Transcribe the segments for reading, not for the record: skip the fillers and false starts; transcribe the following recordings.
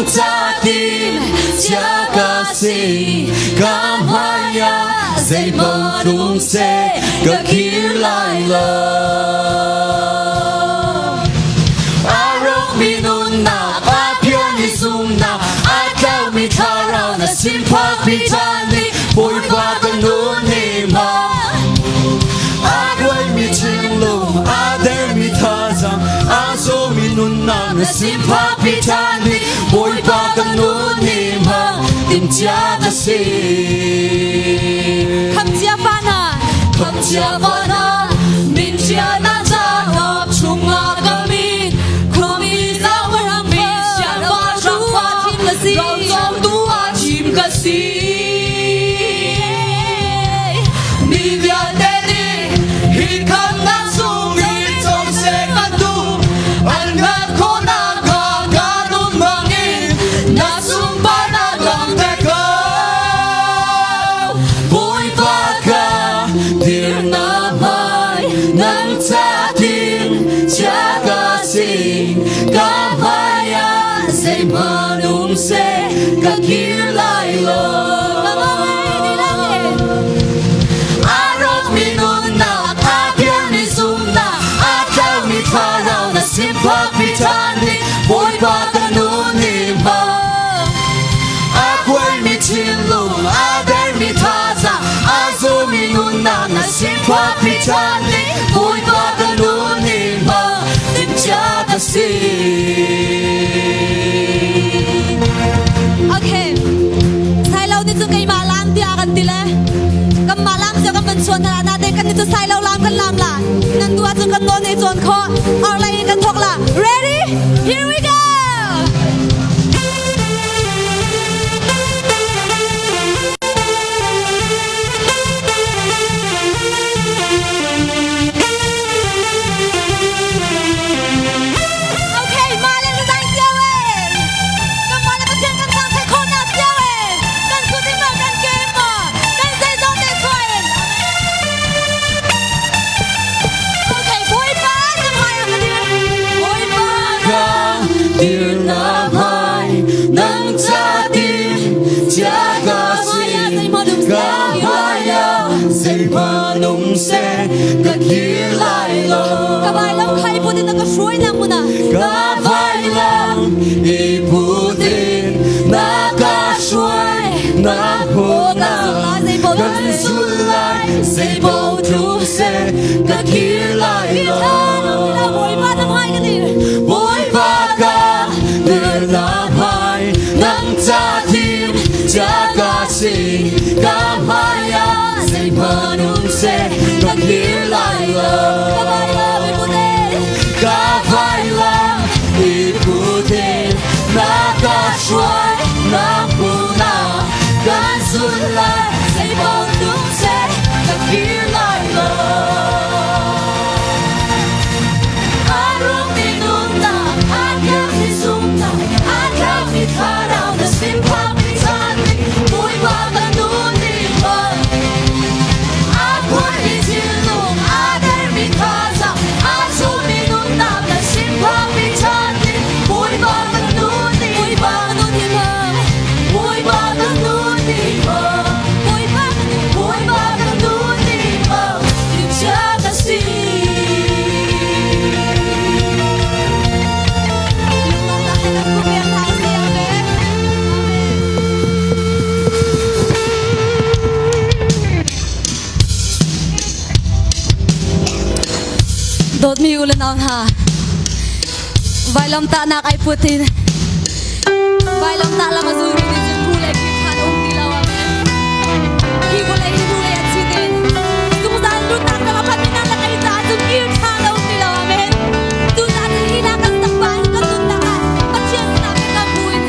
Nang ca tim chia ka si ka hmai ah zeimaw tlung seh ka kir lai lo. A rawkmi nunnak, a phiarmi zumnak, a tlaumi thlarau na sin phakpi ṭhan ding Bawipa kan nun hi hmang. A kuaimi thinlung, a dermi thazaang, a zawmi nunnak na sin phakpi ṭhan ding Bawipa kan nun hi hmang. Timhcia ka si. Khamcia pa hna, Khamcia pa hna, min chia na caah chungah ka min, khuami zaurang mi siangpahrang fa thim ka si. Ram cawmtu ah thim ka si. Mi vialte nih hi khamnak sung i cawm seh kan duh. An hngalh khawhnak kha ka nun hmangin na sunparnak langhter ko. Bawipa ka dirnak hmai nang ca tin chia ka si ka hmai ah zeihmanh um seh ka kir lai lo. A rawkmi nunnak, a pialmi zumhnak, a tlaumi thlarau na sin phakmi ṭhan ding Bawipa ka nun hi hmang. A kuaimi thinlung, a dermi thazaang, a zumi nunnak na sin phakmi ṭhan ding Bawipa ka nun hi hmang. Timhcia ka si. Okay. Sailo ni cu keimah lam tiah kan ti le. Kanmah lam cu kan van chuan hna na te kan ni cu sailo lam kan lam la. Nan tu ahcun kan nawl nih cawn khawh. Orlei in kan thawk la. Ready? Here we go! Okay, mah le zai cio e. Kan mah le Pathian kan thang thei khawh nak cio e. Kan kut in ma kan ke ma kan zeizong te chuah in. Okay, Bawipa na hmai ah ka dir. Bawipa Ka dirnak hmai nang ca tim chia ka si ka hmai ah zeihmanh um seh ka kir lai lo. Ka vailam khai put in na ka hruai nak mun ah. Ka vailam i put in na ka hruai na hmun ah kan zul lai zeipaoh tlung seh ka kir lai lo. Bawipa na hmai ka dir. Bawipa ka dirnak hmai nang ca thim chia ka si ka hmai ah zeihmanh um seh ka kir lai lo. Ka vailam i put in. Ka vailam i put in na ka hruai na hmun ah kan zul lai zeipaoh tlung seh ka kir lai lo. A rungmi nunnak, a thiangmi zumhnak, a tlakmi thlarau na sin phakmi caan nih Bawipa kan nun nih hmang. A phuaimi thinlung, a dermi thazaang, a zummi nunnak na sin phakmi caan nih Bawipa kan nun nih Bawipa kan nun hi hmang. Bawipa kan nun nih hmang. Bawipa kan nun. Bawipa kan nun nih hmang. Timhcia ka si. Lunglawmhnak he kan kup piak hna usih. Amen. Dawtmi u le nau hna, vailamtahnak ai put in vailamtah lam a zulmi nih cun hnu lei kir ṭhan a um ti lo. Amen. Hi vawlei hi hnulei a chit in zungzal nunnak ram a phanmi nan le kei caah cun kir ṭhan a um ti lo. Amen. Cucaah cun hi hna kan sak pah in kan nunnak ah Pathian sinah biakam buin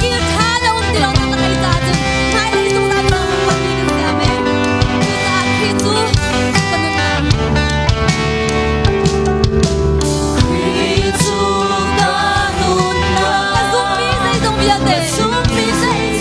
kir ṭhan a um ti lo nak le kei caah cun hmailei zungzal ram a phanmi kan si. Amen. Cucaah Khrih cu ka nunnak. Khrih cu ka nunnak. Ka zumhmi zeizong vialte. Ka zumhmi zeizong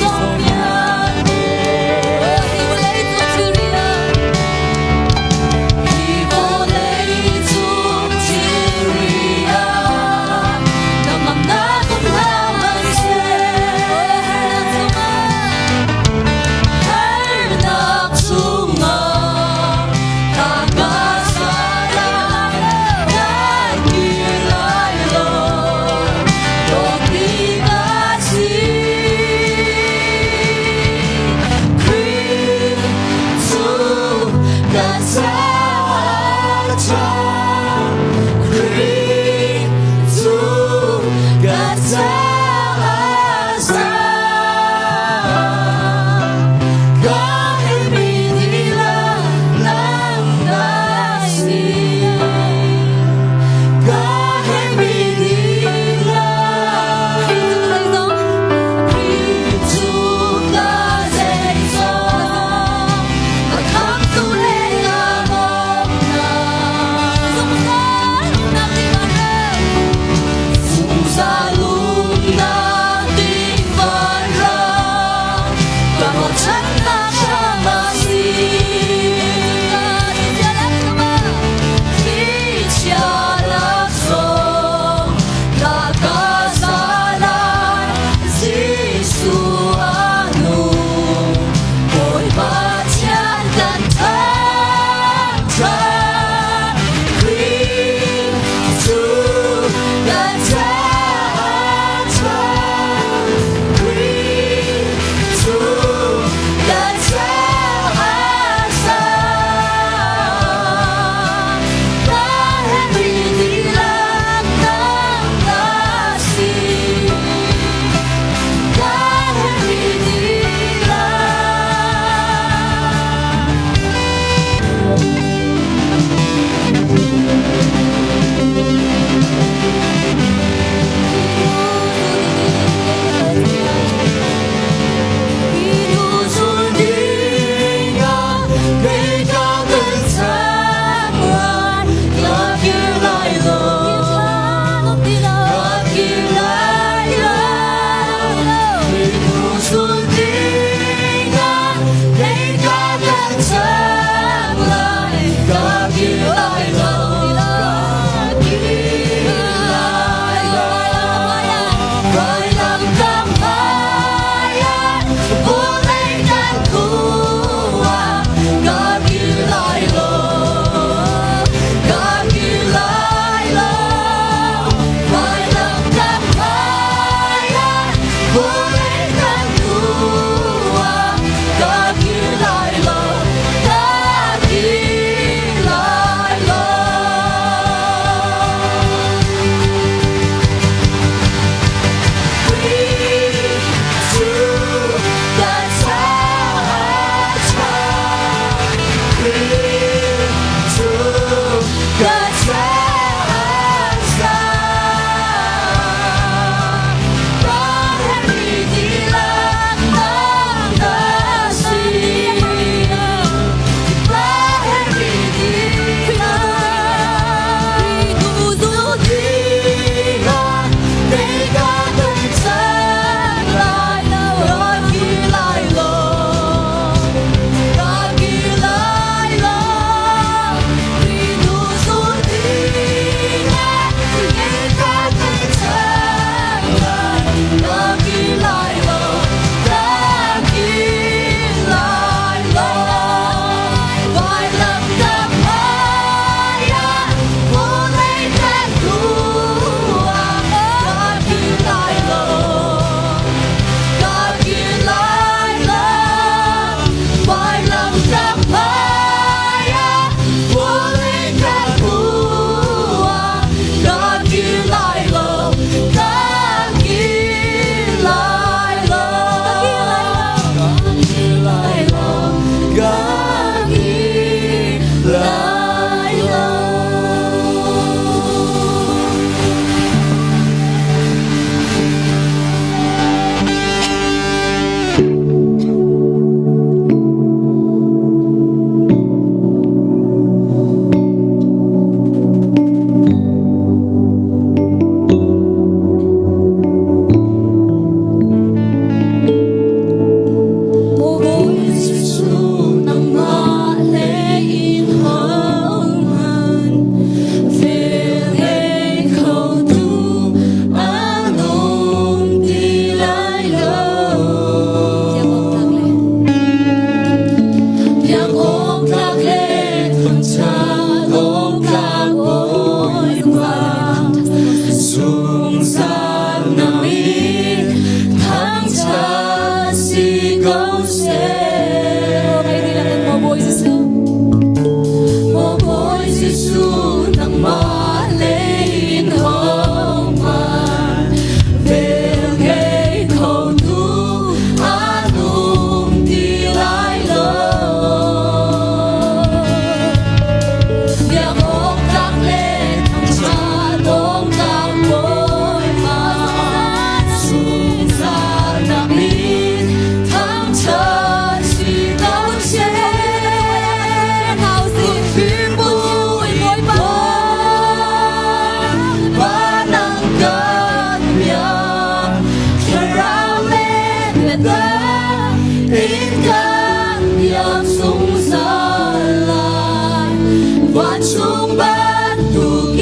Vancung bantukin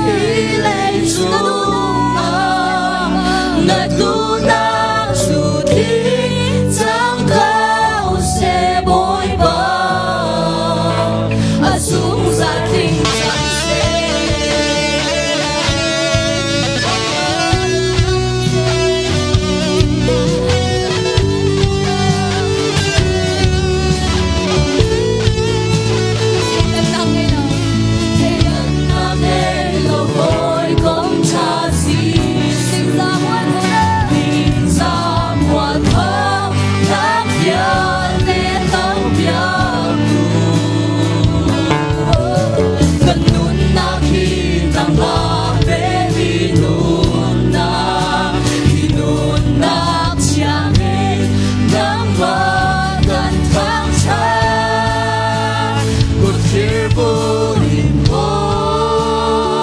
hi leicung ah na duhnak cu tling cang ko seh Bawipa, a zungzal tling cang seh. Kan nunnak hi nangmah pemi nunnak, hi nunnak thiangin nangmah kan thangṭhat. Kut thlir buin Bawipa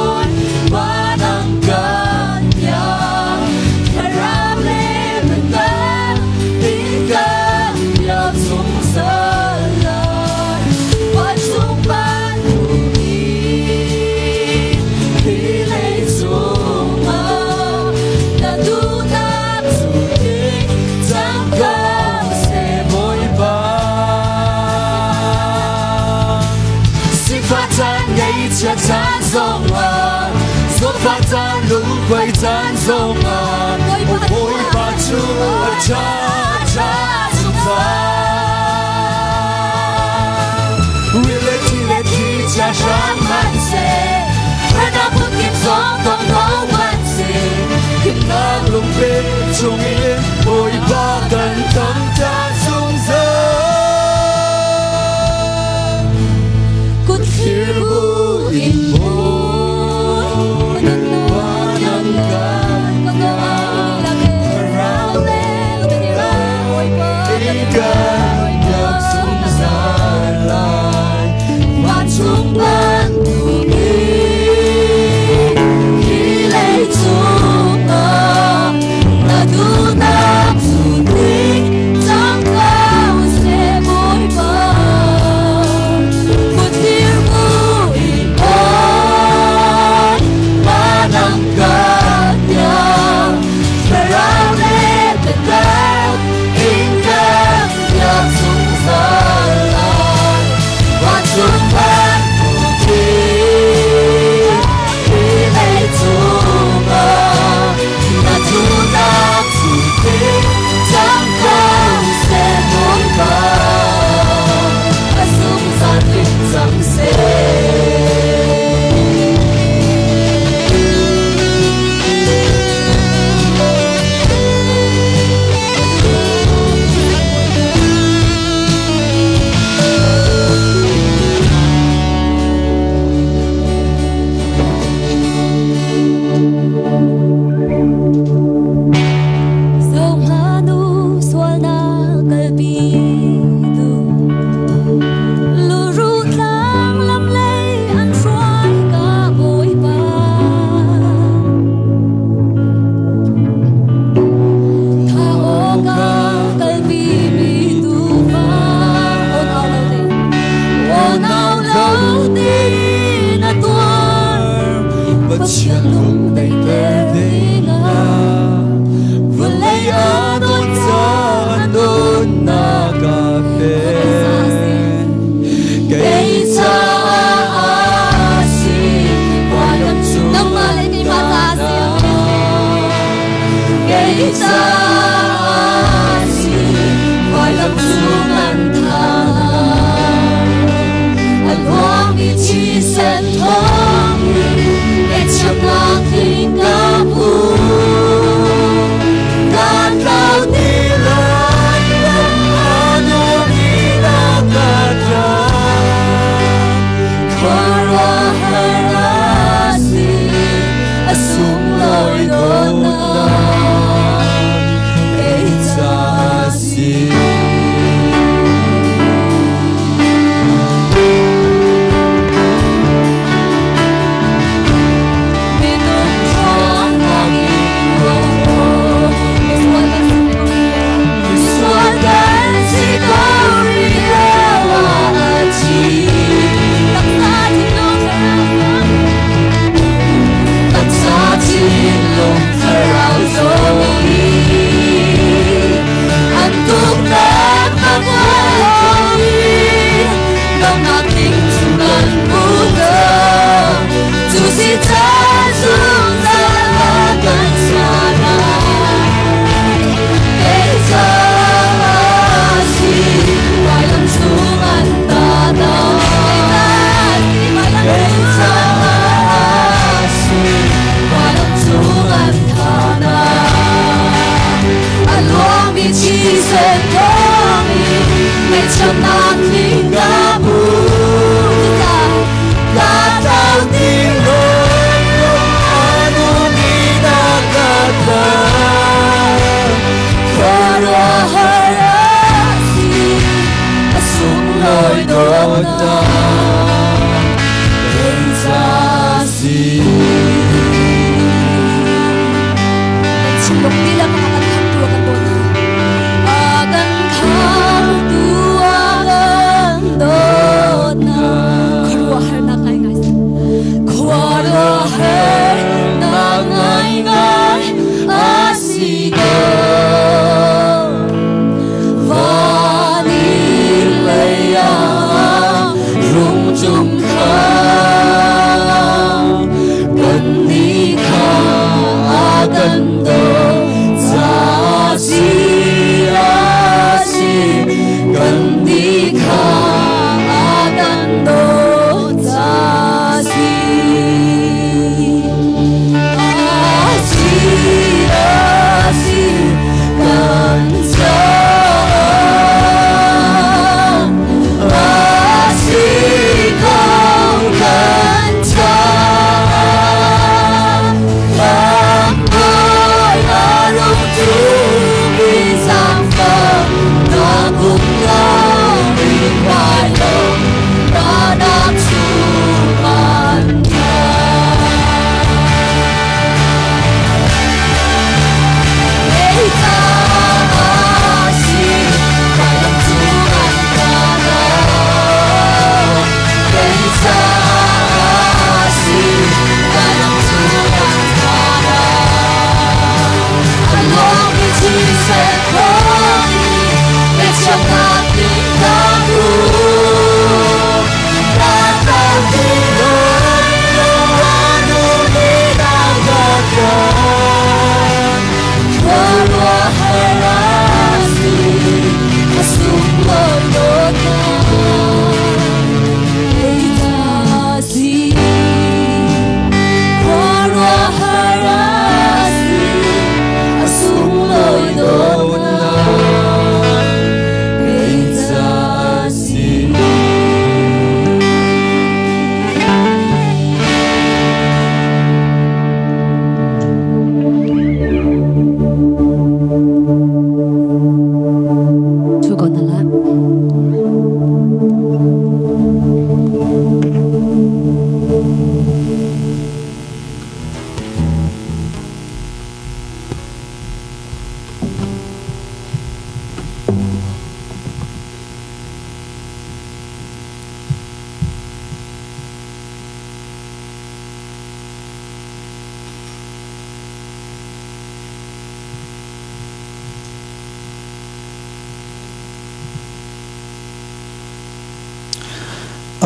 nang kan biak, thlarau le biatak in kan biak zungzal lai. Vancung bantukin hi leicung ah na duhnak cu tling cang ko seh Bawipa. Sifah caan ngaihchiat caan zongah, zawtfah caan lungkuai caan zongah, Bawipa cu a ṭha ṭha zungzal. Ri le thi le thi chia hram hmanhseh, harnak phunkip zong tong ko hmanhseh, himnak lungpe chungin Bawipa kan thangṭhat zungzal. Kut Thlir buin Bawipa nang kan thlarau le in kan biak zungzal lai. Vancung bantukin hi leicung ah na duhnak cu tling cang ko seh Bawipa. Kut thlir buin Bawipa nang kan biak, thlarau le biatak in kan biak zungzal lai. Vancung bantukin hi leicung ah na duhnak cu tling cang ko seh Bawipa, a zungzal tling cang seh. Zohhmanh u, sualnak kalpitu luruh tlang lam lei an hruai ka Bawipa. Tha awka kalpimi tuufa awn au lo te awn au lo tein a tuar Pathian lung daihter dingah Vawlei a dawt caah nunnak a pek. Kei caah a si, vailam cung Nangmah le keimah caah a si. Kei caah a si, vailam cung an thah. A luangmi thisen thawngin ngaihchiatnak tling ka hmu. Ka tlau ti lai lo, a nuammi na ka tlak. Khuaruahhar a si, a sunglawi dawtnak kei caah a si. si. Thinlung dihlak a kan khamtu a kan dawt. A kan khamtu a kan dawtnak. Khuaruahharnak ngaingai. Khuaruahharnak ngaingai a si ko. Van i lei ah rung cung kha kannih kha a kan dawt ca si a si kannih kha a kan dawt ca si a si a si kan caah a si ko kan caah lamhruai a rung ṭumi zaangfah na kum lo rin lai lo ranak chung an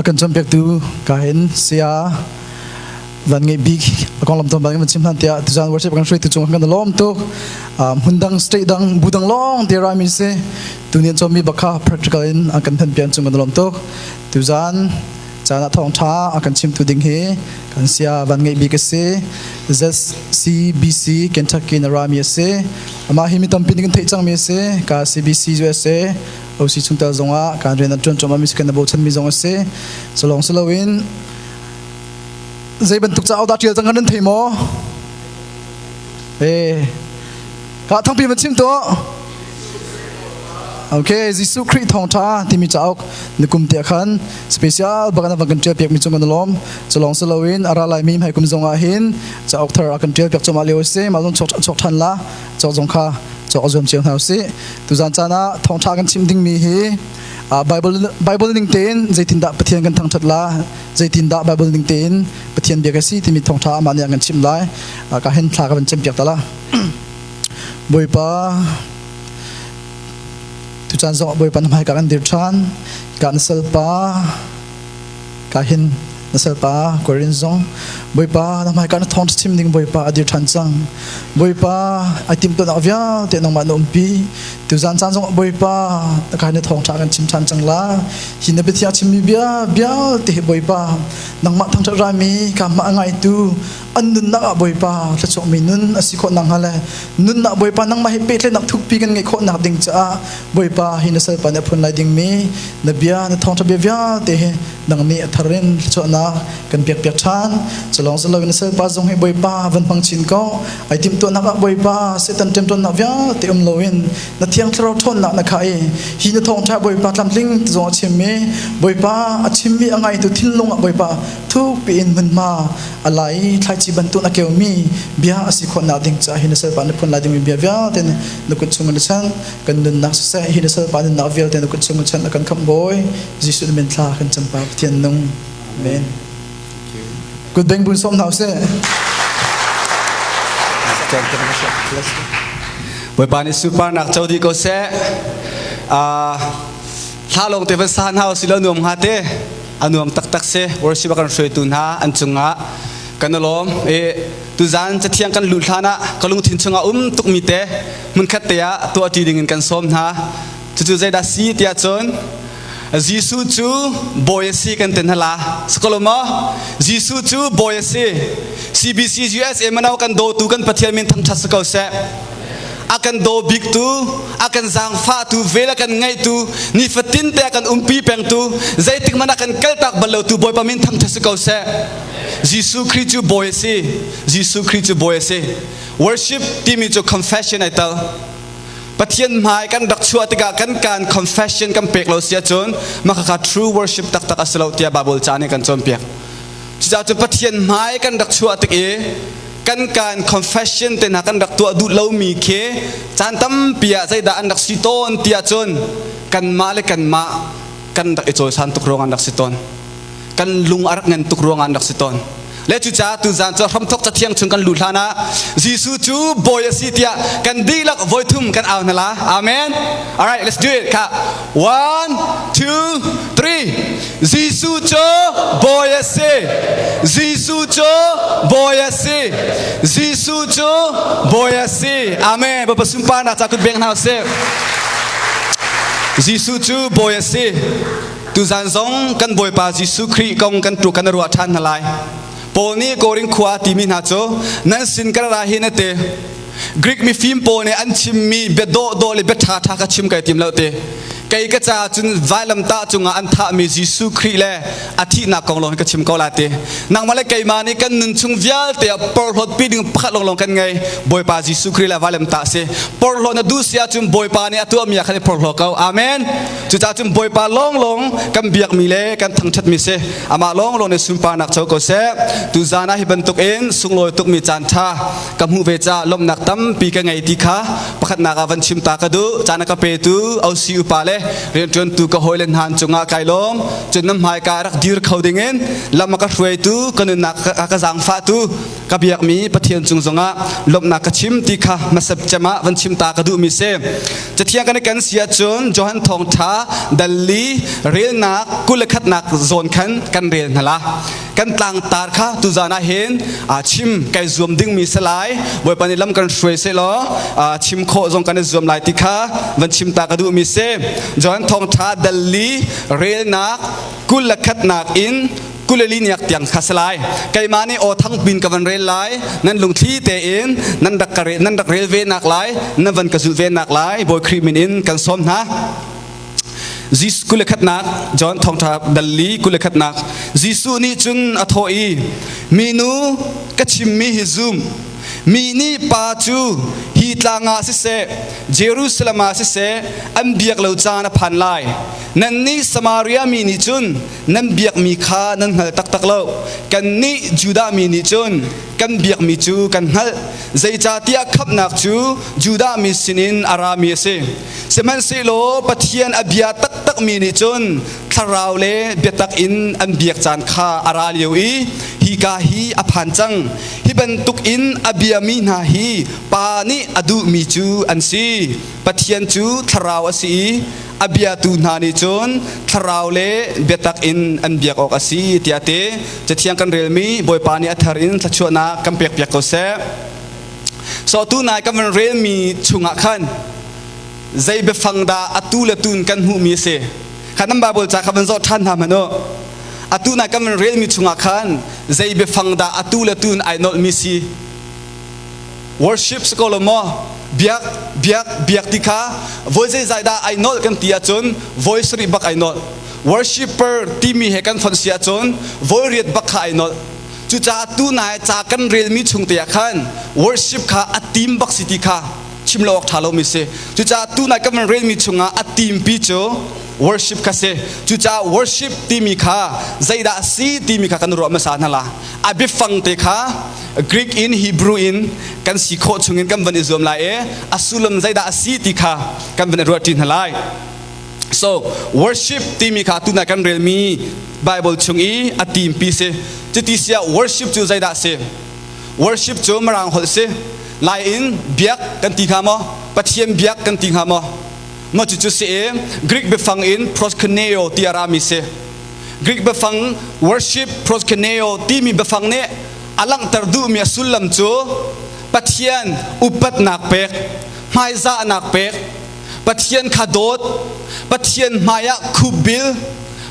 A kan cawnpiaktu kahin saya van ngeih bik a konglam ton bang chim hlan tiah tuzan worship kan hruaitu cung kan lawm tuk. Hmun dang, state dang, bu dang lawng te ra mi si tunian chawmi bakha practical in an kan than pian cung kan lawm tuk. Tuzan caan ah thawngtha a kan chimtu ding hi kan sia van ngeih bik a si. ZCBC Kentucky na rami a si. Amah hi mi tampi nih kan theih cangmi a si. Ka CBC USA OC chungtel zongah kan rian an ṭuan cuahmah mi si, kan bochan mi zong a si. Salong siloin zei bantuk cauk dah ṭial cang kan nan thei maw? Eh, ka thangpi van chim tuah. Okay, Jesuh Khrih thawngṭha timi cauk nikum te khan special bak na van kan ṭial piak mi cung kan lawm. Culong siloin a ra lai mi hmai kum zong ah hin cauk thar a kan ṭial piak cuahmah lio a si. Mah zong chok ṭhan la, cawk zong kha cawk zuam cio hna usih. Tuzan caan ah thawngṭha kan chim ding mi hi Bible ning tein zeitindah Pathian kan thangṭhat la, zeitindah Bible ning tein Pathian bia ka si timi thawngṭha amah nih a kan chimh lai. Ka hin thla ka van cem piak ta la. Bawipa, tucaan zong Bawipa na hmai ka kan dir ṭhan. Ka na salpa, ka hin na salpa Korin zong Bawipa na hmaika na thawng chim ding Bawipa a dir ṭhan cang. Bawipa ai timhtuahnak vialte nangmah na umpi. Tuzan caan zong Bawipa na kai na thawng ṭha kan chim ṭhan cang la. Hi na biathiang chimmi bia vialte hi Bawipa nangmah thangṭhat rami ka mah a ngaitu an nunnak ah Bawipa thluachuakmi nun a si khawh nakhnga le nunnak Bawipa nangmah he pehtlaihnak thukpi kan ngeih khawh nak ding caah Bawipa hi na salpa nih a phun lai dingmi na bia na thawngṭha bia vialte hi nang nih a thar in thluachuahnak kan pek piak ṭhan. Culawng si loin na salpa zong hi Bawipa van hmang chin ko. Ai timhtuahnak ah Bawipa Satan ṭemṭawnnak vialte um loin na thiang Thiang Thlarau ṭhawnnak na khah i hi na thawngṭha Bawipa tlamtling zong a chim i Bawipa a chimmi a ngaitu thinlung ah Bawipa thukpi in hmunhma a la i thlaici bantuk a keumi bia a si khawhnak ding caah hi na salpa na phun lai dingmi bia vialte na kut chung in na chanh. Kan nunnak siseh, hi na salpa nunnak vialte na kut chung in chanh a kan khamh Bawi Jesuh na min thla kan campa Pathian nung. Amen. Kut beng bun som hna usih. Bawipa nih sunparnak co dih ko seh. Hla lawng te van sa hna usih law nuam hnga te. A nuam taktak si. Worship a kan hruaitu hna an cungah kan i lawm. I tuzan cathiang kan luh hlan ah ka lungthin chungah um tukmi te hmunkhat te ah tuah ṭi ding in kan sawm hna. Cucu zeidah si tiah cun Jesuh cu bawi a si kan ti hna la. Sakolo maw? Jesuh cu bawi a si. CBC USA mano kan dawtu kan Pathian min thangṭhat si ko seh. A kan daw biktu, a kan zaangfahtu, vel a kan ngaihtu, nifatin te a kan umpi pengtu, zeitik hmanh a kan kaltak bal lotu Bawipa min thangṭhat si ko seh. Jesuh Khrih cu bawi a si. Jesuh Khrih cu bawi a si. Worship timi cu confession ai tal. Pathian hmai kan rak chuah tikah kan kaan confession kan pek lo si ahcun mah khakha true worship taktak a si lo tiah Bible ca nih kan cawnpiak. Cucaah cun Pathian hmai kan rak chuah tik i kan kaan confession te hna kan rak tuah duh lomi khi caan tampi ah zeidah an rak si tawn tiah cun kanmah le kanmah kan rak i cawisan tuk ruang an rak si tawn. Kan lung a rak ngan tuk ruangah an rak si tawn. Le cucaah tuzaan cu hramthok cathiang chung kan luh hlan ah Jesuh cu bawi a si tiah kan dihlak voithum kan au hna la. Amen. Alright, let's do it. Kha. One, two, three. Jesuh cu bawi a si. Jesuh cu bawi a si. Jesuh cu bawi a si. Amen. Bapak sunparnak ca kut beng hna usih. Jesuh cu bawi a si. Tuzan zong kan Bawipa Jesuh Khrih kong kan tu kan ruah ṭhan hna lai. Paul nih Korin khua timi hna cu nan sin kan ra hi na ti. Greek mifim pawl nih an chimmi bia dawhdawh le bia ṭhaṭha ka chim kai tim lo ti. Kei ka caah cun vailamtah cungah an thahmi Jesuh Khrih le a thihnak kong lawng hi ka chim ko la ti. Nangmah le keimah nih kan nun chung vialte ah porhlawt pi ding pakhat lawnglawng kan ngei. Bawipa Jesuh Khrih le vailamtah si. Porhlawt na duh si ahcun Bawipa nih a tuahmi ah khan i porhlaw ko. Amen. Cucaah cun Bawipa lawnglawng kan biakmi le kan thangṭhatmi si. Amah lawnglawng nih sunparnak co ko seh. Tuzaan ah hi bantukin sunglawi tukmi caan ṭha ka hmuh ve caah lawmhnak tampi ka ngei ti kha pakhatnak ah van chim ta ka duh. Caan a ka petu OC upa le rianṭuantu ka hawile hna cungah kai lawm. Cun nan hmaika rak dir kho dingin lam a ka hruaitu, ka nunnak a ka zaangfahtu ka biakmi Pathian cung zongah lawmhnak ka chim ti kha hmasat cem ah van chim ta ka duhmi si. Cathiang kan i kan si ahcun Johan Thawngṭha dalli relnak 21nak zawn khan kan rel hna la. Kan tlangtar kha tuzaan ah hin chim kai zuam dingmi si lai. Bawipa nih lam kan hruai seh law chim khawh zong kan i zuam lai ti kha van chim ta ka duhmi si. Johan Thawngṭha dalli relnak 21nak in 24 niak tiang kha si lai. Keimah nih aw thang pin ka van rel lai, nan lungthli tein nan rak ka nan rak rel ve nak lai, nan van ka zulh ve nak lai, Bawi Khrih min in kan sawm hna. Jesuh 21nak John thawngṭha dalli 21nak Jesuh nih cun a thawh i, minu ka chimmi hi zum, mi nih pa cu hi tlang ah siseh, Jerusalem ah siseh, an biak lo caan a phan lai. Nannih Samaria mi nih cun nan biakmi kha nan hngal taktak lo. Kannih Judah mi nih cun kan biakmi cu kan hngalh. Zeicahtiah khamhnak cu Judah mi sinin a rami a si. Sihmanhsehlaw Pathian a bia taktakmi nih cun thlarau le biatak in an biak caan kha a ra lio i hika hi a phan cang. Hi bantuk in a biami hna hi Pa nih a duhmi cu an si. Pathian cu thlarau a si i a biatu hna nih cun thlarau le biatak in an biak awk a si tiah ti cathiang kan relmi Bawipa nih a thar in thluachuahnak kan pekpiak ko seh. So tu nai kan van relmi chungah khan zei biafang dah atu le tun kan hmuhmi a si. Kha nan Bible ca kha van zoh ṭhan hna hmanh u. Atu nai kan van relmi chungah khan zei biafang dah atu le tun ai nolhmi si. Worship si ko lo maw? Biak, biak, biak ti kha voi zeizai dah ai nolh kan ti ahcun voi sarih bak ai nolh. Worshipper timi he kan fonh si ahcun voi riat bak kha ai nolh. Cucaah tu nai ca kan relmi chung te ah khan worship kha a team bak si ti kha. Chim lo awk ṭha lomi si. Cucaah tunai kan van relmi chungah a timpi cu worship kha si. Cucaah worship timi kha zeidah a si timi kha kan ruah hmasa hna la. A biafang te kha Greek in Hebrew in kan si khawh chungin kan van i zuam lai i a sullam zeidah a si ti kha kan van i ruah ṭi hna lai. So worship timi kha tunai kan relmi Bible chung i a timpi si. Cuti siah worship cu zeidah a si? Worship cu Mirang holh si. Lai in biak kan ti hnga maw? Pathian biak kan ti hnga maw? Maw cucu si i Greek biafang in proskuneo ti a rami si. Greek biafang worship proskuneo timi biafang nih a langhter duhmi a sullam cu Pathian upatnak pek, hmaizahnak pek, Pathian kha dawt, Pathian hmaiah khupbil,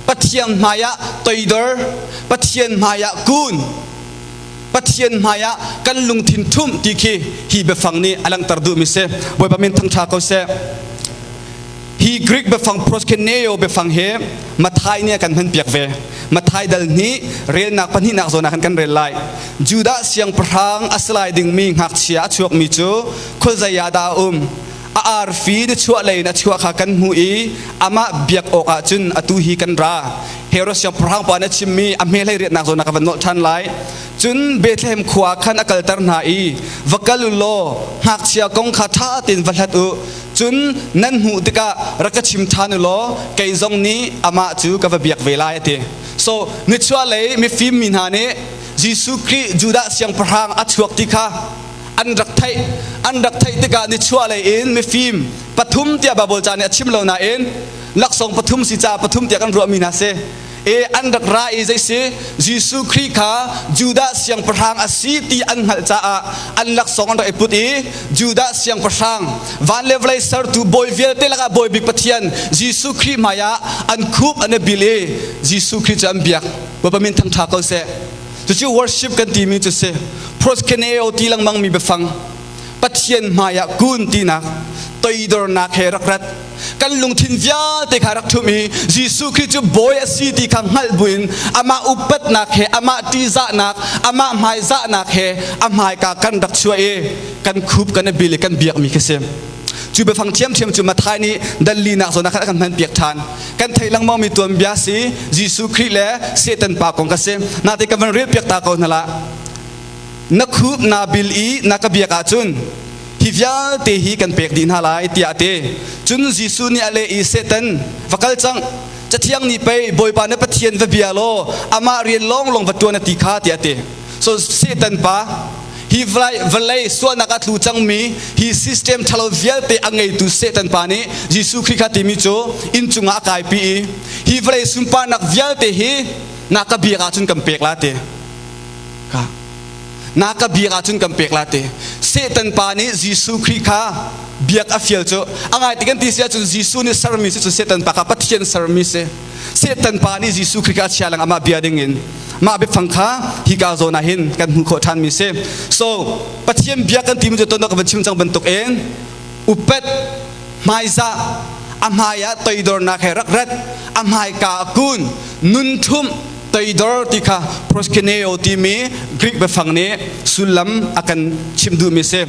Pathian hmaiah toidor, Pathian hmaiah kun, Pathian hmaiah kan lungthin ṭhumh ti khi hi biafang nih a langhter duhmi si. Bawipa min thangṭha ko seh. Hi Greek biafang proskuneo biafang hi Matthai nih a kan hmanpiak ve. Matthai dal hnih relnak pahnihnak zawn ah khan kan rel lai. Judah siangpahrang a si lai dingmi ngakchia a chuakmi cu khuazei ah dah a um? A arfi nichuah lei in a chuah kha kan hmuh i amah biak awkah cun atu hi kan ra. Herod siangpahrang pa nih a chimmi a hme hlei riatnak zawn ah ka van nolh ṭhan lai. Cun Bethlehem khua khan a kalter hna i va kal u law ngakchia kong kha ṭha tein va hlat u. Cun nan hmuh tikah rak ka chim ṭhan u law kei zong nih amah cu ka va biak ve lai a ti. So nichuahlei mifim mi hna nih Jesuh Khrih Judah siangpahrang a chuak ti kha an rak theih. An rak theih tikah nichuahlei in mifim pathum tiah Baibal ca nih a chim lo nain laksawng pathum si caah pathum tiah kan ruahmi hna si. E an rak ra i zei si Jesuh Khrih kha Judah siangpahrang a si ti an hngalh caah an laksawng an rak i put i Judah siangpahrang van le vawlei sertu bawi vialte lakah bawi bik Pathian Jesuh Khrih hmaiah an khup an i bil i Jesuh Khrih cu an biak. Bawipa min thangṭha ko seh. Cucu worship kan timi cu si. Proskuneo ti lengmang mi biafang Pathian hmaiah kun tinak toidornak he rak rat kan lungthin vialte kha rak ṭhum i Jesuh Khrih cu bawi a si ti kha hngalh buin amah upatnak he amah ṭihzahnak amah hmaizahnak he a hmaika kan rak chuah i kan khup kan i bil i kan biakmi khi si. Cu biafang ṭhiamṭhiam cu Matthai nih dallinak zawn ah khan a kan hmanpiak ṭhan. Kan theih lengmangmi tuanbia si Jesuh Khrih le Satan pa kong kha si. Naite ka van relpiak ta ko hna lah. Na khup naa bil i na ka biak ahcun hi vialte hi kan pek dih hna lai tiah a ti. Cun Jesuh nih a leh i Satan, va kal cang, Cathiang nih pei Bawipa na Pathian va bia law amah rian lawnglawng va ṭuan a ti kha tiah a ti. So Satan pa hi vawlei sualnak ah tlu cangmi hi system ṭhalo vialte a ngeitu Satan pa nih Jesuh Khrih kha timi cu inn cungah a kaipi i hi vawlei sunparnak vialte hi na ka biak ahcun kan pek la ti. Ka na ka biak ahcun kan pek la ti. Satan pa nih Jesuh Khrih kha biak a fial cu a ngai ti kan ti si ahcun Jesuh nih sermi si cu Satan pa kha Pathian sermi si. Satan pa nih Jesuh Khrih kha a chia lang amah bia ding in mah biafang kha hika zawn ah hin kan hmuh khawh ṭhanmi si. So Pathian biak kan timi cu ton ka van chim cang bantuk in upat hmaizah a hmai ah toidornak he rak rat a hmaika a kun nun ṭhumh toidor ti kha proskuneo timi Greek biafang nih sullam a kan chimh duhmi si.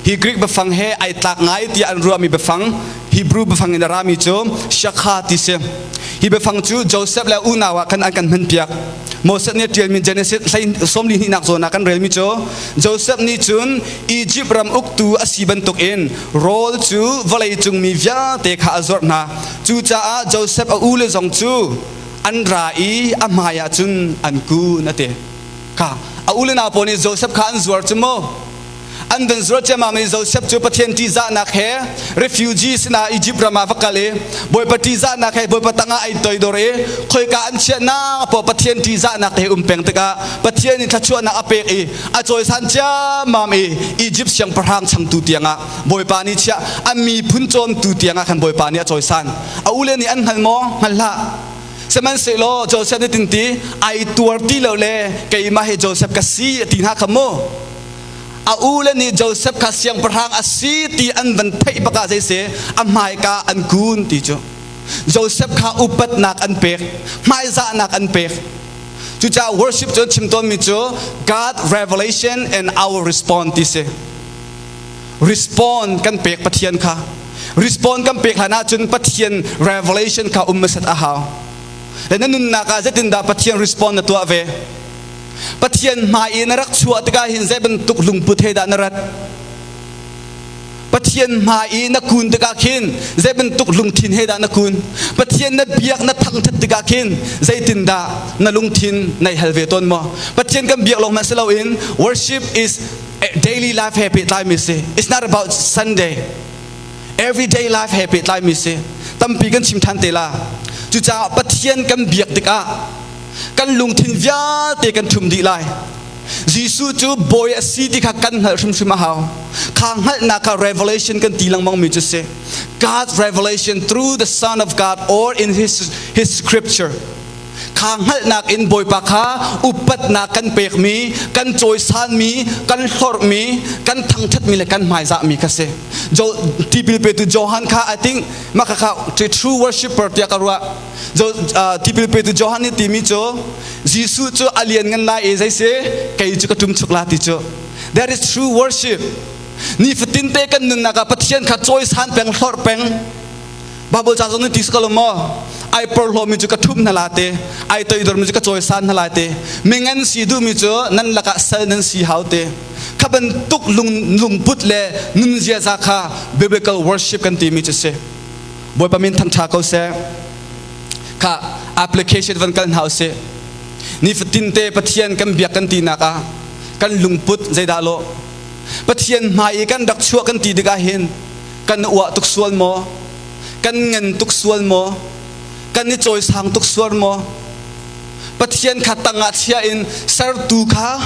Hi Greek biafang he ai tlak ngai tiah an ruahmi biafang Hebrew biafang in a rami cu shakha ti si. Hi biafang cu Joseph le unau ah khan an kan hmanpiak. Moses nih a ṭialmi Genesis sawmli hnihnak zawn ah kan relmi cu Joseph nih cun Egypt ram uktu a si bantukin rawl cu vawlei cung mi vialte kha a zuarh hna. Cucaah Joseph a ule zong cu an ra i a hmaiah cun an kun a ti. Kha a u le nau pawl nih Joseph kha an zuar cu mu. An van zuar ciammam i Joseph cu Pathian ṭihzahnak he refugee sinah Egypt ram ah va kal i Bawipa ṭihzahnak he Bawipa tangah ai toidor i khoika an chiahnak poah Pathian ṭihzahnak he um peng tikah Pathian in thluachuahnak a pek i a cawisan ciammam i Egypt siangpahrang changtu tiangah Bawipa nih chiah a miphun cawmtu tiangah khan Bawipa nih a cawisan. A ule nih an hngal maw? Hngal hlah. Sihmanhsehlaw Joseph nih tinti ai tuar ti lo le keimah hi Joseph ka si a ti hna kha mu. A ule nih Joseph kha siangpahrang a si ti an van theih bak ah zeisi a hmaika an kun ti cu. Joseph kha upatnak an pek, hmaizahnak an pek. Cucaah worship cu an chim tawnmi cu God revelation and our response ti si. Respond kan pek Pathian kha. Respond kan pek hlan ahcun Pathian revelation kha um hmasat a hau. Le na nunnak ah zeitindah Pathian respond na tuah ve? Pathian hmai i na rak chuah tikah hin zei bantuk lungput he dah na rat? Pathian hmai i na kun tikah khin zei bantuk lungthin he dah na kun? Pathian na biak na thangthat tikah khin zeitindah na lungthin nai hal ve tawn maw? Pathian kan biak lawng hmanh si loin worship is daily life he pehtlaimi si. It's not about Sunday. Everyday life he pehtlaimi si. Tampi kan chim than te la. Cucaah Pathian kan biak tikah kan lungthin vialte kan thum dih lai. Jesuh cu bawi a si ti kha kan hngalh hrimhrim a hau. Kha hngalhnak kha revelation kan ti lengmang mi cu si. God's revelation through the Son of God or in his scripture. Kha hngalhnak in Bawipa kha upatnak kan pekmi, kan cawisanmi, kan hlorhmi, kan thangṭhatmi le kan hmaizahmi kha si. Jo, tipil petu Johan kha I think mah kha true worshipper tiah ka ruah. Tipil petu Johan nih timi cu Jesuh cu a lian ngan lai i zei si kei cu ka ṭum chuk la ti cu. That is true worship. Nifatin te kan nunnak ah Pathian kha cawisan peng hlorh peng. Bible ca zong nih ti si ko lo maw? Ai porhlawmi cu ka ṭhum hna la te, ai toidormi cu ka cawisan hna lai te. Mingan si duhmi cu nan lakah sal nan si hau te. Kha bantuk lung lungput le nun ziaza kha biblical worship kan timi cu si. Bawipa min thangṭha ko seh. Kha application van kal hna usih. Nifatin te Pathian kan biak kan tinak ah kan lungput zeidah lawh? Pathian hmai i kan rak chuah kan ti tikah hin kan uah tuk sual maw? Kan ngan tuk sual maw? Kan i cawisang tuk sual maw? Pathian kha tangah chia in sertu kha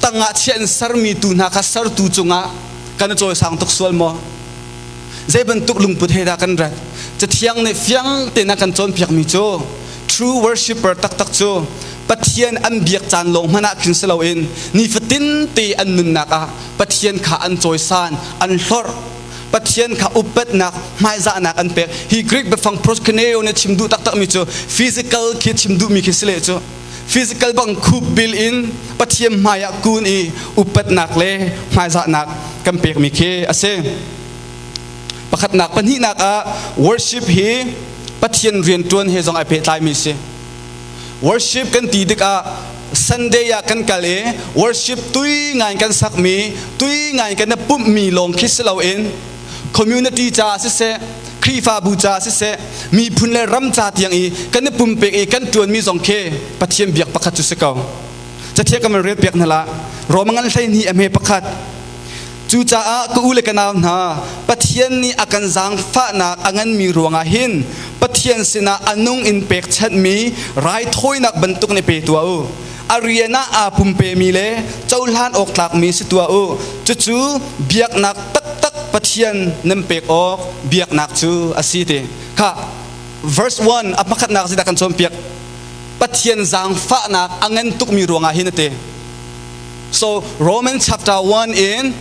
tangah chia in sermi tu hna kha sertu cungah kan i cawisang tuk sual maw? Zei bantuk lungput he dah kan rat? Cathiang nih fiang tein a kan cawnpiakmi cu true worshipper taktak cu Pathian an biak caan lawng hmanh ah khin si loin nifatin te an nunnak ah Pathian kha an cawisan, an hlorh. Pathian kha upatnak, hmaizahnak an pek. Hi Greek biafang proskuneo nih chim duh taktakmi cu physical khi chim duhmi khi si le cu physical bang khup bil in Pathian hmai ah kun i upatnak le hmaizahnak kan pekmi khi a si. Pakhatnak pahnihnak ah worship hi Pathian rianṭuan he zong ai pehtlaimi si. Worship kan ti tikah Sunday ah kan kal i worship tui ngai kan sakmi, tui ngai kan i pumhmi lawng khi si loin community caah siseh, Khrihfabu caah siseh, miphun le ram ca tiang i kan i pumpek i kan ṭuanmi zong khi Pathian biak pakhat cu si ko. Cathiang kan rel piak hna lah. Roma ngan 12 a hme pakhat. Cucaah ka u le ka nau hna, Pathian nih a kan zaangfahnak a nganmi ruangah hin Pathian sinah a nung in pekchanhmi raithawinak bantuk nih pe tuah u. A rian ah aa pumpemi le cohlan awk tlakmi si tuah u. Cucu biaknak taktak Pathian nan pek awk biaknak cu a si ti. Kha verse 1 a pakhatnak zeidah kan cawnpiak? Pathian zaangfahnak a ngan tukmi ruangah hin a ti. So Romans chapter 1 in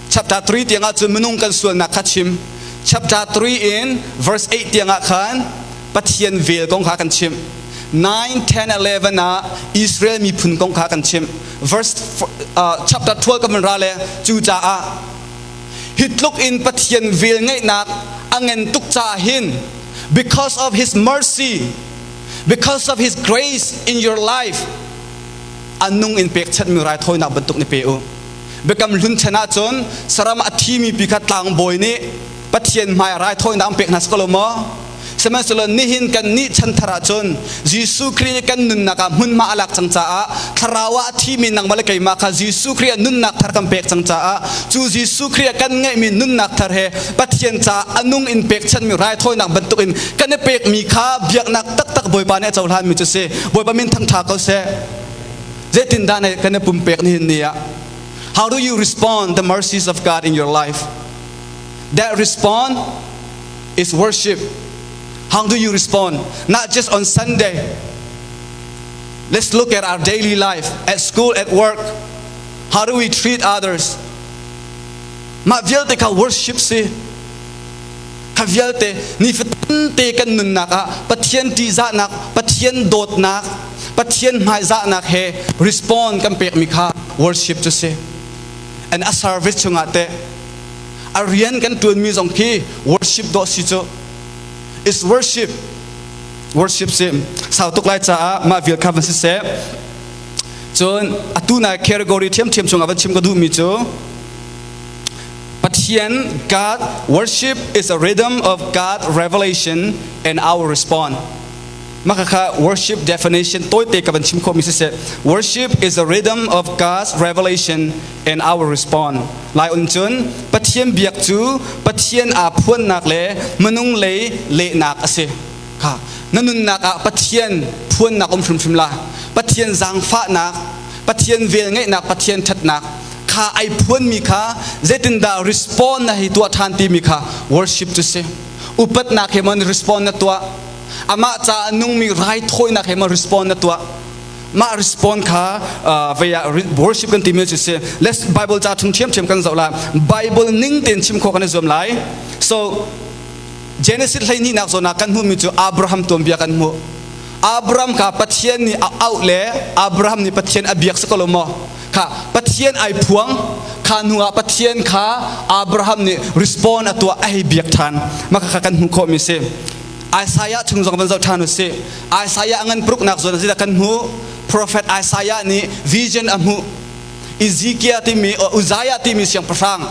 chapter 3 tiangah cun minung kan sualnak kha chim. Chapter 3 in verse 8 tiangah khan Pathian vel kong kha kan chim. 9, 10, 11 ah Israel miphun kong kha kan chim. Verse chapter 12 kan ra le cucaah hi tluk in Pathian vel ngeihnak a ngan tuk caah hin because of his mercy because of his grace in your life a nung in pekchanhmi raithawinak bantuk ni pe u. Biakam hlun chan ahcun saram a thimi pi kha tlangbawi nih Pathian hmai raithawinak an pek hna si ko lo maw? Sihmanhsehlaw nihin kan nih chanthar ahcun Jesuh Khrih nih kan nunnak ah hmunhma a lak cang caah thlarau ah a thimi nangmah le keimah kha Jesuh Khrih ah nunnak thar kan pek cang caah cu Jesuh Khrih ah kan ngeihmi nunnak thar he Pathian caah a nung in pekchanhmi raithawinak bantukin kan i pekmi kha biaknak taktak Bawipa nih a cohlanmi cu si. Bawipa min thangṭha ko seh. Zeitindah kan i pumpek nihin ni ah? How do you respond the mercies of God in your life? That respond is worship. How do you respond? Not just on Sunday. Let's look at our daily life, at school, at work. How do we treat others? Mah vialte kha worship si. Kha vialte nifatin te kan nunnak ah Pathian ṭihzahnak, Pathian dawtnak, Pathian hmaizahnak he respond kan pekmi kha worship cu si. And a service chungah teh. A rian kan ṭuanmi zong khi worship dawh si cu. It's worship. Worship si. Sau tuk lai caah mah vial kha van si seh. Cun atu na category ṭhiamṭhiam chungah van chim ka duhmi cu Pathian God worship is a rhythm of God revelation and our response. Maka kha worship definition tawite ka van chim khawhmi siseh worship is a rhythm of God's revelation and our response. Lai un cun Pathian biak cu Pathian aa phuannak le minung lei lehnak a si. Kha na nunnak ah Pathian phuannak um hrimhrim la. Pathian zaangfahnak, Pathian velngeihnak, Pathian ṭhatnak kha ai phuanmi kha zeitindah respond na hei tuah ṭhan timi kha worship cu si. Upatnak he man respond na tuah. Amah caah nungmi raithawinak he ma respond na tuah. Mah respond kha vei ah worship kan timi cu si. Let's Bible ca chung ṭhiamṭhiam kan zoh la. Bible ning tein chim khawh kan i zuam lai. So Genesis 12 nak zawn ah kan hmuhmi cu Abraham tuanbia kan hmuh. Abraham kha Pathian nih a auh le Abraham nih Pathian a biak si ko lo maw? Kha Pathian ai phuang kha hnu ah Pathian kha Abraham nih respond a tuah a hei biak ṭhan. Mah kha kan hmuh khawhmi si. Isaiah chung zong van zoh ṭhan u sih. Isaiah a ngan paruknak zawn ah kan hmuh. Prophet Isaiah nih vision a hmuh. Ezekiel timi Uzziah timi siangpahrang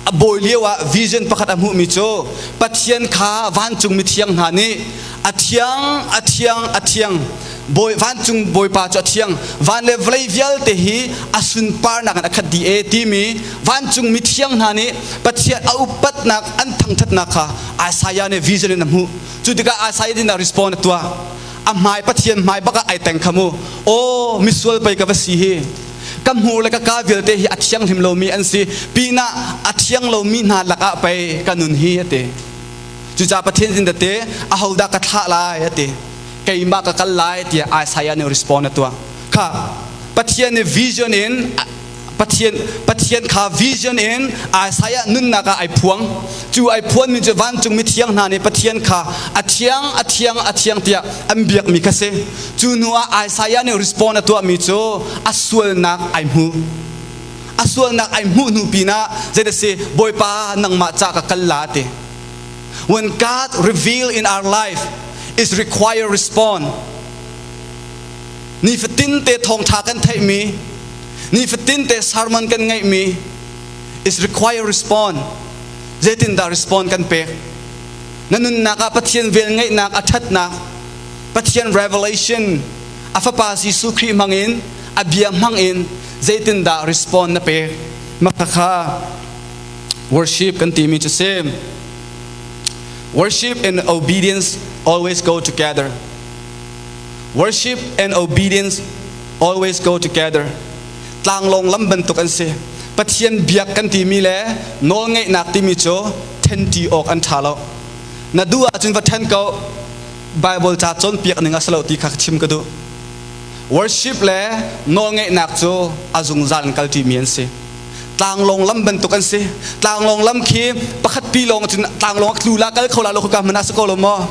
a bawi lio ah vision pakhat a hmuhmi cu Pathian kha vancung mithiang hna nih a thiang a thiang a thiang bawi vancung bawipa cu a thiang van le vawlei vialte hi a sunparnak in a khat dih e timi vancung mithiang hna nih Pathian a upatnak an thangṭhatnak kha Isaiah nih vision in a hmuh. Cu tikah Isaiah nih respond a tuah. A hmai Pathian hmai bak ah ai teng kha mu. Aw misual pei ka va si hi. Ka hmur le ka ka vialte hi a thianghlim lomi an si. Pinah a thiang lomi hna lakah pei ka nun hi a ti. Cucaah Pathian sin tete ahodah ka thlah lai a ti. Keimah ka kal lai tiah Isaiah nih respond a tuah. Kha Pathian nih vision in Pathian Pathian kha vision in Isaiah nunnak ah ai phuang. Cu ai phuanmi cu vancung mithiang hna nih Pathian kha a thiang a thiang a thiang tiah an biakmi kha si. Cu hnu ah Isaiah nih respond a tuahmi cu a sualnak ai hmu. A sualnak ai hmuh hnu pinah zeidah si Bawipa nangmah ca ka kal la ti. When God reveal in our life is require respond. Nifatin te thawngtha kan theihmi nifatin te sermon kan ngeihmi is require respond. Zeitindah respond kan pek? Na nunnak ah Pathian vel ngeihnak a ṭhatnak, Pathian revelation, a fapa Jesuh Khrih hmangin, a bia hmangin zeitindah respond na pek? Mah kha worship kan timi cu si. Worship and obedience always go together. Worship and obedience always go together. Tlanglawng lam bantuk an si. Pathian biak kan timi le nawlngeihnak timi cu ṭhenṭi awk an ṭha lo. Na duh ahcun va ṭhen ko. Bible ca cawnpiak ning a si lo ti kha chim ka duh. Worship le nawlngeihnak cu a zungzal in kalṭimi an si. Tlanglawng lam bantuk an si. Tlanglawng lam khi pakhat pi lawng cun tlanglawng a tlu la kal kho la lo ka hmanh ah si ko lo maw?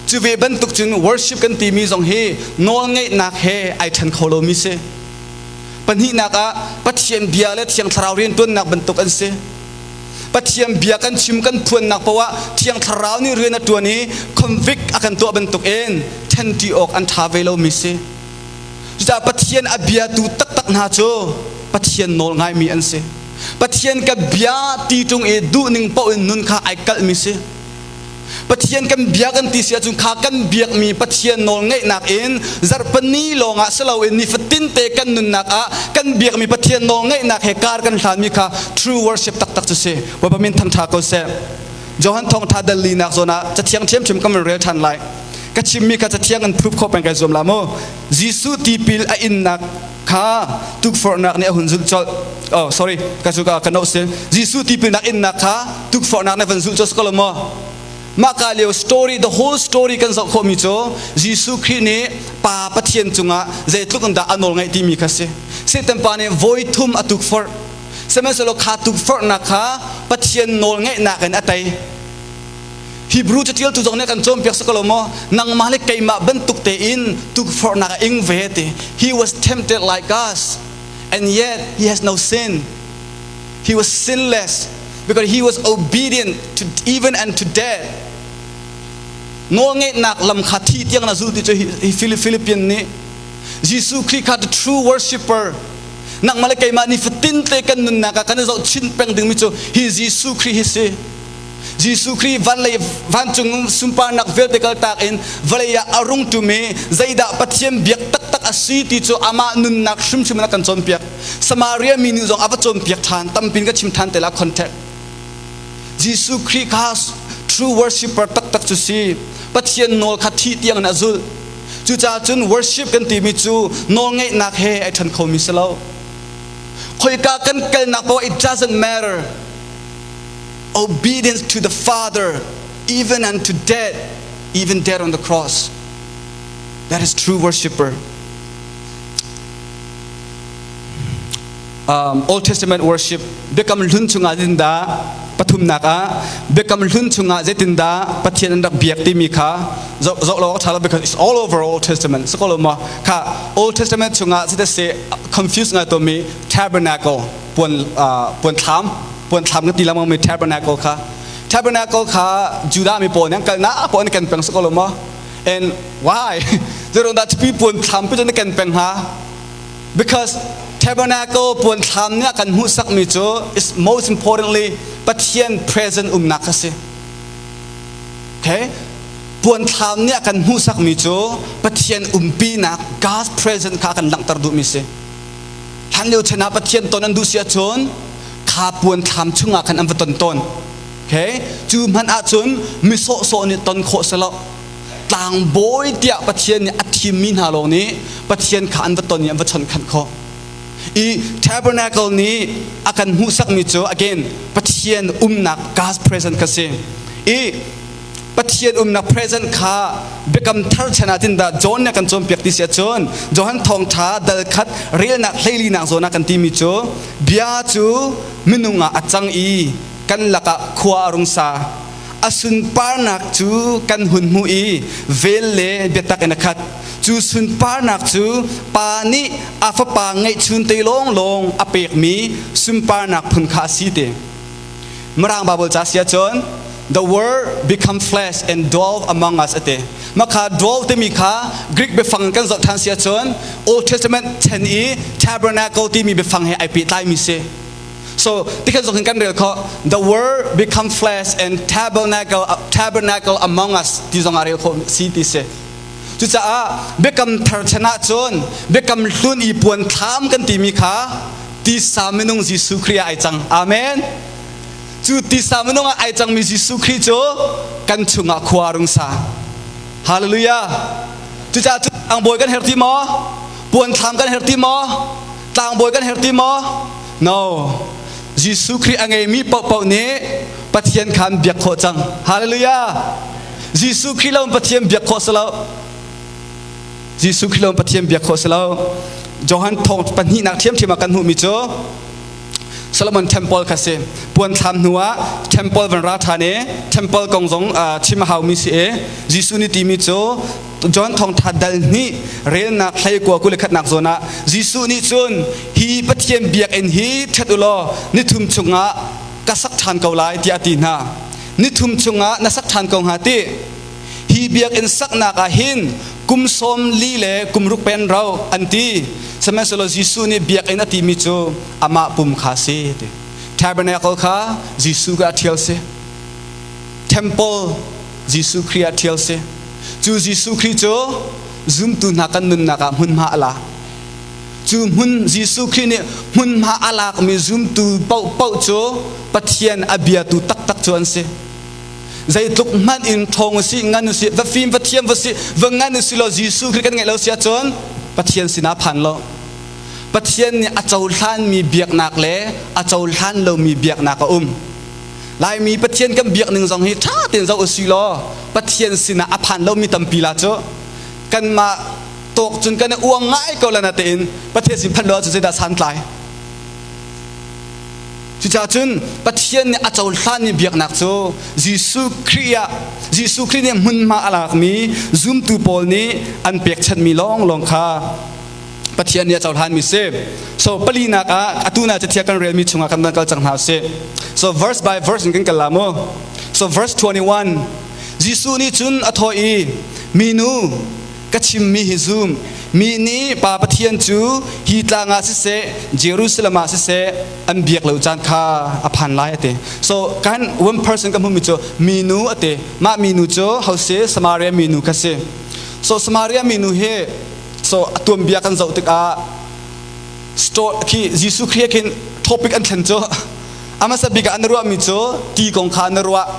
Cu ve bantuk cun worship kan timi zong hi nawlngeihnak he ai ṭhen kho lomi si. Pahnihnak ah Pathian bia le Thiang Thlarau rianṭuannak bantuk an si. Pathian bia kan chim kan phuannak paoh ah Thiang Thlarau nih rian a ṭuan i convict a kan tuah bantukin ṭhenṭi awk an ṭha ve lomi si. Cucaah Pathian a biatu taktak hna cu Pathian nawl ngaimi an si. Pathian ka bia ti ṭung i duhning paoh in nun kha ai kalhmi si. Pathian kan bia kan ti si ahcun kha kan biakmi Pathian nawlngeihnak in zarhpini lawngah si loin nifatin te kan nunnak ah kan biakmi Pathian nawlngeihnak he kar kan hlanmi kha true worship taktak cu si. Bawipa min thangṭha ko seh. Johan thawngṭha dal linak zawn ah cathiang ṭhiamṭhiam kan rel ṭhan lai. Ka chimmi kha cathiang in proof khawh peng kai zuam la mu. Jesuh tipil a innak kha tukforhnak nih a hun zulh colh. Oh, sorry, ka cu ka note si. Jesuh tipilnak innak kha tukforhnak nih van zulh colh si ko lo maw? Mah ka lio story, the whole story kan zoh khawhmi cu Jesuh Khrih nih Pa Pathian cungah zeitluk in dah a nawl ngaih timi kha si. Satan pa nih voi thum a tukforh. Sihmanhsehlaw kha tukforhnak kha Pathian nawl ngaihnak in a tei. Hebrew catialtu zong nih kan cawnpiak si ko lo maw? Nangmah le keimah bantuk tein tukforhnak a ing ve ti. He was tempted like us and yet he has no sin. He was sinless. Because he was obedient to even and to death. Nawlngeihnak lam kha thi tiang na zul ti cu hi Philippian nih Jesuh Khrih kha the true worshipper nangmah le keimah ni fatin te kan nunnak ah kan i zohchinh peng dingmi cu hi Jesuh Khrih hi si. Jesuh Khrih van lei vancung sunparnak vialte kaltak in vawlei ah a rung ṭum i zeidah Pathian biak taktak a si ti cu amah nunnak hrimhrim in a kan cawnpiak. Samaria mi nih zong a va cawnpiak ṭhan, tampin ka chim ṭhan te la contact. Jesuh Khrih kha true worshipper taktak cu si. Pathian nawl kha thih tiang in a zulh. Cucaah cun worship kan timi cu nawlngeihnak he ai ṭhen khomi si lo. Khoika kan kalnak paoh it doesn't matter. Obedience to the Father even unto death, even death on the cross. That is true worshipper. Old Testament worship biakam hlun chungah zeitindah pathumnak ah biakam hlun chungah zeitindah Pathian an rak biak timi kha zoh lo awk ṭha lo because it's all over Old Testament si ko lo maw kha Old Testament chungah zeidah si confuse ngai tomi tabernacle puan puan thlam puan thlam kan ti lengmang mi tabernacle kha tabernacle kha Judah mi pawl nih an kalnak pawl an ken peng si ko lo maw and why zeiruang dah cupi puan thlam pi cu na ken peng hnga because tabernacle puan thlam nih a kan hmuhsakmi cu is most importantly Pathian present umnak kha si okay puan thlam nih a kan hmuhsakmi cu Pathian umpinak God's present kha kan langhter duhmi si hlan lio chan ah Pathian ton an duh si ahcun kha puan thlam chungah khan an va ton tawn okay cu hmanh ahcun mi sawhsawh nih ton khawh si lo tlangbawi tiah Pathian nih a thimmi hna lawng nih Pathian kha an va ton i an va chonhkhanh khawh i tabernacle nih a kan hmuhsakmi cu again Pathian umnak God's presence kha si i Pathian umnak present kha biakam thar chan ah tin dah John nih a kan cawnpiak ti si ahcun Johan thawngṭha dal khat relnak hleilinak zawn ah kan timi cu bia cu minung ah a cang i kan lakah khua a rung sa a sunparnak cu kan hun hmuh i vel le biatak in a khat cu sunparnak cu pa nih a fapa ngeihchun te lawnglawng a pekmi sunparnak phun kha a si ti Mirang Bible ca si ahcun the word become flesh and dwell among us ati. Makha dwell timi kha Greek biafang kan zoh than si ahcun Old Testament chan i tabernacle timi biafang he ai pehtlaimi si. So tikhan zong hin kan rel kho the word become flesh and tabernacle tabernacle among us ti zong ah rel kho si ti si. Cucaah biakam thar chan ahcun biakam hlun i puan thlam kan timi kha tisa minung Jesuh Khrih ah ai cang. Amen. Cu tisa minung ah ai cangmi Jesuh Khrih cu kan chungah khua rung sa. Hallelujah. Cucaah cu tlangbawi kan herh ti maw? Puan thlam kan herh ti maw? Tlangbawi kan herh ti maw? No. Jesuh Khrih a ngeimi paohpaoh nih Pathian kha an biak khawh cang. Hallelujah. Jesuh Khrih lo in Pathian biak khawh si lo. Jesuh Khrih lo in Pathian biak khawh si lo. Johan thong pahnihnak ṭhiamṭhiam ah kan hmuhmi cu Solomon Temple kha si. Puan thlam hnu ah temple van ra ṭhan i temple kong zong chim a haumi si i Jesuh nih timi cu John thawngṭha dal hnih relnak hlei kua 21 khatnak zawn ah Jesuh nih cun hi Pathian biakinn hi ṭhet u law nithum chungah ka sak ṭhan ko lai tiah a ti hna. Nithum chungah na sak ṭhan ko hnga ti. Hi biakinn saknak ah hin kum 40 le kum ruk pen rau an ti. Sihmanhsehlaw Jesuh nih biakinn a timi cu amah pum kha a si ti. Tabernacle kha Jesuh kha a ṭhial si. Temple Jesuh Khrih ah ṭhial si. Cu Jesuh Khrih cu zumtu hna kan nunnak ah hmunhma a la. Cu hmun Jesuh Khrih nih hmunhma a lakmi zumtu paohpaoh cu Pathian a biatu taktak cu an si. Zeitluk hmanh in ṭhawng usih, ngan usih, va fim, va thiam va si, va ngan usih law Jesuh Khrih kan ngeih lo si ahcun Pathian sinah phan lo. Pathian nih a cohlanmi biaknak le a cohlan lomi biaknak a um. Laimi Pathian kan biak ning zong hi ṭha tein zoh usih law Pathian sinah a phan lomi tampi la cu kanmah tawk cun kan i uang ngai ko la na tein Pathian sin phanh lo ahcun zeidah santlai? Cucaah cun Pathian nih a cohlanmi biaknak cu Jesuh Khrih ah Jesuh Khrih nih hmunhma a lakmi zumtu pawl nih an pekchanhmi lawnglawng kha Pathian nih a cohlanmi si. So palinak ah atu na cathiang kan relmi chungah kan van kal cang hna usih. So verse by verse in kan kal la mu. So verse 21 Jesuh nih cun a thawh i minu ka chimmi hi zum mi nih Pa Pathian cu hi tlang ah siseh Jerusalem ah siseh an biak lo caan kha a phan lai a ti. So kan one person ka hmuhmi cu minu a ti. Mah minu cu hose Samaria minu kha si. So Samaria minu hi so a tuanbia kan zoh tikah store khi Jesuh Khrih khin topic an thlen cu a hmasa bik ah an ruahmi cu ti kong kha an ruah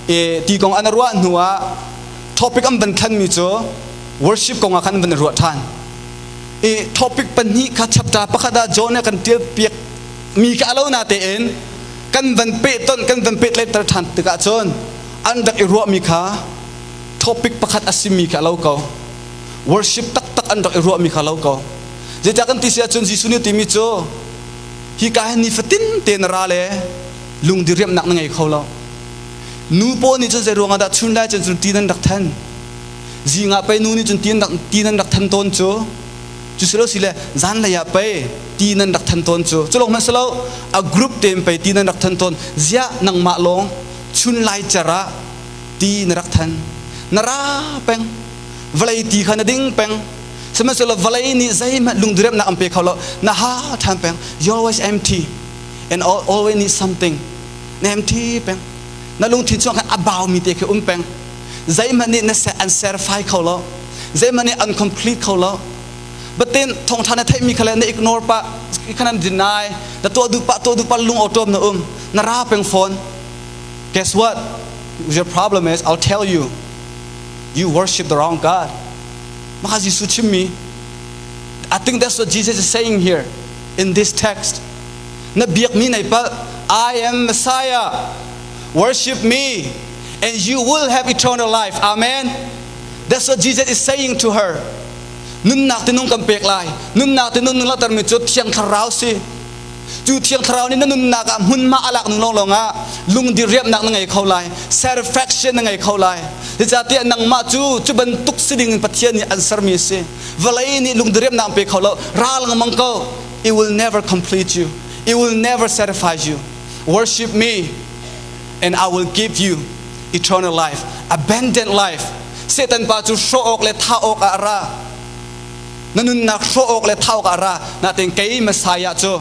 e ti kong an ruah hnu ah topic an van thlenmi cu worship kong ah khan an van ruah ṭhan i topic pahnih kha chapter pakhat ah John nih a kan tial piak mi kha alo na tein kan van peh ton kan van peh tlaiter ṭhan tikah cun an rak i ruahmi kha topic pakhat a simi kha alo ko worship taktak an rak i ruahmi kha lo ko. Zeicah kan ti si ahcun Jesuh nih timi cu hi ka hin nifatin te na ra le lung diriamhnak na ngei kho lo. Nu pawl nih cun zei ruangah dah chun lai cun cun ti nan rak than. Zing ah pei nu nih cun ti nan rak ti nan rak than tawn cu. Cu si lo si le zanlei ah pei ti nan rak than tawn cu. Cu lawng hmanh si lo a group tein pei ti nan rak than tawn. Ziah nangmah lawng chun lai cer ah ti na rak than. Na ra peng. Vawlei ti kha na ding peng. Sihmanhsehlaw vawlei nih zeihmanh lungdiriamhnak an pe kho lo. Na ha ṭhan peng. You always empty and always need something. Na empty peng. Na lungthin chung khan a baumi te khi um peng. Zeihmanh nih na an serfai kho lo. Zeihmanh nih an complete kho lo. But then thawngṭha na theihmi kha le na ignore pah, khan an deny, na tuah duh pah, tuah duh pah lung awṭawm na um. Na ra peng fawn. Guess what? Your problem is, I'll tell you, you worship the wrong God. Maka Jesuh chimmi. I think that's what Jesus is saying here in this text. Na biakmi nei pal, I am Messiah. Worship me and you will have eternal life. Amen. That's what Jesus is saying to her. Nunnak tinung kan pek lai. Nunnak tinung nung mi cu thiang thlarau si. Cu Thiang Thlarau nih na nunnak ah hmunhma a lak ning lawnglawng ah lungdiriamhnak na ngei kho lai, satisfaction na ngei kho lai. Zeicahtiah nangmah cu cu bantuk si ding in Pathian nih an sermi a si. Vawlei nih lungdiriamhnak an pe kho lo. Ra lengmang ko. It will never complete you. It will never satisfy you. Worship me and I will give you eternal life, abundant life. Satan pa cu hrawh awk le thah awk ah a ra. Na nunnak hrawh awk le thah awk ah ra. Natin kei Messiah cu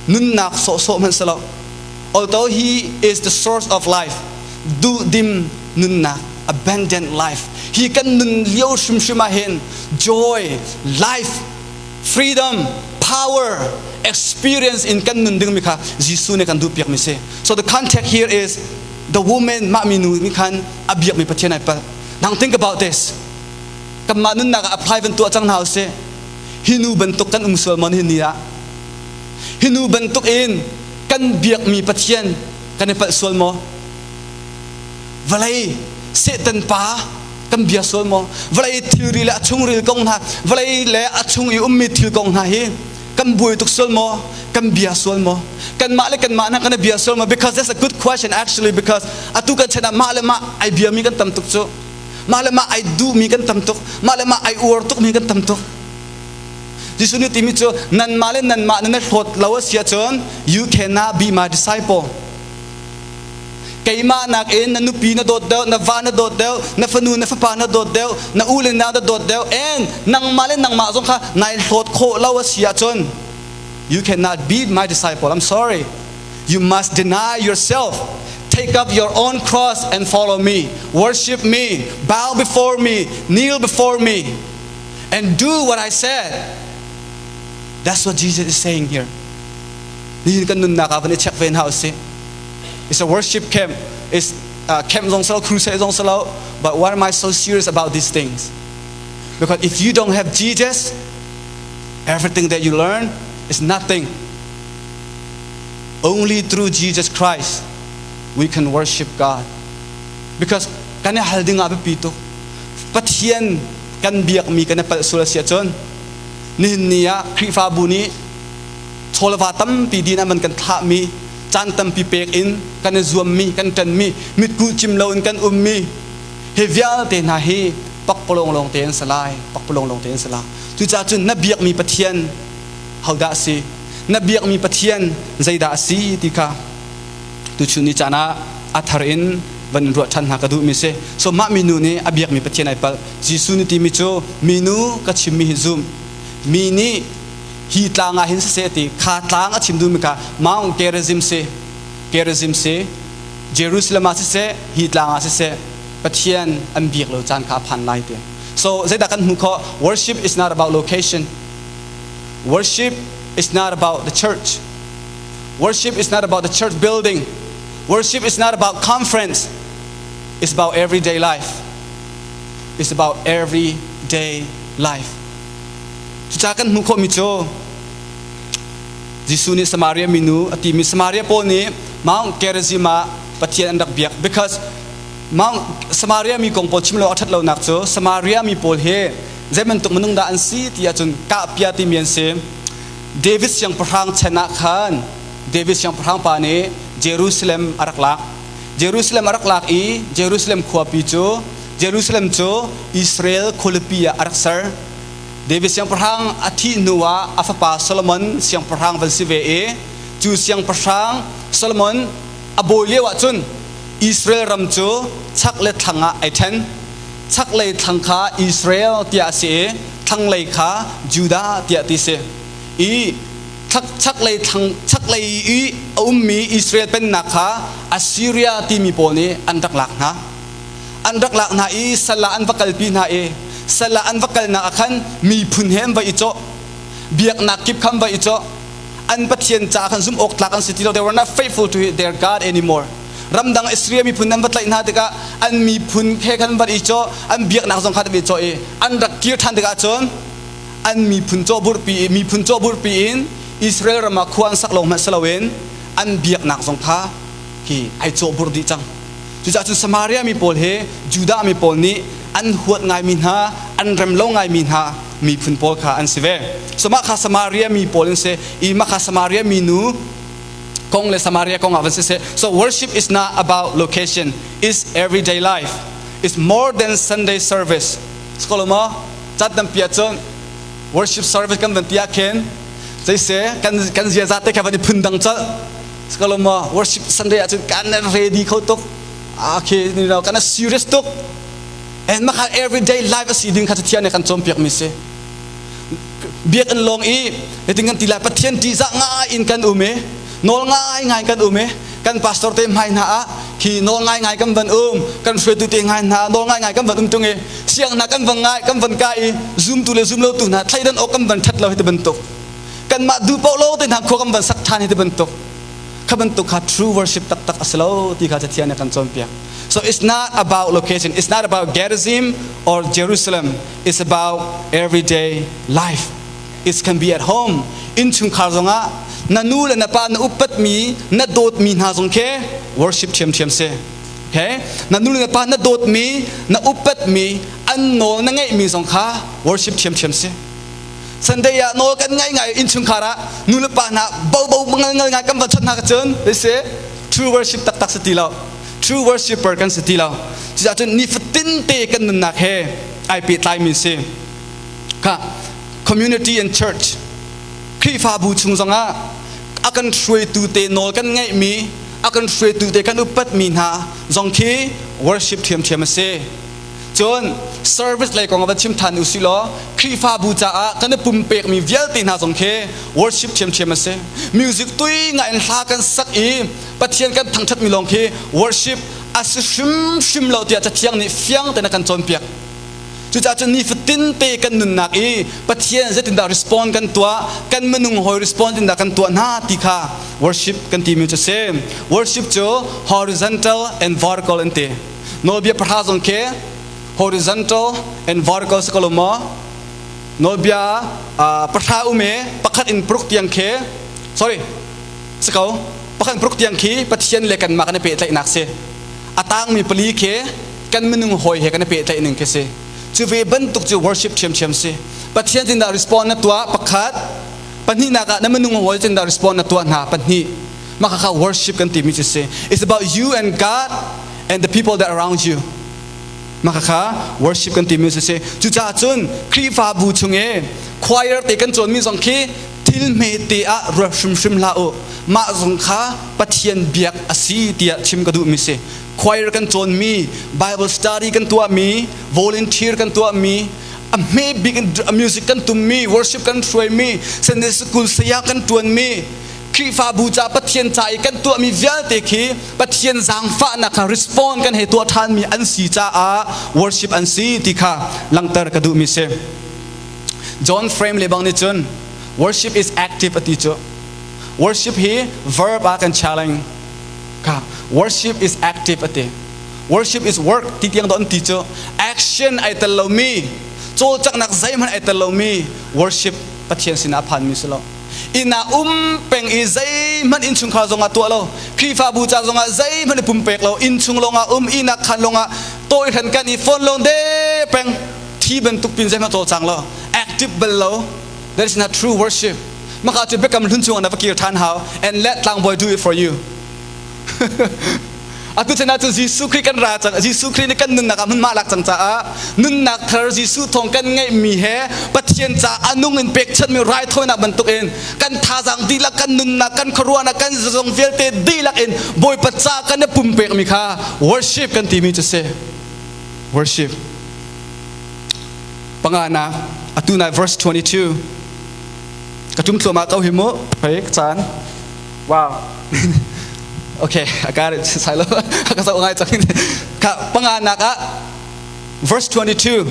nunnak sawhsawh hmanh si lo. Although he is the source of life, duhdim nunnak, abundant life. Hi kan nun lio hrimhrim ah hin joy, life, freedom, power, experience in kan nun dingmi kha Jesuh nih kan duhpiakmi si. So the context here is the woman mah minu nih khan a biakmi Pathian ai palh. Now think about this. Kanmah nunnak ah apply van tuah cang hna usih. Hi nu bantuk kan um sual maw nihin ni ah? Hi nu bantuk in kan biakmi Pathian kan i palh sual maw? Vawlei Satan pa kan bia sual maw? Vawlei thilri le a chungril kong hna, vawlei le a chung i ummi thil kong hna hi kan buai tuk sual maw? Kan bia sual maw? Kanmah le kanmah hna kan i bia sual maw? Because that's a good question actually because atu kan chan ah mah le mah ai biami kan tam tuk cu. Mah le mah ai duhmi kan tam tuk. Mah le mah ai uar tukmi kan tam tuk. Jesuh nih timi cu nanmah le nanmah nan i hlawt lo a si ahcun you cannot be my disciple. Keimah nakin na nupi na dawt deuh, na va na dawt deuh, na fanu na fapa na dawt deuh, na u le nau na dawt deuh, and nangmah le nangmah zong kha nai hlawt khawh lo a si ahcun you cannot be my disciple. I'm sorry. You must deny yourself. Take up your own cross and follow me. Worship me. Bow before me. Kneel before me. And do what I said. That's what Jesus is saying here. Nihin kan nunnak ah van i check ve hna usih. It's a worship camp. It's camp zong silo, crusade zong silo. But why am I so serious about these things? Because if you don't have Jesus, everything that you learn is nothing. Only through Jesus Christ we can worship God. Because kan i hal ding ah biapi tuk. Pathian kan biakmi kan i palh sual a si ahcun nihin ni ah Khrihfabu nih chawlva tampi din ah man kan thlahmi caan tampi pek in kan i zuammi kan ṭanmi mitkuh cim loin kan ummi hi vialte hna hi pakpalawng lawng te an si lai pakpalawng lawng te an si lai. Cucaah cun na biakmi Pathian hodah a si? Na biakmi Pathian zeidah a si ti kha tuchun ni caan ah a thar in van in ruah ṭhan hna ka duhmi si. So mah minu nih a biakmi Pathian ai palh. Jesuh nih timi cu minu ka chimmi hi zum. Mi nih hi tlang ah hin siseh ti kha tlang a chim duhmi kha Mount Gerizim si. Gerizim si. Jerusalem ah siseh hi tlang ah siseh Pathian an biak lo caan kha a phan lai ti. So zeidah kan hmuh khawh? Worship is not about location. Worship is not about the church. Worship is not about the church building. Worship is not about conference. It's about everyday life. It's about everyday life. Cucaah kan hmuh khawhmi cu Jesuh nih Samaria minu a timi Samaria pawl nih Mount Gerizim ah Pathian an rak biak because Mount Samaria mi kong pawl chim lo a ṭhat lonak cu Samaria mi pawl hi zei bantuk minung dah an si ti ahcun kahpia timi an si. David siangpahrang chan ah khan David siangpahrang pa nih Jerusalem a rak lak. Jerusalem a rak lak i Jerusalem khuapi cu Jerusalem cu Israel khualipi ah a rak ser. David siangpahrang a thih hnu ah a fapa Solomon siangpahrang van si ve i cu siangpahrang Solomon a bawi lio ah cun Israel ram cu chak le thlang ah ai ṭhen. Chaklei thlang kha Israel tiah a si i thlanglei kha Judah tiah ti si. I chaklei thlang chaklei i a ummi Israel pennak kha Assyria timi pawl nih an rak lak hna. An rak lak hna i sal ah an va kalpi hna i sal ah an va kalnak ah khan miphun he an va i cawh. Biaknak kip kha an va i cawh. An Pathian caah khan zumh awk tlak an si ti lo. They were not faithful to their God anymore. Ramdang Assyria miphun an va tlaih hna tikah an miphun he khan van i cawh, an biaknak zong kha an i cawh i an rak kir ṭhan tikah cun an miphun cawhburhpi i miphun cawhburhpi in Israel ram ah khua an sak lawng hmanh si loin an biaknak zong kha hi ai cawhburh dih cang. Cucaah cun Samaria mi pawl he Judah mi pawl nih an huat ngaimi hna, an rem lo ngaimi hna miphun pawl kha an si ve. So mah kha Samaria mi pawl an si i mah kha Samaria minu kong le Samaria kong ah van siseh. So worship is not about location, it's everyday life. It's more than Sunday service. Skoloma cat tampi ahcun worship service kan van ti ah khin zeise kan kan ziaza te kha van i phun dang colh. Skoloma worship Sunday ahcun kan ready kho tuk. Okay, you know, kan serious tuk. And maka everyday life asi ding kha Pathian nih kan cawnpiak mi si. Biakinn lawng i hitin kan ti lai Pathian ṭihzah ngai in kan um i nawl ngai ngai kan um i kan pastor te hmai hna ah khi nawl ngai ngai kan van um kan hruaitu te ngai hna nawl ngai ngai kan van um ṭung i siang hna kan van ngai kan van kai i zumtu le zum lotu hna thleidan awk kan van ṭhat lo hi ti bantuk kanmah duh paoh lo te hna khua kan van sak ṭhan hi ti bantuk kha bantuk kha true worship taktak a si lo ti kha Cathiang nih a kan cawnpiak. So it's not about location, it's not about Gerizim or Jerusalem. It's about everyday life. It can be at home. Innchungkhar zongah na nu le na pa na upatmi, na dawtmi hna zong khi worship ṭhiamṭhiam si. Okay? Na nu le na pa na dawtmi, na upatmi, an nawl na ngeihmi zong kha worship ṭhiamṭhiam si. Sunday ah nawl kan ngai ngai innchungkhar ah nu le pa hna bo bo ngal ngal ngai kan van chawt hna ka cun si true worship taktak si ti lo. True worshipper kan si ti lo. Cucaah cun nifatin te kan nunnak he ai pehtlaimi si. Kha community and church Khrihfabu chung zongah a kan hruaitu te nawl kan ngeihmi a kan hruaitu te kan upatmi hna zong khi worship ṭhiamṭhiam a si. Cun service lei kong ah van chim ṭhan u sih law Khrihfabu caah kan i pumpekmi vialte hna zong khi worship ṭhiamṭhiam a si. Music tui ngai in hla kan sak i Pathian kan thangṭhatmi lawng khi worship a si hrimhrim lo tiah Cathiang nih fiang tein a kan cawnpiak. Cucaah cun nifatin te kan nunnak i Pathian zeitindah respond kan tuah, kan minung hawi respond tindah kan tuah hna ti kha worship kan timi cu a si. Worship cu horizontal and vertical an ti. Nawlbia pahra zong khi horizontal and vertical si ko lo maw? Nawlbia pahra um i pakhat in paruk tiang khi sorry si ko pakhat in paruk tiang khi Pathian le kanmah kan i pehtlaihnak si. A tangmi pali khi kan minung hawi he kan i pehtlaih ning khi si. Cu ve bantuk cu worship ṭhiamṭhiam si. Pathian tindah respond na tuah pakhat, pahnihnak ah na minung hawi tindah respond na tuah hna pahnih. Mah kha worship kan timi cu si. It's about you and God and the people that around you. Mah kha worship kan timi cu si. Cucaah cun Khrihfabu chung i choir te kan cawnmi zong khi thil hmete ah ruat hrimhrim hlah u. Mah zong kha Pathian biak a si tiah chim ka duhmi si. Choir kan cawnmi, Bible study kan tuahmi, volunteer kan tuahmi, a hme bik in music kan tummi, worship kan hruaimi, Sunday school saya kan ṭuanmi, Khrihfabu ca Pathian ca i kan tuahmi vialte khi Pathian zaangfahnak kha respond kan hei tuah ṭhanmi an si caah worship an si ti kha langhter ka duhmi si. John Frame le bang nih cun worship is active a ti cu. Worship hi verb ah kan challenge. Ka worship is active a ti. Worship is work ti tiang don ti cu action ai tel lomi cawlcanghnak zeihmanh ai tel lomi worship Pathian sinah a phanmi si lo. Inn ah um peng i zeihmanh innchungkhar zongah tuah lo Khrihfabu ca zongah zeihmanh i pumpek lo innchung lawngah um ihnak khan lawngah tawihran kan i phone lawng de peng thi bantuk pin zeihmanh cawlcang lo active bal lo. That is not true worship. Maka cu biakam hlun chungah na va kir ṭhan hau and let tlangbawi do it for you. Atu chan ahcun Jesuh Khrih kan ra cang. Jesuh Khrih nih kan nunnak ah hmunhma lak cang caah nunnak thar Jesuh thawng kan ngeihmi he Pathian ca a nung in pekchanhmi raithawinak bantukin kan thazaang dihlak kan nunnak kan khuaruahnak kan zong vialte dihlak in Bawipa ca kan i pumpekmi kha worship kan timi cu si. Worship. Panganak atu nai verse 22 ka tum thluahmah ko hi mu. Hei caan. Wow. Okay, I got it. Silo. Ka sa ngai cang. Ka panganak ah verse 22.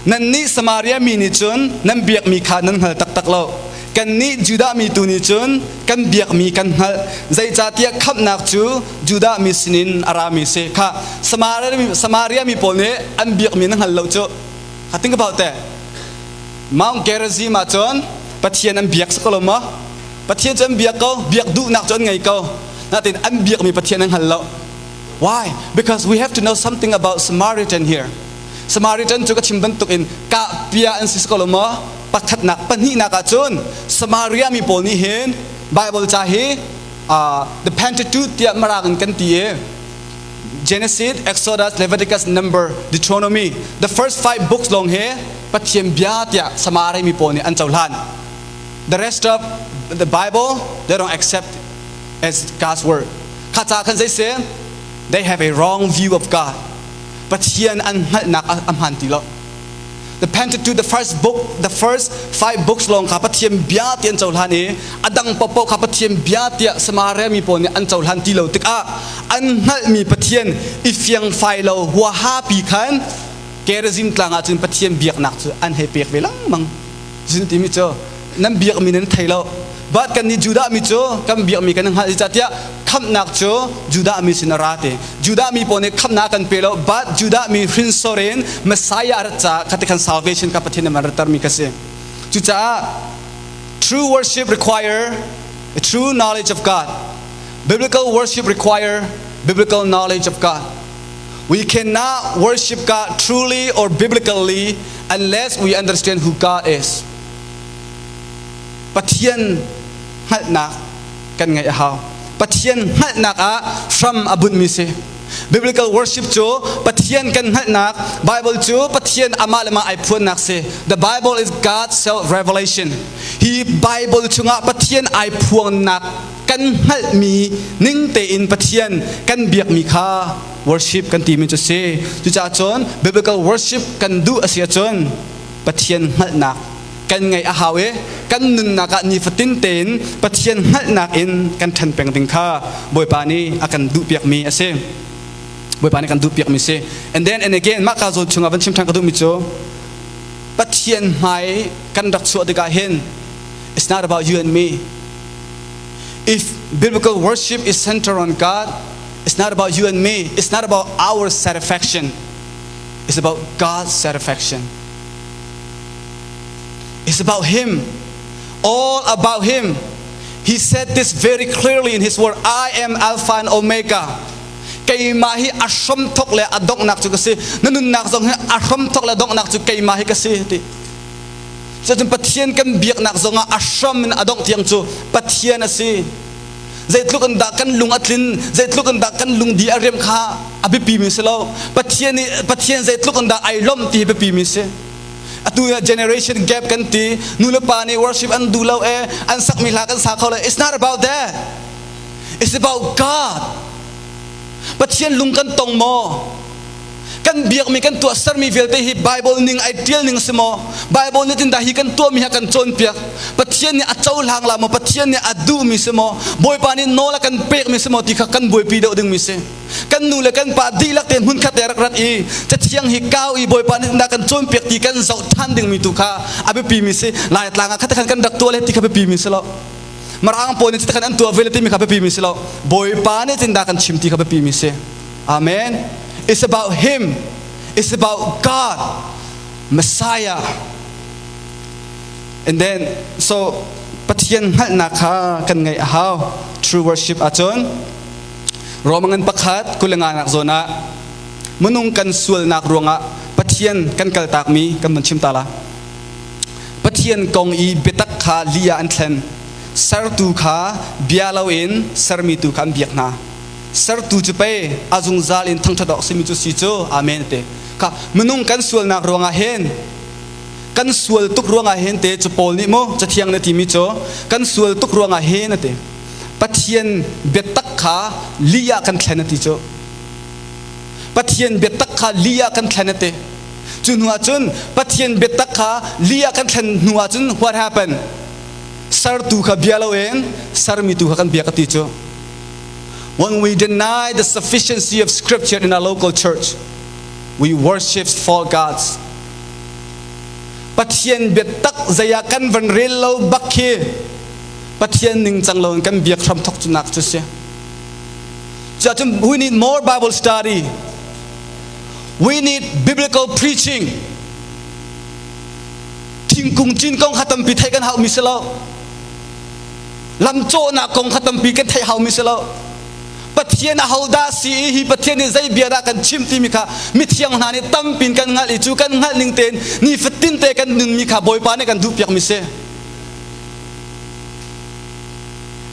Nan nih Samaria mi nih cun nan biakmi kha nan hngal taktak lo. Kannih Judah mi tu nih cun kan biakmi kan hngalh. Zeicahtiah khamhnak cu Judah mi sinin a rami si. Kha Samaria mi, Samaria mi pawl nih an biakmi nan hngal lo cu. Kha think about that. Mount Gerizim ah cun Pathian an biak si ko lo maw? Pathian cu an biak ko, biak duhnak cu an ngei ko. Natin an biakmi Pathian an hngal lo. Why? Because we have to know something about Samaritan here. Samaritan cu ka chim bantuk in kahpia an si ko lo maw? Pakhatnak, pahnihnak ah cun Samaria mi pawl nih hin Bible ca hi the Pentateuch tiah Mirang in kan ti i Genesis, Exodus, Leviticus, Number, Deuteronomy, the first five books lawng hi Pathian bia tiah Samaria mi pawl nih an cohlan. The rest of the Bible they don't accept as God's word. Kha ca khan zei si? They have a wrong view of God. Pathian an hngalhnak a hmaan ti lo. The Pentateuch, the first book, the first five books lawng kha Pathian bia ti an cohlan i a dang paohpaoh kha Pathian bia tiah Samaria mi pawl nih an cohlan ti lo tikah an hngalhmi Pathian i fiangfai lo huaha pi khan Gerizim tlang ah cun Pathian biaknak cu an hei pek ve lengmang. Zin timi cu nan biakmi nan thei lo. But kan nih Judah mi cu kan biakmi kan hngalh zeicahtiah khamhnak cu Judah mi sin a ra ti. Judah mi pawl nih khamhnak kan pe lo but Judah mi hrinsor in Messiah a rat caah khati khan salvation kha Pathian nih a rattermi kha si. Cucaah true worship require a true knowledge of God. Biblical worship require biblical knowledge of God. We cannot worship God truly or biblically unless we understand who God is. Pathian hngalhnak kan ngeih a hau. Pathian hngalhnak ah hram a bunhmi si. Biblical worship cu Pathian kan hngalhnak, Bible cu Pathian amah le mah ai phuannak si. The Bible is God's self-revelation. Hi Bible chungah Pathian ai phuangnak kan hngalhmi ning tein Pathian kan biakmi kha worship kan timi cu si. Cucaah cun biblical worship kan duh a si ahcun Pathian hngalhnak kan ngeih a hau i kan nunnak ah nifatin tein Pathian hngalhnak in kan ṭhan peng ding kha Bawipa nih a kan duhpiakmi a si. Bawipa nih kan duhpiakmi si. And then and again mah ka zawn chungah van chim ṭhan ka duhmi cu Pathian hmai kan rak chuah tikah hin it's not about you and me. If biblical worship is centered on God, it's not about you and me. It's not about our satisfaction. It's about God's satisfaction. It's about Him. All about Him. He said this very clearly in His word I am Alpha and Omega. Keimah hi a hramthok le a donghnak cu ka si. Na nunnak zong hi a hramthok le donghnak cu keimah hi ka si. Ti. Cucun Pathian kan biaknak zongah a hram in a dongh tiang cu Pathian a si. Zeitluk in dah kan lung a tlin, zeitluk in dah kan lungdi a rem kha a biapi mi si lo. Pathian nih Pathian zeitluk in dah ai lawmh ti hi biapi mi si. Atu generation gap kan ti, nu le pa nih worship an duh lo e, an sakmi hla kan sa kho lo. It's not about that. It's about God. Pathian lung kan tong maw? Kan biakmi kan tuahsermi vialte hi Bible ning ai tial ning si maw? Bible nih tindah hi kan tuahmi ha kan cawnpiak. Pathian nih a cohlang la maw? Pathian nih a duhmi si maw? Bawipa nih nawl a kan pekmi si maw ti kha kan buaipi deuh dingmi si. Kan nu le kan pa dihlak tein hmunkhat te rak rat i cathiang hi kau i Bawipa nih tindah kan cawnpiak ti kan zoh ṭhan dingmi tu kha a biapimi si. Laitlang ah khatakhan kan rak tuah le ti kha biapimi si lo. Mirang pawl nih cutikhan an tuah ve le timi kha biapi mi si lo. Bawipa nih cindah kan chim ti kha biapi mi si. Amen. It's about him. It's about God, Messiah. And then so Pathian hngalhnak kha kan ngeih a hau. True worship ahcun Roman ngan pakhat kulenganak zawn ah minung kan sualnak ruangah Pathian kan kaltakmi kan van chim ta la. Pathian kong i biatak kha li ah an thlen. Sertu kha bia loin sermi tu kha an biak hna. Sertu cu pei a zungzal in thangṭhat awk simi cu si cu. Amen te. Kha minung kan sualnak ruangah hin kan sual tuk ruangah hin te cu Paul nih mu cathiang na timi cu kan sual tuk ruangah hin a ti. Pathian biatak kha li ah kan thlen a ti cu. Pathian biatak kha li ah kan thlen a ti. Cu hnu ah cun Pathian biatak kha li ah kan thlen hnu ah cun what happened? Sertu kha bia loin sermi tu kha kan biak a ti cu. When we deny the sufficiency of scripture in our local church, we worship false gods. Pathian biatak zei ah kan van rel lo bak khi Pathian ningcang lo in kan biak hram thok cu nak cu si. Cuahcun we need more Bible study. We need biblical preaching. Thingkung cin kong kha tampi theih kan haumi si lo. Lam cawhnak kong kha tampi kan theih haumi si lo. Pathian ahodah si i hi Pathian nih zei bia dah kan chim timi kha mithiang hna nih tampin kan hngalh i cu kan hngalh ning tein nifatin te kan nunmi kha Bawipa nih kan duhpiakmi si.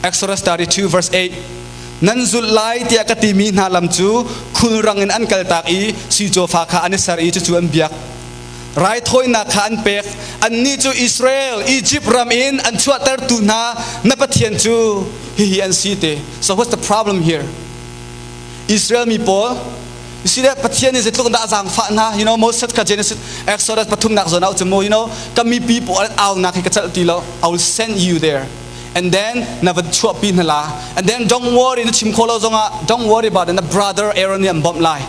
Exodus 32 verse 8 Nan zulh lai tiah ka timi hna lam cu khulrang in an kaltak i sui cawfa kha an i ser i cucu an biak. Raithawinak kha an pek. Annih cu Israel, Egypt ram in an chuahtertu hna na Pathian cu hihi an si te. So what's the problem here? Israel mi pawl You see that Pathian nih zeitluk dah a zaangfah hna you know Moses kha Genesis Exodus pathumnak zawn ah cu you know ka mipi pawl an aunak hi ka celh ti lo I will send you there and then na van chuahpi hna la and then don't worry na chim kho lo zongah don't worry about it na brother Aaron nih an bawmh lai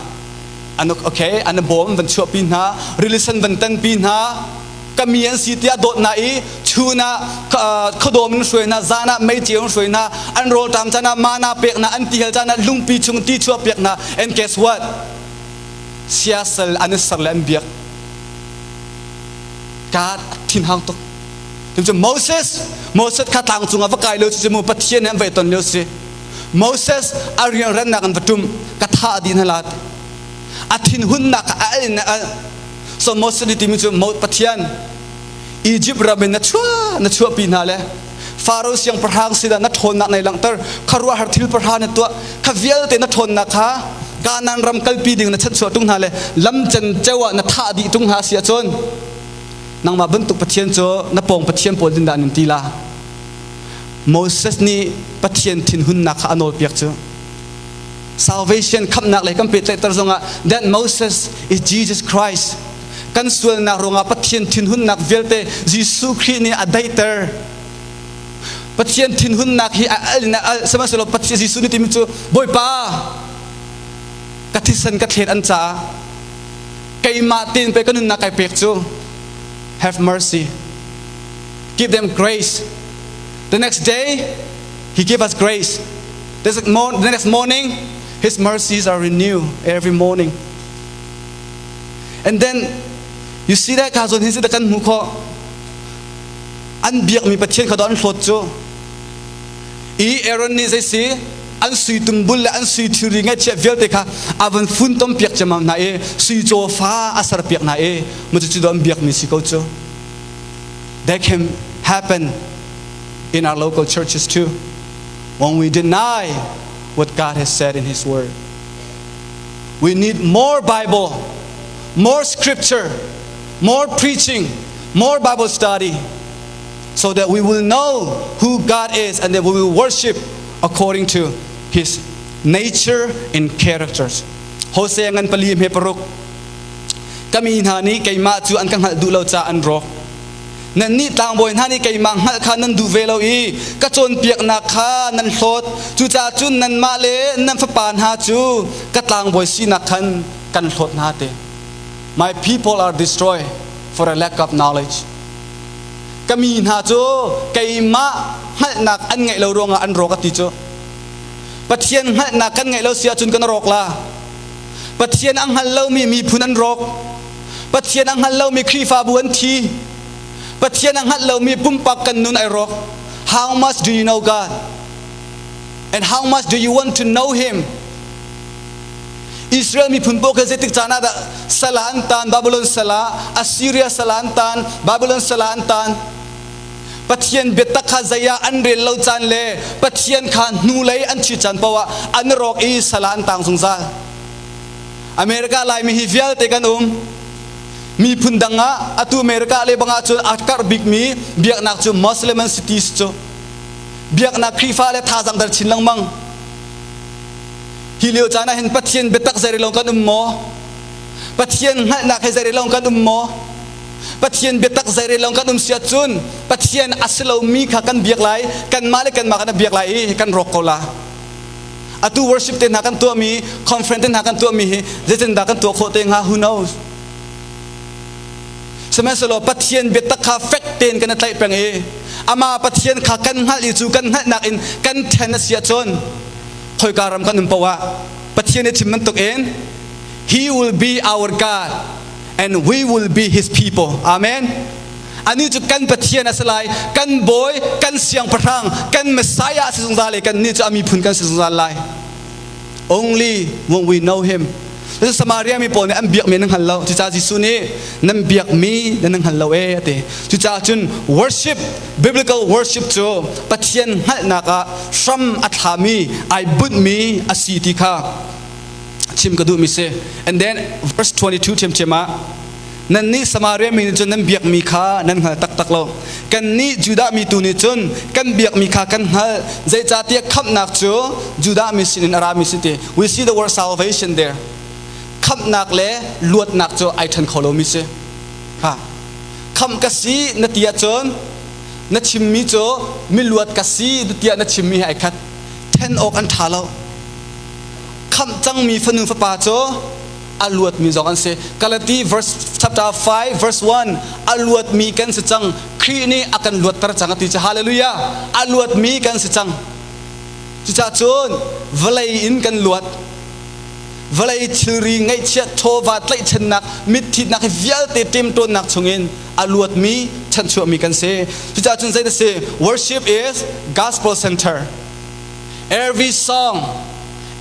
an okay an bawm van chuahpi hna rilisan van tanpi hna ka mi an si tiah dawt hna i chun ah khuadawm in hruai hna zan ah mei in hruai hna an rawlṭam caan ah mana pek hna an tihal caan ah lungpi chung ti chuah piak hna and guess what siasal an i ser le an biak God thinhang tuk Cu Moses Moses kha tlang cungah va kai lio cu mu Pathian he an va i ton lio si Moses a rianrennak an va ṭum ka thah dih hna la a thinhunnak a al in a al so Moses nih timi cu Pathian Egypt ram in na chuah na chuahpi hna le Faro siangpahrang sinah na ṭhawnnak nei langhter khuaruahhar thil pahra na tuah kha vialte na ṭhawnnak kha Kanaan ram kalpi ding na chanchuah ṭung hna le lam ceu ah na thah dih ṭung hna si ahcun nangmah bantuk Pathian cu na pawng Pathian pawl din dah nan ti la Moses nih Pathian thinhunnak kha a nawlpiak cu salvation khamhnak lei kan pehtlaihter zongah that Moses is Jesus Christ kan sualnak ruangah Pathian thinhunnak vialte Jesuh Khrih nih a daihter Pathian thinhunnak hi a al in a al sihmanhsehlaw Pathian Jesuh nih timi cu Bawipa ka thisen ka thlet an caah keimah tein pei ka nunnak kai pek cu have mercy give them grace the next day he gave us grace the next morning his mercies are renewed every morning and then you see that ka zawn hin si da kan hmu kho an biakmi pathian kha do an hlawt cu I Aaron nih zei si an sui tumbul le an sui thilri ngaihchiah vialte kha a van funtom piak ciammam hna i sui cawfa a ser piak hna i macu cu an biakmi si ko cu. That can happen in our local churches too. when we deny what God has said in His Word. We need more Bible, more scripture, more preaching, more Bible study, so that we will know who God is and that we will worship according to His nature and characters. Hosea ngan pali he paruk kami hna nih keimah cu an ka hngalh duh lo ca an rawk Nannih tlangbawi hna nih keimah hngalh kha nan duh ve lo i ka cawnpiaknak kha nan hlawt. Cucaah cun nanmah le nan fapa hna cu ka tlangbawi sinak khan kan hlawt hna te. My people are destroyed for a lack of knowledge. Ka mi hna cu keimah hngalhnak an ngeih lo ruangah an rawk a ti cu. Pathian hngalhnak kan ngeih lo si ahcun kan rawk la. Pathian a hngal lomi miphun an rawk. Pathian a hngal lomi Khrihfabu an thi. Pathian a hngalh lomi pumpak kan nun ai rawk. How much do you know God? And how much do you want to know Him? Israel miphun pawl kha zeitik caan ah dah sala an tan Babylon sala Assyria sala an tan Babylon sala an tan Pathian biatak kha zei ah an rel lo caan le Pathian kha hnulei an chi caan paoh ah an rawk i sala an tang zungzal America Laimi hi vialte kan um. Miphun dang ah atu America le bangah cun a karh bikmi biaknak cu Muslim an si ti cu. Biaknak Khrihfa le thazaang dar chin lengmang. Hi lio caan ah hin Pathian biatak zei lo kan um maw? Pathian hngalhnak he zei lo kan um maw? Pathian biatak zei lo kan um si ahcun Pathian a si lomi kha kan biak lai, kanmah le kanmah kan biak lai i kan rawk ko la. Atu worship te hna kan tuahmi, conference te hna kan tuahmi hi zeitindah kan tuah khawh te hnga? Who knows? Sihmanhsehlaw Pathian biatak kha fek tein kan i tlaih peng i amah Pathian kha kan hngalh i cu kan hngalhnak in kan ṭhen a si ahcun khoika ram kan um paoh ah Pathian i chim bantuk in He will be our God and we will be His people. Amen. Anih cu kan Pathian a si lai, kan Bawi, kan Siangpahrang, kan Messiah a si zungzal i kannih cu a miphun kan si zungzal lai. Only when we know him. Samaria mi pawl nih an biakmi nan hngal lo. Cucaah Jesuh nih nan biakmi nan hngal lo ee a ti. Cucaah cun worship, biblical worship cu Pathian hngalhnak ah hram a thlami, ai bunhmi a si ti kha chim ka duhmi si. And then verse 22 ṭhiamṭhiam ah Nannih Samaria mi nih cun nan biakmi kha nan hngal taktak lo. Kannih Judah mi tu nih cun kan biakmi kha kan hngalh. Zeicahtiah khamhnak cu Judah mi sinin a rami si ti. We see the word salvation there. Khamhnak le luatnak cu ai ṭhen kho lomi si. Ha. Khamh ka si na ti ahcun na chimmi cu miluat ka si tiah na chimmi he ai khat. Ṭhen awk an ṭha lo. Khamh cangmi fanu fapa cu a luatmi zong an si. Galati verse chapter 5 verse 1 a luatmi kan si cang. Khrih nih a kan luatter cang a ti cu hallelujah. A luatmi kan si cang. Cucaah cun vawlei in kan luat. Vawlei thilri ngaihchiat chawva tlaihchannak mitthitnak hi vialte ṭemṭawnnak chungin a luatmi chanchuahmi kan si. Cucaah cun zei si worship is gospel center. Every song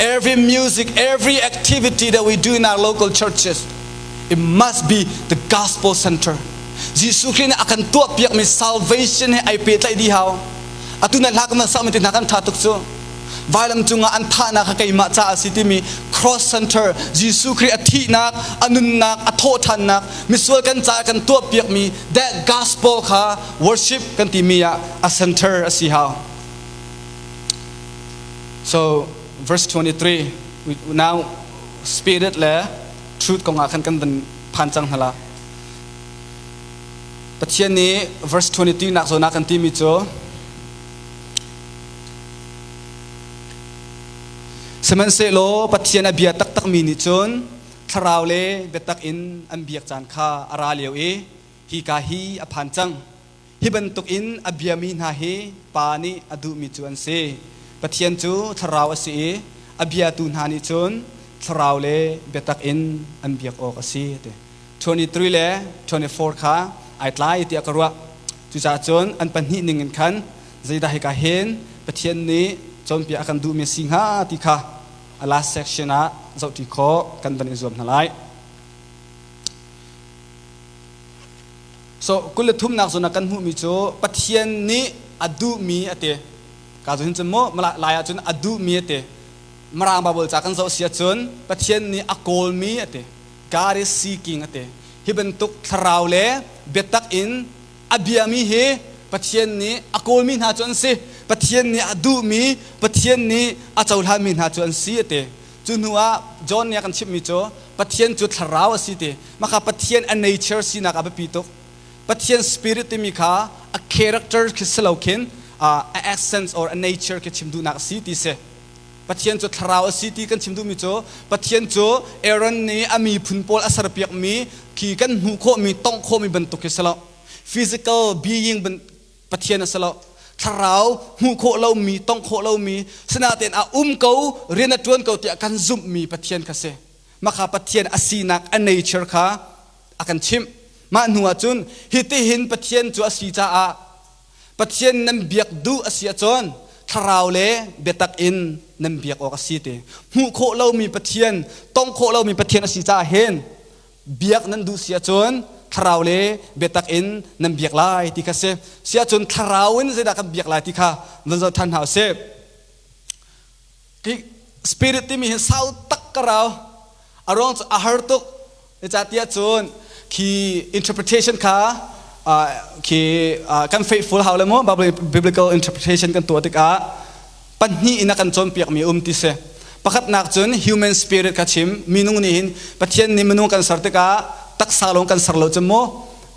every music, every activity that we do in our local churches, it must be the gospel center. Jesuh Khrih nih a kan tuahpiakmi salvation he ai pehtlaih dih hau. Atu na hla kan sak mi te hna kan tha tuk cu. Vailam cungah an thahnak kha keimah caah a si timi cross center Jesuh Khrih a thihnak, a nunnak, a thawhthannak, misual kan caah kan tuahpiakmi that gospel kha worship kan timi ah a center a si hau. So verse 23 we now spirit le truth kong ah khan kan van phan cang hna la. Pathian nih verse 23 nak zawn ah kan timi cu Sihmanhsehlaw Pathian a bia taktakmi nih cun thlarau le biatak in an biak caan kha a ra lio i hika hi a phan cang. Hi bantukin a biami hna hi Pa nih a duhmi cu an si. Pathian cu thlarau a si i a biatu hna nih cun thlarau le biatak in an biak awk a si a ti. 23 le 24 kha ai tlai tiah ka ruah. Cucaah cun an pahnih ning in khan zeidah hika hin Pathian nih cawnpiak a kan duhmi a si hnga ti kha a last section ah zohṭi khawh kan van i zuam hna lai. So 23 nak zawn ah kan hmuhmi cu Pathian nih a duhmi a ti. Ka cu hin cun mu lai ah cun a duhmi a ti. Mirang Bible ca kan zoh si ahcun Pathian nih a kawlmi a ti. God is seeking a ti. Hi bantuk thlarau le biatak in a biami hi Pathian nih a kawlmi hna cu an si. Pathian nih a duhmi, Pathian nih a cohlanmi hna cu an si a ti. Cu hnu ah John nih a kan chimhmi cu Pathian cu thlarau a si ti. Mah kha Pathian a nature sinak a biapi tuk. Pathian spirit timi kha a character khi si lo khin a essence or a nature khi chim duhnak a si ti si. Pathian cu thlarau a si ti kan chim duhmi cu Pathian cu Aaron nih a miphun pawl a serpiakmi khi kan hmuh khawhmi tongh khawhmi bantuk khi si lo. Physical being Pathian a si lo. Thlarau hmuh khawh lomi tongh khawh lomi sinain a um ko rian a ṭuan ko tiah kan zumhmi Pathian kha si. Mah kha Pathian a sinak a nature kha a kan chimh. Mah hnu ah cun hitihin Pathian cu a si caah Pathian nan biak duh a si ahcun thlarau le biatak in nan biak awk a si ti. Hmuh khawh lomi Pathian, tongh khawh lomi Pathian a si caah hin biak nan duh si ahcun thlarau le biatak in nan biak lai ti kha si. Si ahcun thlarau in zeidah kan biak lai ti kha van zoh ṭhan hna usih. Hi spirit timi hi sau tak ka rau. A ruang cu a har tuk. Zeicahtiah cun khi interpretation kha khi kan faithful hau le mu biblical interpretation kan tuah tikah pahnih in a kan cawnpiakmi um ti si. Pakhatnak cun human spirit kha chim minung nih hin Pathian nih minung kan ser tikah taksa lawng kan ser lo cu mu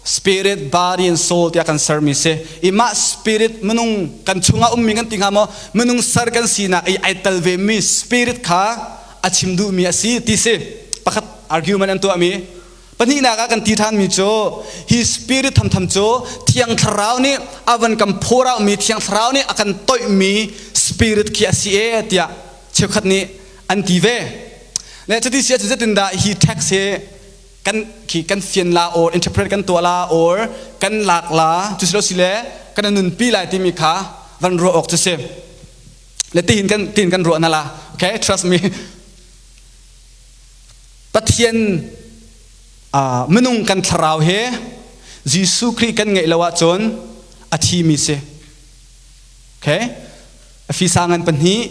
spirit body and soul tiah kan sermi si. I mah spirit minung kan chungah ummi kan ti hnga maw minung ser kan sinak i ai tel vemi spirit kha a chim duhmi a si ti si pakhat argument an tuahmi pahnihnak ah kan ti ṭhanmi cu hi spirit thamtham cu thiang thlarau nih a van kan phorahmi thiang thlarau nih a kan toihmi spirit khi a si e tiah cheukhat nih an ti ve le cuti si ahcun zeitindah hi text hi kan khi kan fian la or interpret kan tuah la or kan lak la cu si lo si le kan nunpi lai timi kha van ruah awk cu si le tihin kan tihin kan ruah na la okay trust me Pathian minung kan thlarau he Jesuh Khrih kan ngeih lo ahcun a thimi si okay Efesa ngan pahnih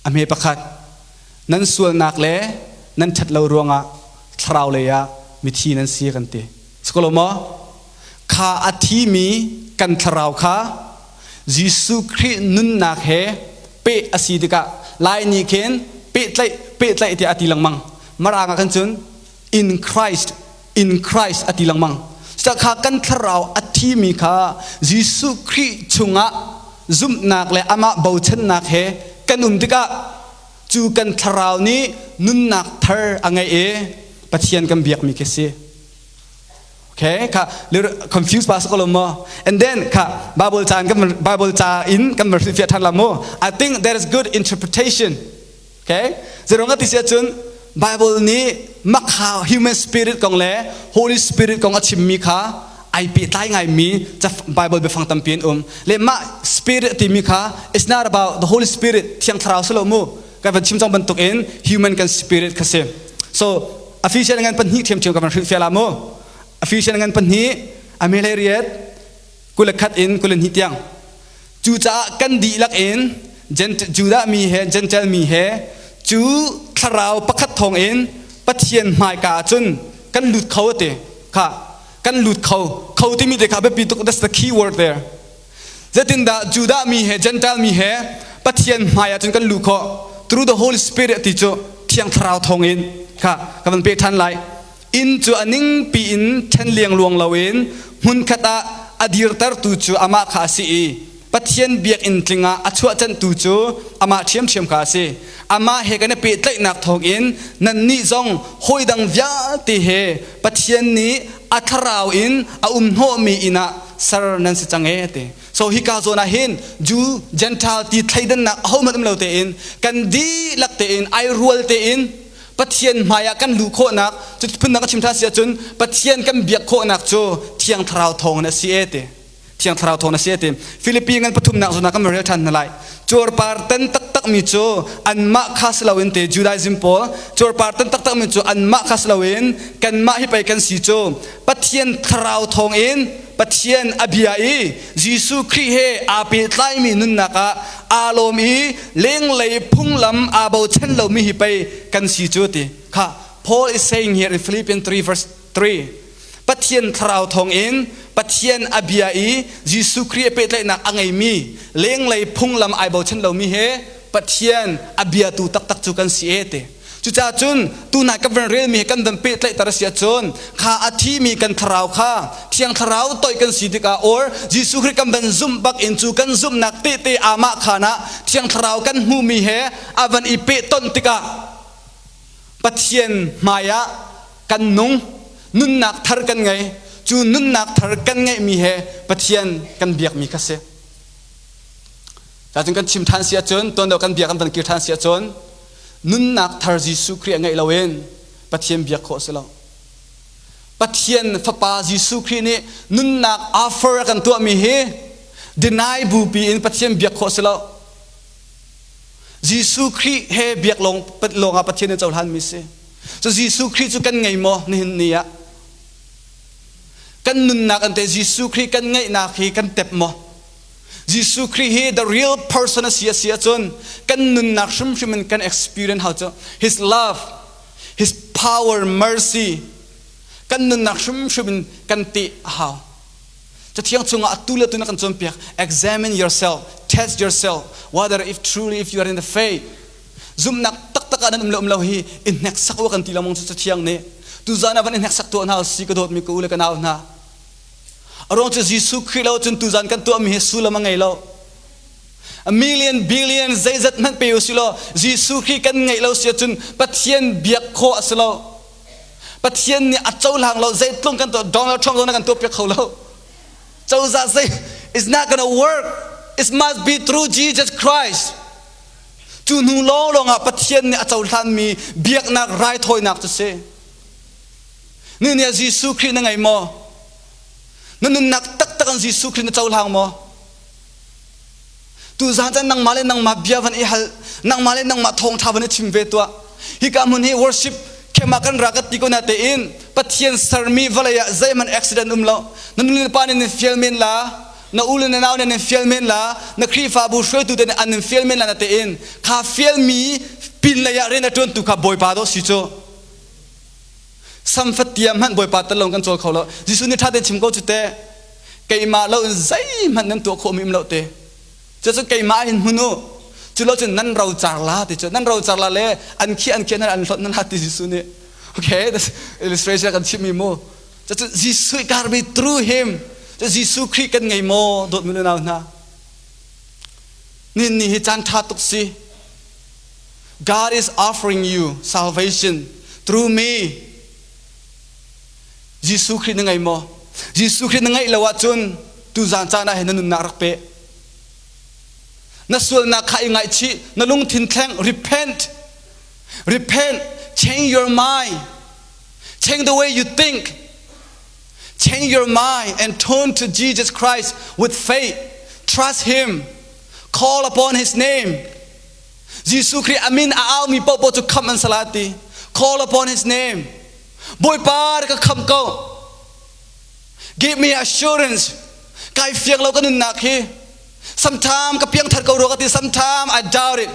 a hme pakhat nan sualnak le nan ṭhat lo ruangah thlarau lei ah mithi nan si kan ti Sikolo maw kha a thimi kan thlarau kha Jesuh Khrih nunnak he peh a si tikah Lai nih khin pehtlaih pehtlaih tiah a ti lengmang. Mirang ah khan cun in Christ in Christ a ti lengmang. Cucaah kha kan thlarau a thimi kha Jesuh Khrih chungah zumhnak le amah bochannak he kan um tikah cu kan thlarau nih nunnak thar a ngeih i Pathian kan biakmi khi si. Okay, kha confused pa ko lo mo. And then kha Bible ca kan Bible ca in kan hrilhfiah than la mu. I think there is good interpretation. Okay? Zerong ati sia cun Bible nih makha human spirit kong le Holy Spirit kong a chimmi kha ai pehtlai ngaimi Bible biafang tampi an um. Le mah spirit timi kha it's not about the Holy Spirit thiang thlarau si lo mu. Kan van chim cang bantuk in human kan spirit kha si. So Ephesian ngan pahnih ṭhiamṭhiam ka van hrilhfiah la mu. Ephesian ngan pahnih a mele riat 21 in 22 tiang. Cucaah kan dihlak in Judah mi he Gentile mi he cu thlarau pakhat thawng in Pathian hmaika ah cun kan lut kho ati kha kan lut kho kho timi te kha biapi tuk that's the key word there Zeitindah Judah mi he Gentile mi he Pathian hmai ah cun kan luh khawh through the Holy Spirit ti cu Thiang Thlarau thawngin kha ka van pe ṭhan lai. Inn cu a ningpi in ṭhen liangluang loin hmunkhat ah a dirtertu cu amah kha a si i Pathian biakinn tling ah a chuahcanhtu cu amah ṭhiamṭhiam kha a si. Amah he kan i pehtlaihnak thawngin nannih zong hawidang vialte he Pathian nih a thlarau in a um hnawhmi inn ah ser nan si cang ee ti. So hika zawn ah hin Jew Gentile ti thleidannak ahohmanh um lo tein kan dihlak tein ai rual tein Pathian hmai ah kan luh khawhnak cu phundang ka chim tha si ahcun Pathian kan biak khawhnak cu Thiang Thlarau thawng in a si ee ti. Thiang Thlarau thawng a si ti. Filipi ngan pathumnak zawn ah kan rel ṭhan hna lai. Cuarpar tan taktakmi cu anmah kha si loin te Judaism pawl cuarpar tan taktakmi cu anmah kha si loin kanmah hi pei kan si cu Pathian Thlarau thawng in. Pathian a bia i Jesuh Khrih he aa pehtlaimi nunnak ah aa lawm i lenglei phunglam aa bochan lomi hi pei kan si cu ti kha Paul is saying here in Philippians 3 verse 3. Pathian thlarau thawngin Pathian a bia i Jesuh Khrih a pehtlaihnak a ngeimi lenglei phunglam ai bochan lomi he Pathian a biatu taktak cu kan si e ti. Cucaah cun tunai kan van relmi he kan van pehtlaihter a si ahcun kha a thimi kan thlarau kha Thiang Thlarau toih kan si tikah or Jesuh Khrih kan van zumh bak in cu kan zumhnak tehte amah khan ah Thiang Thlarau kan hmuhmi he a van i pehtonh tikah Pathian hmai ah kan nung nunnak thar kan ngei cu nunnak thar kan ngeihmi he Pathian kan biakmi kha si. Cun kan chim ṭhan si ahcun tuan deuh kan bia kan van kir ṭhan si ahcun nunnak thar Jesuh Khrih a ngeih loin Pathian biak khawh a si lo. Pathian Fapa Jesuh Khrih nih nunnak offer a kan tuahmi hi deny bupi in Pathian biak khawh a si lo. Jesuh Khrih he biak lawng lawngah Pathian nih cohlanmi si. Cu Jesuh Khrih cu kan ngei maw nihin ni ah? Kan nunnak an te Jesuh Khrih kan ngeihnak hi kan tep maw? Jesuh Khrih hi the real person a si a si ahcun kan nunnak hrimhrim in kan experience hau cu his love, his power, mercy kan nunnak hrimhrim in kan teh a hau. Cathiang chungah atu le atu na kan cawnpiak examine yourself, test yourself whether if truly if you are in the faith. Zumhnak taktak ah nan um le um lo hi i hneksak u kan ti lengmang cu Cathiang nih. Tuzaan ah van i hneksak tuah hna usih ka dawtmi ka u le ka nau hna. A ruang cu Jesuh Khrih lo cun tuzan kan tuahmi hi sullam a ngei lo. A million, billion zeizat hmanh pe usih law Jesuh Khrih kan ngeih lo si ahcun Pathian biak khawh a si lo. Pathian nih a cohlang lo zeitlung kan tuah Donald Trump zong na kan tuahpiak kho lo. Cozah zei it's not gonna work. It must be through Jesus Christ. Cu hnu lawnglawng ah Pathian nih a cohlanmi biaknak raithawinak cu si. Ni nih Jesuh Khrih na ngei maw? Na nunnak taktak in Jesuh Khrih na cohlang maw? Tuzaan caan nangmah le nangmah bia van i hal, nangmah le nangmah thawngṭha van i chim ve tuah. Hika hmun hi worship khema kan ra ka ti ko na tein Pathian sermi vawlei ah zeihmanh accident um lo. Na nu le pa nih nan fial men la, na u le na nau nih nan fial men la, na Khrihfabu hruaitu te nih an nan fial men la na tein kha fialmi pin lei ah rian a ṭuantu kha Bawipa dawh si cu. Samfatia hmanh Bawipa tel lo kan cawl kho lo. Jesuh nih ṭha tein chim ko cu teh. Keimah lo in zeihmanh nan tuah khawhmi um lo te. Cucu keimah hin hmun u. Cu lo cun nan rocar la ti cu. Nan rocar la le an khi an khi nan an hlawt nan la ti Jesuh nih. Okay, that's illustration kan chimmi mu. Cucu Jesuh gotta be through him. Cu Jesuh Khrih kan ngei maw dawtmi unau hna. Ni ni hi caan ṭha tuk si. God is offering you salvation through me. Jesuh Khrih na ngei maw? Jesuh Khrih na ngeih lo ahcun tuzaan caan ah hin na nunnak rak pe. Na sualnak kha i ngaihchih, na lungthin thleng, repent. Repent, change your mind. Change the way you think. Change your mind and turn to Jesus Christ with faith. Trust Him. Call upon His name. Jesuh Khrih a min a aumi paohpaoh cu khamh an si lai ti. Call upon his name. Bawipa ka khamh ko. Give me assurance. Kai fiang lo ka nunnak hi. Sometime ka piangthar ko rua ka ti. Sometime I doubt it.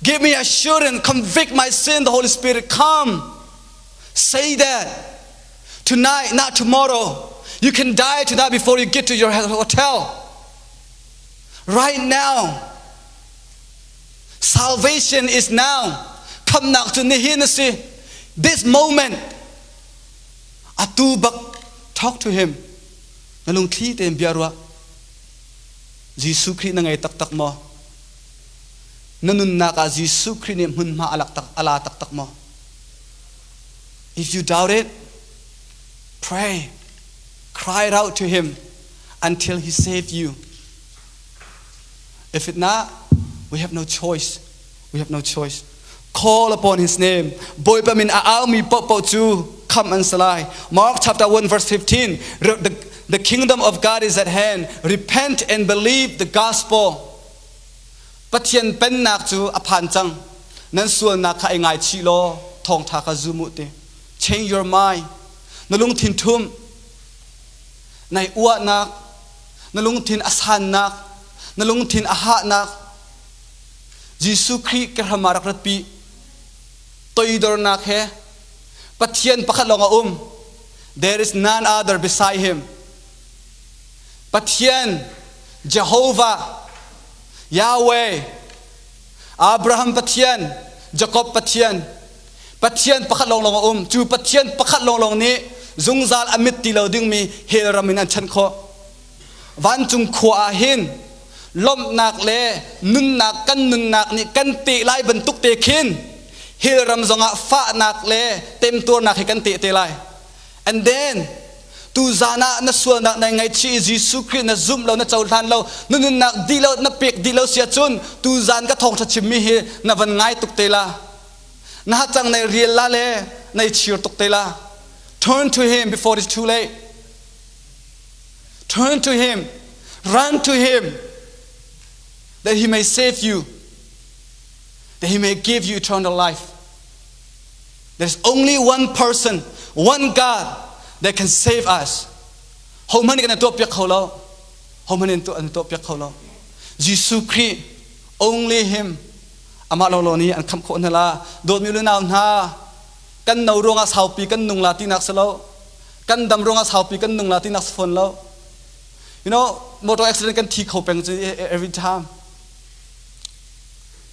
Give me assurance. Convict my sin. The Holy Spirit come. Say that. Tonight, not tomorrow. You can die tonight before you get to your hotel. Right now. Salvation is now. Khamnak cu nihin a si. This moment. Atu bak talk to him. Na lungthli tein bia ruah. Jesuh Khrih na ngei taktak maw? Na nunnak ah Jesuh Khrih nih hmunhma a lak tak a la taktak maw? If you doubt it, pray. Cry out to him until he saved you. If it not, we have no choice. We have no choice. Call upon his name. Bawipa min a aumi paohpaoh cu khamh an si lai. Mark chapter 1 verse 15. The kingdom of God is at hand. Repent and believe the gospel. Pathian pennak cu a phan cang. Nan sualnak kha i ngaichih law thawngṭha kha zum u ti. Change your mind. Na lungthin ṭhum. Nai uahnak, na lungthin a sannak, na lungthin a hahnak, Jesuh Khrih ka hram ah rak ratpi. Toidornak he Pathian pakhat lawng a um. There is none other beside him. Pathian, Jehovah, Yahweh, Abraham Pathian, Jacob Pathian, Pathian pakhat lawnglawng a um. Cu Pathian pakhat lawnglawng nih zungzal a mit ti lo dingmi hell ram in an chanh khawh. Vancung khua ah hin lawmhnak le nunnak kan nunnak nih kan teh lai bantuk te khin hell ram zongah fahnak le temtuarnak hi kan teh te lai. And then tuzan ah na sualnak nai ngaihchih i Jesuh Khrih na zumh lo na cohlan lo na nunnak dih lo na pek dih lo si ahcun tuzan ka thawngṭha chimmi hi na van ngai tuk te la. Na hacang nai rial la le nai chir tuk te la. Turn to him before it's too late. Turn to him. Run to him that he may save you, that he may give you eternal life. There's only one person, one God that can save us. Ho hmanh nih kan tuah piak kho lo. Ho hmanh in an tuah piak kho lo. Jesuh Khrih, only him. Amah lawlaw nih an khamh khawh hna la. Dawtmi unau hna, kan no ruangah saupi kan nung la tinak si lo. Kan dam ruangah saupi kan nung la tinak si fawn lo. You know, motor accident kan thi kho peng cu every time.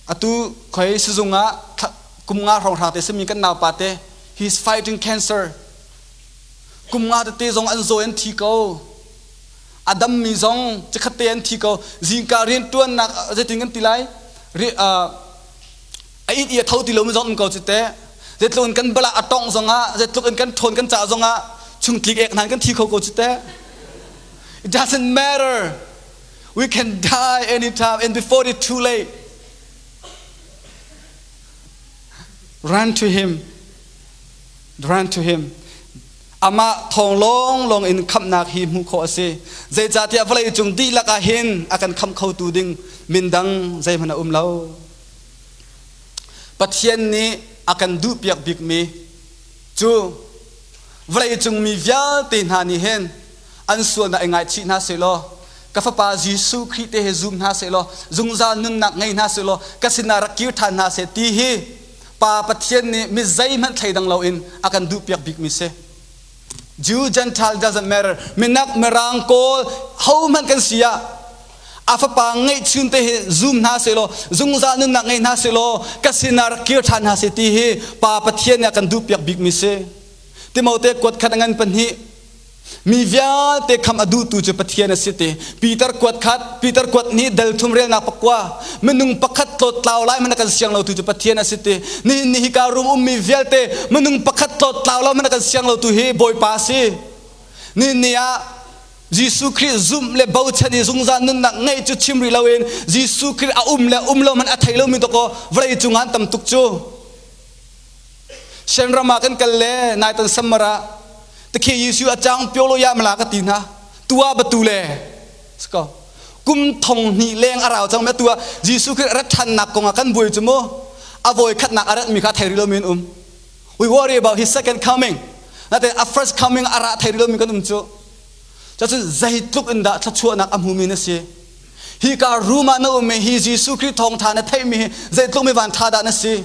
Atu khoi sizung ah kum nga hrawng te simi kan naupa te he is fighting cancer. Kum nga tete zong an zaw an thi ko. A dammi zong cikhat te an thi ko. Zingka riantuannak zeitin kan ti lai? A it i a tho ti lomi zong um ko cu te. Zeitluk in kan bala a tongh zongah, zeitluk in kan ṭhawn kan cah zongah chungtlik ek hna kan thi kho ko cu te. It doesn't matter. We can die anytime and before it's too late. Run to him. Run to him. Amah thawng lawnglawng in khamhnak hi hmuh khawh a si. Zeicahtiah vawlei cung dihlak ah hin a kan khamh khotu ding min dang zeihmanh a um lo. Pathian nih a kan duhpiak bikmi cu vawlei cung mi vialte hna nih hin an sualnak i ngaichih hna sehlaw ka fapa Jesuh Khrih te hi zum hna sehlaw zungzal nunnak ngei hna sehlaw ka sinah rak kir ṭhan hna seh ti hi Pa Pathian nih mi zeihmanh thleidang loin a kan duhpiak bikmi si. Jew Gentile doesn't matter. Minak Mirang Kawl hohmanh kan si ah a fapa ngeihchun te hi zum hna sehlaw zungzal nunnak ngei hna sehlaw ka sinah rak kir ṭhan hna seh ti hi Pa Pathian nih a kan duhpiak bikmi si. Timote kuat khat a ngan pahnih Mi vialte khamh a duhtu cu Pathian a si ti. Peter kuat khat, Peter kuat nih dal thum relnak pakua, minung pakhat tlawt tlau lai hmanh a kan siang lotu cu Pathian a si ti. Nihin ni hika room ummi vialte minung pakhat tlawt tlau lo hmanh a kan siang lotu hi Bawipa a si. Nihin ni ah Jesuh Khrih zumh le bochan i zungzal nunnak ngeih cu chim rih loin Jesuh Khrih a um le um lo hmanh a thei lomi dawkaw vawlei cung ah an tam tuk cu. Shan ram ah kan kal le naitan summer ah Takhe Yesu a cang pyolo ya mala ka ti hna tua batu le sko kum thong hnih leng a rau cang me tua Jesuh Khrih rat ṭhannak kong ah kan buai cu mu a voi khatnak a rat mi kha thei rih lo mi an um we worry about his second coming nate a first coming a ra thei rih lo mi kan um cu cucu zeitluk in dah thluachuahnak a hmumi na si hi ka room ah na um i hi Jesuh Khrih thawngṭha na theihmi hi zeitluk mi van ṭha dah na si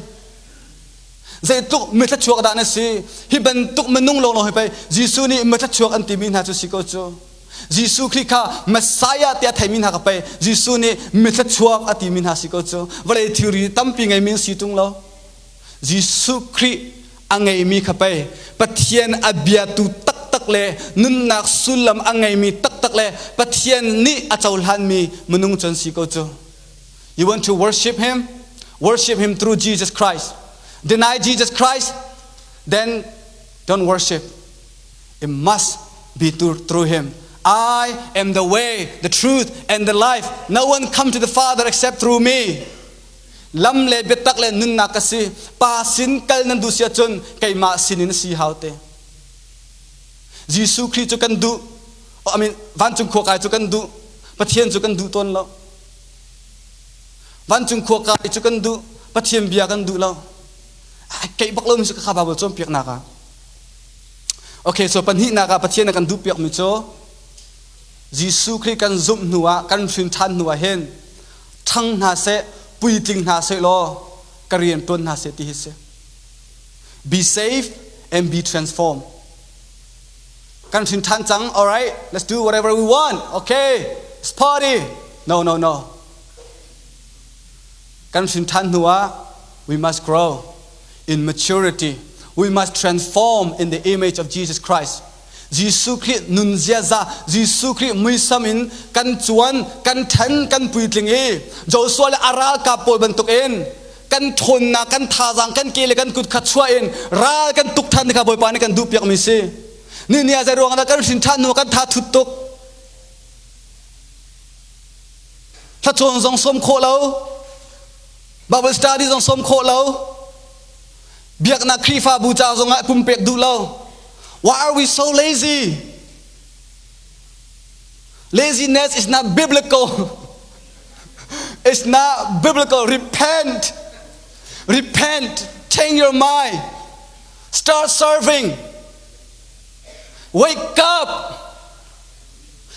Zeitluk mithlachuak dah na si? Hi bantuk minung lawnglawng hi pei Jesuh nih mithlachuak an timi hna cu si ko cu. Jesuh Khrih kha Messiah tiah theimi hna kha pei Jesuh nih mithlachuak a timi hna si ko cu. Vawlei thilri tampi ngeimi an si ṭung lo. Jesuh Khrih a ngeimi kha pei Pathian a biatu taktak le nunnak sullam a ngeimi taktak le Pathian nih a cohlanmi minung cu an si ko cu. You want to worship him? Worship him through Jesus Christ. Deny Jesus Christ, then don't worship. It must be through him. I am the way, the truth, and the life. No one come to the Father except through me. Lam le biatak le nunnak ka si. Pa sin kal nan duh si ahcun keimah sin in si hau te. Jesuh Khrih cu kan duh. I mean, vancung khua kai cu kan duh. Pathian cu kan duh tawn lo. Vancung khua kai cu kan duh, Pathian bia kan duh lo. Ai keih bak lomi cu ka Bible cawnpiaknak ah. Okay, so pahnihnak ah Pathian a kan duhpiakmi cu Jesuh Khrih kan zumh hnu ah kan hrin ṭhan hnu ah hin ṭhang hna seh, puitling hna seh law ka rian ṭuan hna seh ti hi si. Be safe and be transformed. Kan hrin ṭhan cang, all right, let's do whatever we want. Okay, let's party. No, no, no. Kan hrin ṭhan hnu ah we must grow in maturity. We must transform in the image of Jesus Christ. Jesuh Khrih nun ziaza, Jesuh Khrih muisam in kan cuan, kan ṭhen, kan puitling i Joshua le a ralkap pawl bantukin kan ṭhawnnak, kan thazaang, kan ke le kan kut kha chuah in ral kan tuk ṭhan ti kha Bawipa nih kan duhpiakmi si. Ni ni ah zei ruang dah kan hrin ṭhan hnu kan tha thut tuk. Thlacawn zong sawm khawh lo, Bible study zong sawm khawh lo, biaknak Khrihfabu ca zongah pumpek duh lo. Why are we so lazy? Laziness is not biblical. It's not biblical. Repent. Repent. Change your mind. Start serving. Wake up.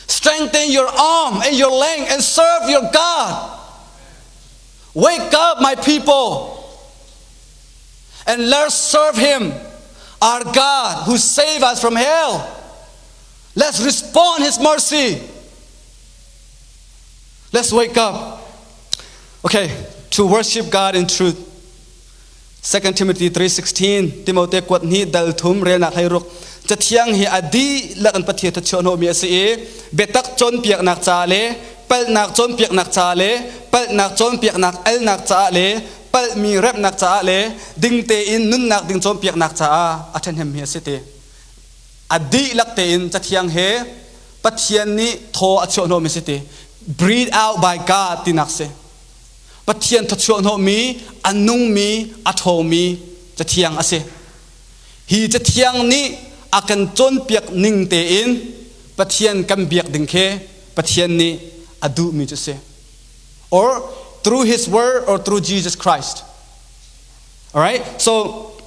Strengthen your arm and your leg and serve your God. Wake up, my people, and let's serve Him, our God who saved us from hell. Let's respond His mercy. Let's wake up. Okay, to worship God in truth. 2 Timothy 3:16 Timote kuat hnih dal thum relnak hlei ruk cathiang hi a dihlak in Pathian thachuah hnawhmi a si i biatak cawnpiaknak ca le palhnak cawnpiaknak ca le palhnak cawnpiaknak alnak caah le palhmi remhnak caah le ding tein nunnak ding cawnpiaknak caah a ṭhahnemmi a si ti a dihlak tein cathiang he Pathian nih thaw a chuah hnawhmi si ti breathe out by God tinak si Pathian thawchuah hnawhmi, a nungmi, a ṭhawngmi Cathiang a si. Hi Cathiang nih a kan cawnpiak ning tein Pathian kan biak ding khi Pathian nih a duhmi cu a si. Or through His word or through Jesus Christ. Alright? So,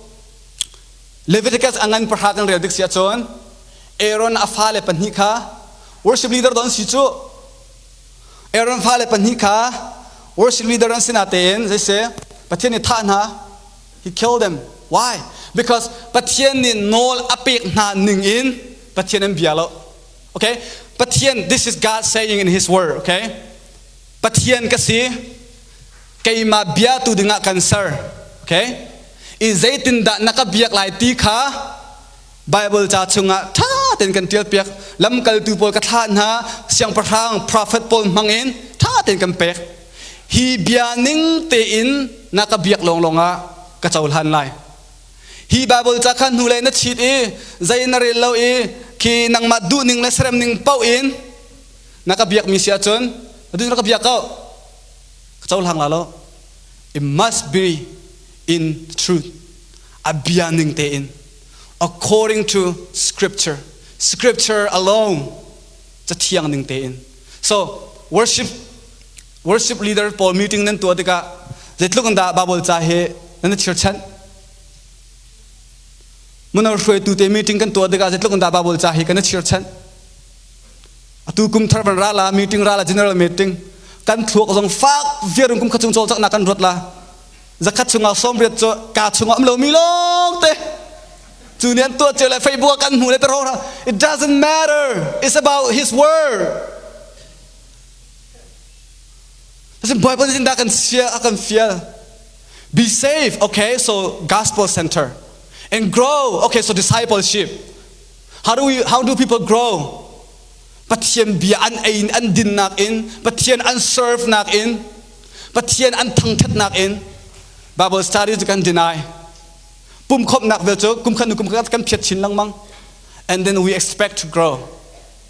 Leviticus a ngan pahra kan rel dik si ahcun Aaron a fale pahnih kha worship leader don si cu Aaron fale pahnih kha worship leader an si natein zeise Pathian nih thah hna. He killed them. Why? Because Pathian nih nawl a pek hna ning in Pathian an bia lo. Okay? Pathian, this is God saying in His word. Okay? Pathian ka si. Keimah bia tu dingah kan ser. Okay? I zeitindah na ka biak lai ti kha Bible ca chungah ṭha tein kan ṭialpiak. Lamkaltu pawl ka thlah hna, siangpahrang prophet pawl hmangin ṭha tein kan pek. Hi bia ning tein na ka biak lawnglawng ah ka cohlan lai. Hi Bible ca kha hnulei na chit i zei na rel lo i khi nangmah duhning le serem ning paoh in na ka biakmi si ahcun na ka biak ko ka cohlang la lo. It must be in truth. A bia ning tein according to scripture scripture alone cathiang ning tein so worship worship leader pawl meeting nan tuah tikah zeitluk in dah Bible ca hi nan chirchanh mino hruaitu te meeting kan tuah tikah zeitluk in dah Bible ca hi kan chirchanh atu kum thar van ra la meeting ra la general meeting kan thluak zong fak viar kum kha chung cawlcangnak kan ruat la zakhat chungah 80 cu ka chungah um lomi lawng te cu nih an tuah cio le Facebook kan hmu le pero it doesn't matter. It's about his word. Asin Bible in dah kan sia a kan fial. Be safe, okay, so gospel center. And grow, okay, so discipleship. How do people grow? Pathian bia an ei an dinnak in Pathian an serve nak in Pathian an thangthatnak in Bible study cu kan deny. Pumkhawmhnak vel cu kum khat nu kum khat kan phiat chin lengmang. And then we expect to grow.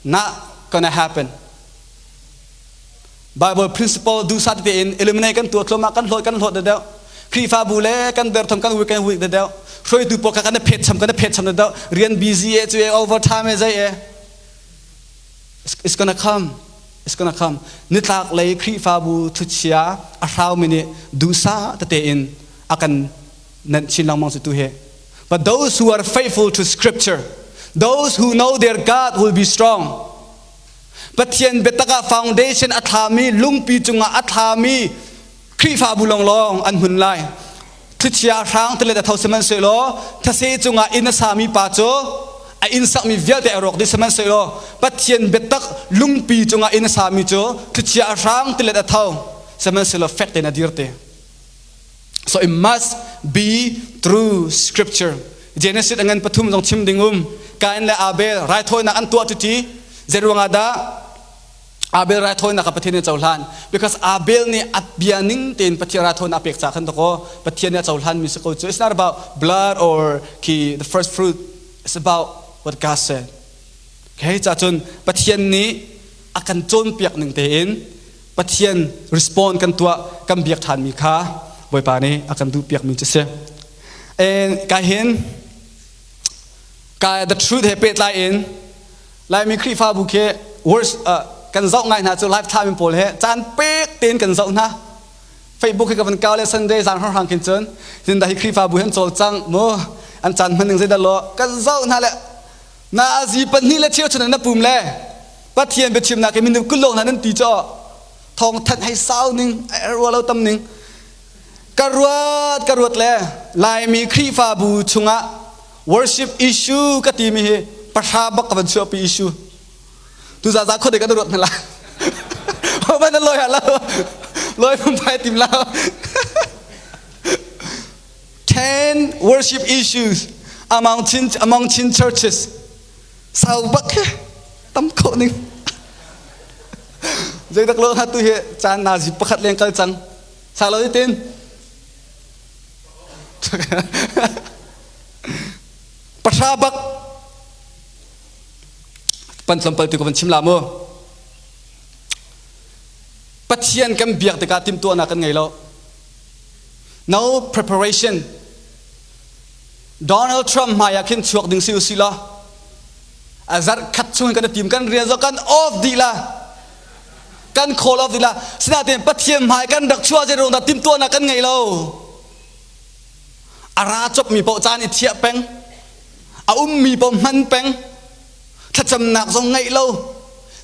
Not gonna happen. Bible principle duhsah tete in eliminate kan tuah thluahmah kan hlawt kan hlawt deuh. Khrihfabu le kan derthawm kan week kan week deuh. Hruaitu pawl kha kan phet cham kan phet cham deuh. Rian busy e cu e overtime e zei e. It's gonna come. It's gonna come. Nitlak lei Khrihfabu thuchia a hraumi nih duhsah tete in a kan nenh chin lengmang cu tu hi. But those who are faithful to scripture, those who know their God will be strong. Pathian biatak ah foundation a thlami lungpi cungah a thlami Khrihfabu lawnglawng an hmun lai. Thlichia hrang tilet a tho sihmanhsehlaw thase cungah inn a sami pa cu a inn sakmi vialte a rawk dih sihmanhsehlaw Pathian biatak lungpi cungah inn a sami cu thlichia hrang tilet a tho sihmanhsehlaw fek tein a dir te. So it must be through scripture. Genesis a ngan pathum zong chim ding um. Kain le Abel raithawinak an tuah tuti zeiruangah dah Abel raithawinak kha Pathian nih a cohlan because Abel nih a bia ning tein Pathian raithawinak a pek ca khan dakaw Pathian nih a cohlan mi si ko cu it's not about blood or khi the first fruit it's about what God said okay ca cun Pathian nih a kan cawnpiak ning tein Pathian respond kan tuah kan biak ṭhan mi kha Bawipa nih a kan duh piak mi cu si and ka hin ka the truth he pehtlai in Laimi Khrihfabu khi words kan zoh ngai hna cu live thlami pawl he caan pek tein kan zoh hna. Facebook hi ka van kau le Sunday zan hrang khin cun zindah hi Khrihfabu hi an cawlcang mu an caan hman ning zeidah law kan zoh hna le na azi pahnih le cheu chun na pum le Pathian biachimnak hi minung kulong hna nan ti cu thawng thanh hei sau ning ruah lo tam ning ka ruat ka ruat le Laimi Khrihfabu chungah worship issue ka timi hi pahra bak ka van chuahpi issue tu za za khode ka ruat hna la ho ban loi ha lo loi phum phai tim la 10 worship issues among Chin among Chin churches sau bak he tam kho ning zeidak lo ha tu hi caan na zi pakhat leng kal cang sa lo tin Pahra bak pan tlawmpal tu ka van chim la mu. Pathian kan biak tikah timhtuahnak kan ngei lo. No preparation. Donald Trump hmai ah khin chuak ding si usih law a zarh khat chung kan tim kan rian zong kan off dih la kan call off dih la sinain Pathian hmai kan rak chuah zei ruang dah timhtuahnak kan ngei lo A ra copmi paoh caan i thiah peng, a ummi paoh hman peng, thlacamnak zong ngeih lo,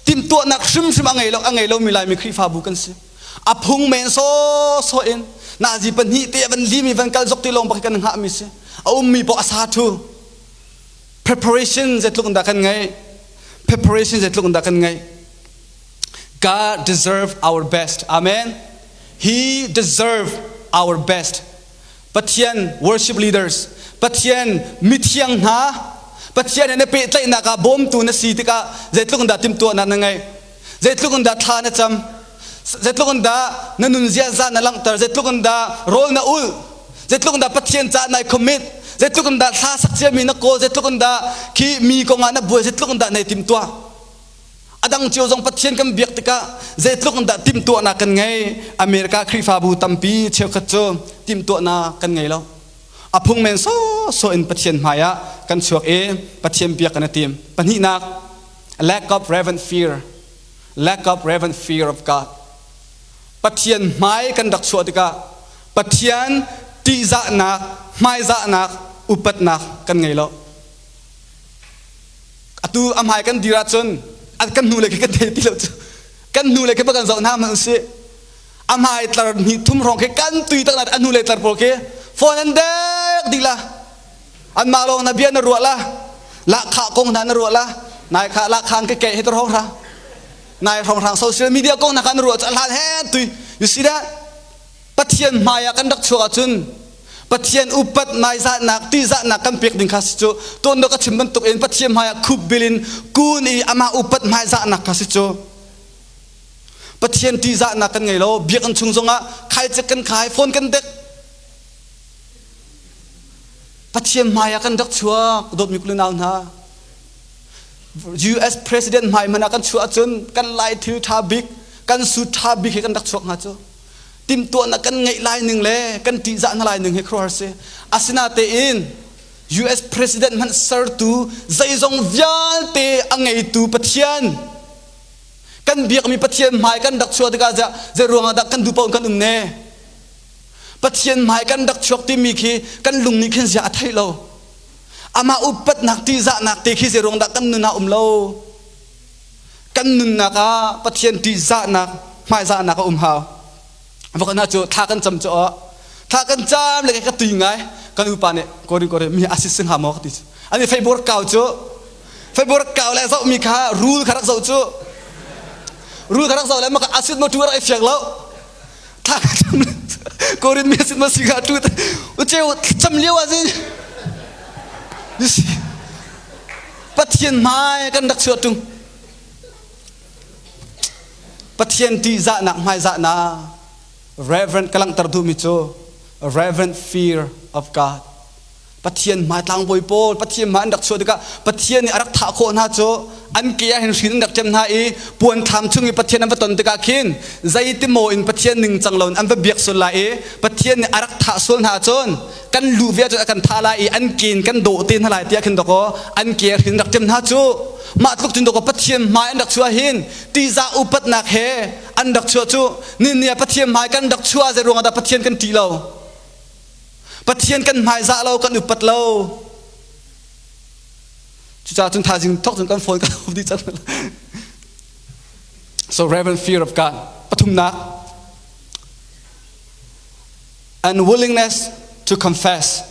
timhtuahnak hrimhrim a ngei lo, a ngei lomi Laimi Khrihfabu kan si. A phung men sawsawh in nazi pahnih te van limi van kal zok ti lawng bak kan hngahmi si. A ummi paoh a sa thu. Preparation zeitluk in dah kan ngeih? Preparation zeitluk in dah kan ngeih? God deserve our best. Amen. He deserve our best. Pathian worship leaders, Pathian mithiang hna, Pathian he na pehtlaihnak ah bawmtu na si tikah zeitluk in dah timhtuahnak na ngeih? Zeitluk in dah thla na cam? Zeitluk in dah na nun ziaza na langhter? Zeitluk in dah rawl na ulh? Zeitluk in dah Pathian caah nai commit? Zeitluk in dah thla sak ciami na kawl? Zeitluk in dah khi mi kongah na buai? Zeitluk in dah nai timhtuah? A dang cio zong Pathian kan biak tikah zeitluk in dah timhtuahnak kan ngei? America Khrihfabu tampi cheukhat cu timhtuahnak kan ngei lo. A phung men sawsawh in Pathian hmai ah kan chuak i Pathian biak kan i tim. Pahnihnak, lack of reverent fear. Lack of reverent fear of God. Pathian hmai kan rak chuah tikah Pathian tihzahnak, hmaizahnak, upatnak kan ngei lo. Atu a hmai kan dir ahcun kan hnu le khi kan thei ti lo cu. Kan hnu le khi kan zoh hna hmanh usih. A hmai tlar hnih thum hrawng khi kan tui tak a hnu le tlar pawl khi phone an dek dih la. Anmah lawng na bia na ruah la. Lahkhah kong hna na ruah la. Nai kha lahkhah ke ke he tor hong hra. Nai hrawng hrang social media kong hna kha na ruah cu a hlan he tui. You see that? Pathian hmai ah kan rak chuak ahcun Pathian upat maizahnak tihzahnak kan pek ding kha si cu tuan ka chim bantuk in Pathian hmai ah khup bil in kun i amah upat hmaizahnak kha si cu Pathian tihzahnak kan ngei lo biakinn chung zongah khaicek kan khai phone kan dek Pathian hmai ah kan rak chuak dawtmi kulunau hna US President hmai hmanh ah kan chuah ahcun kan lai thil ṭha bik kan suit ṭha bik he kan rak chuak hnga cu timhtuahnak kan ngeih lai ning le kan ṭihzah hna lai ning hi khuaruahhar si. Asinatein US President hmanh sertu zeizong vialte a ngeitu Pathian kan biakmi Pathian hmai kan rak chuah tikah zei ruangah dah kan duh paoh kan um ne? Pathian hmai kan rak chuak timi khi kan lung nih khin zia a theih lo. Amah upatnak ṭihzahnak te khi zei ruang dah kan nun ah um lo? Kan nunnak ah Pathian ṭihzahnak, hmaizahnak a um hau. Vokana cu thla kan cam cu thla kan cam le ka tui ngai. Kan upa nih kori kori mi asi sing ha maw ka ti. Ani feibur kau cu feibur kau le zoh mi kha rul kha rak zoh cu rul kha rak zoh le maka asit mo tu rak i fiang lo. Thla kan cam le korin mi asit mo si kha tu u cheu cam lio ah sin Pathian hmai kan rak chuah tung. Pathian ṭihzahnak hmaizahnak reverent ka langhter duhmi cu reverent fear of God. Pathian hmai tlangbawi pawl Pathian hmai an rak chuah tikah Pathian nih a rak thah khawh hna cu an ke ah hin hrin an rak ṭem hna i puanthlam chung i Pathian an va ton tikah khin zeitimaw in Pathian ningcang loin an va biak sual lai i Pathian nih a rak thah sual hna ahcun kan lu ve ahcun a kan thah lai i an ke in kan dawh te hna lai tiah khin dawkaw an ke hrin rak ṭem hna cu mah tluk cun dawkaw Pathian hmai an rak chuah hin tihzah upatnak he an rak chuah cu nihin ni ah Pathian hmai kan rak chuah zei ruangah dah Pathian kan ṭih lo? Pathian kan hmaizah lo, kan upat lo. Cucaah cun thaizing thawk cun kan phone kan off dih cang. So reverent fear of God. Pathumnak and willingness to confess.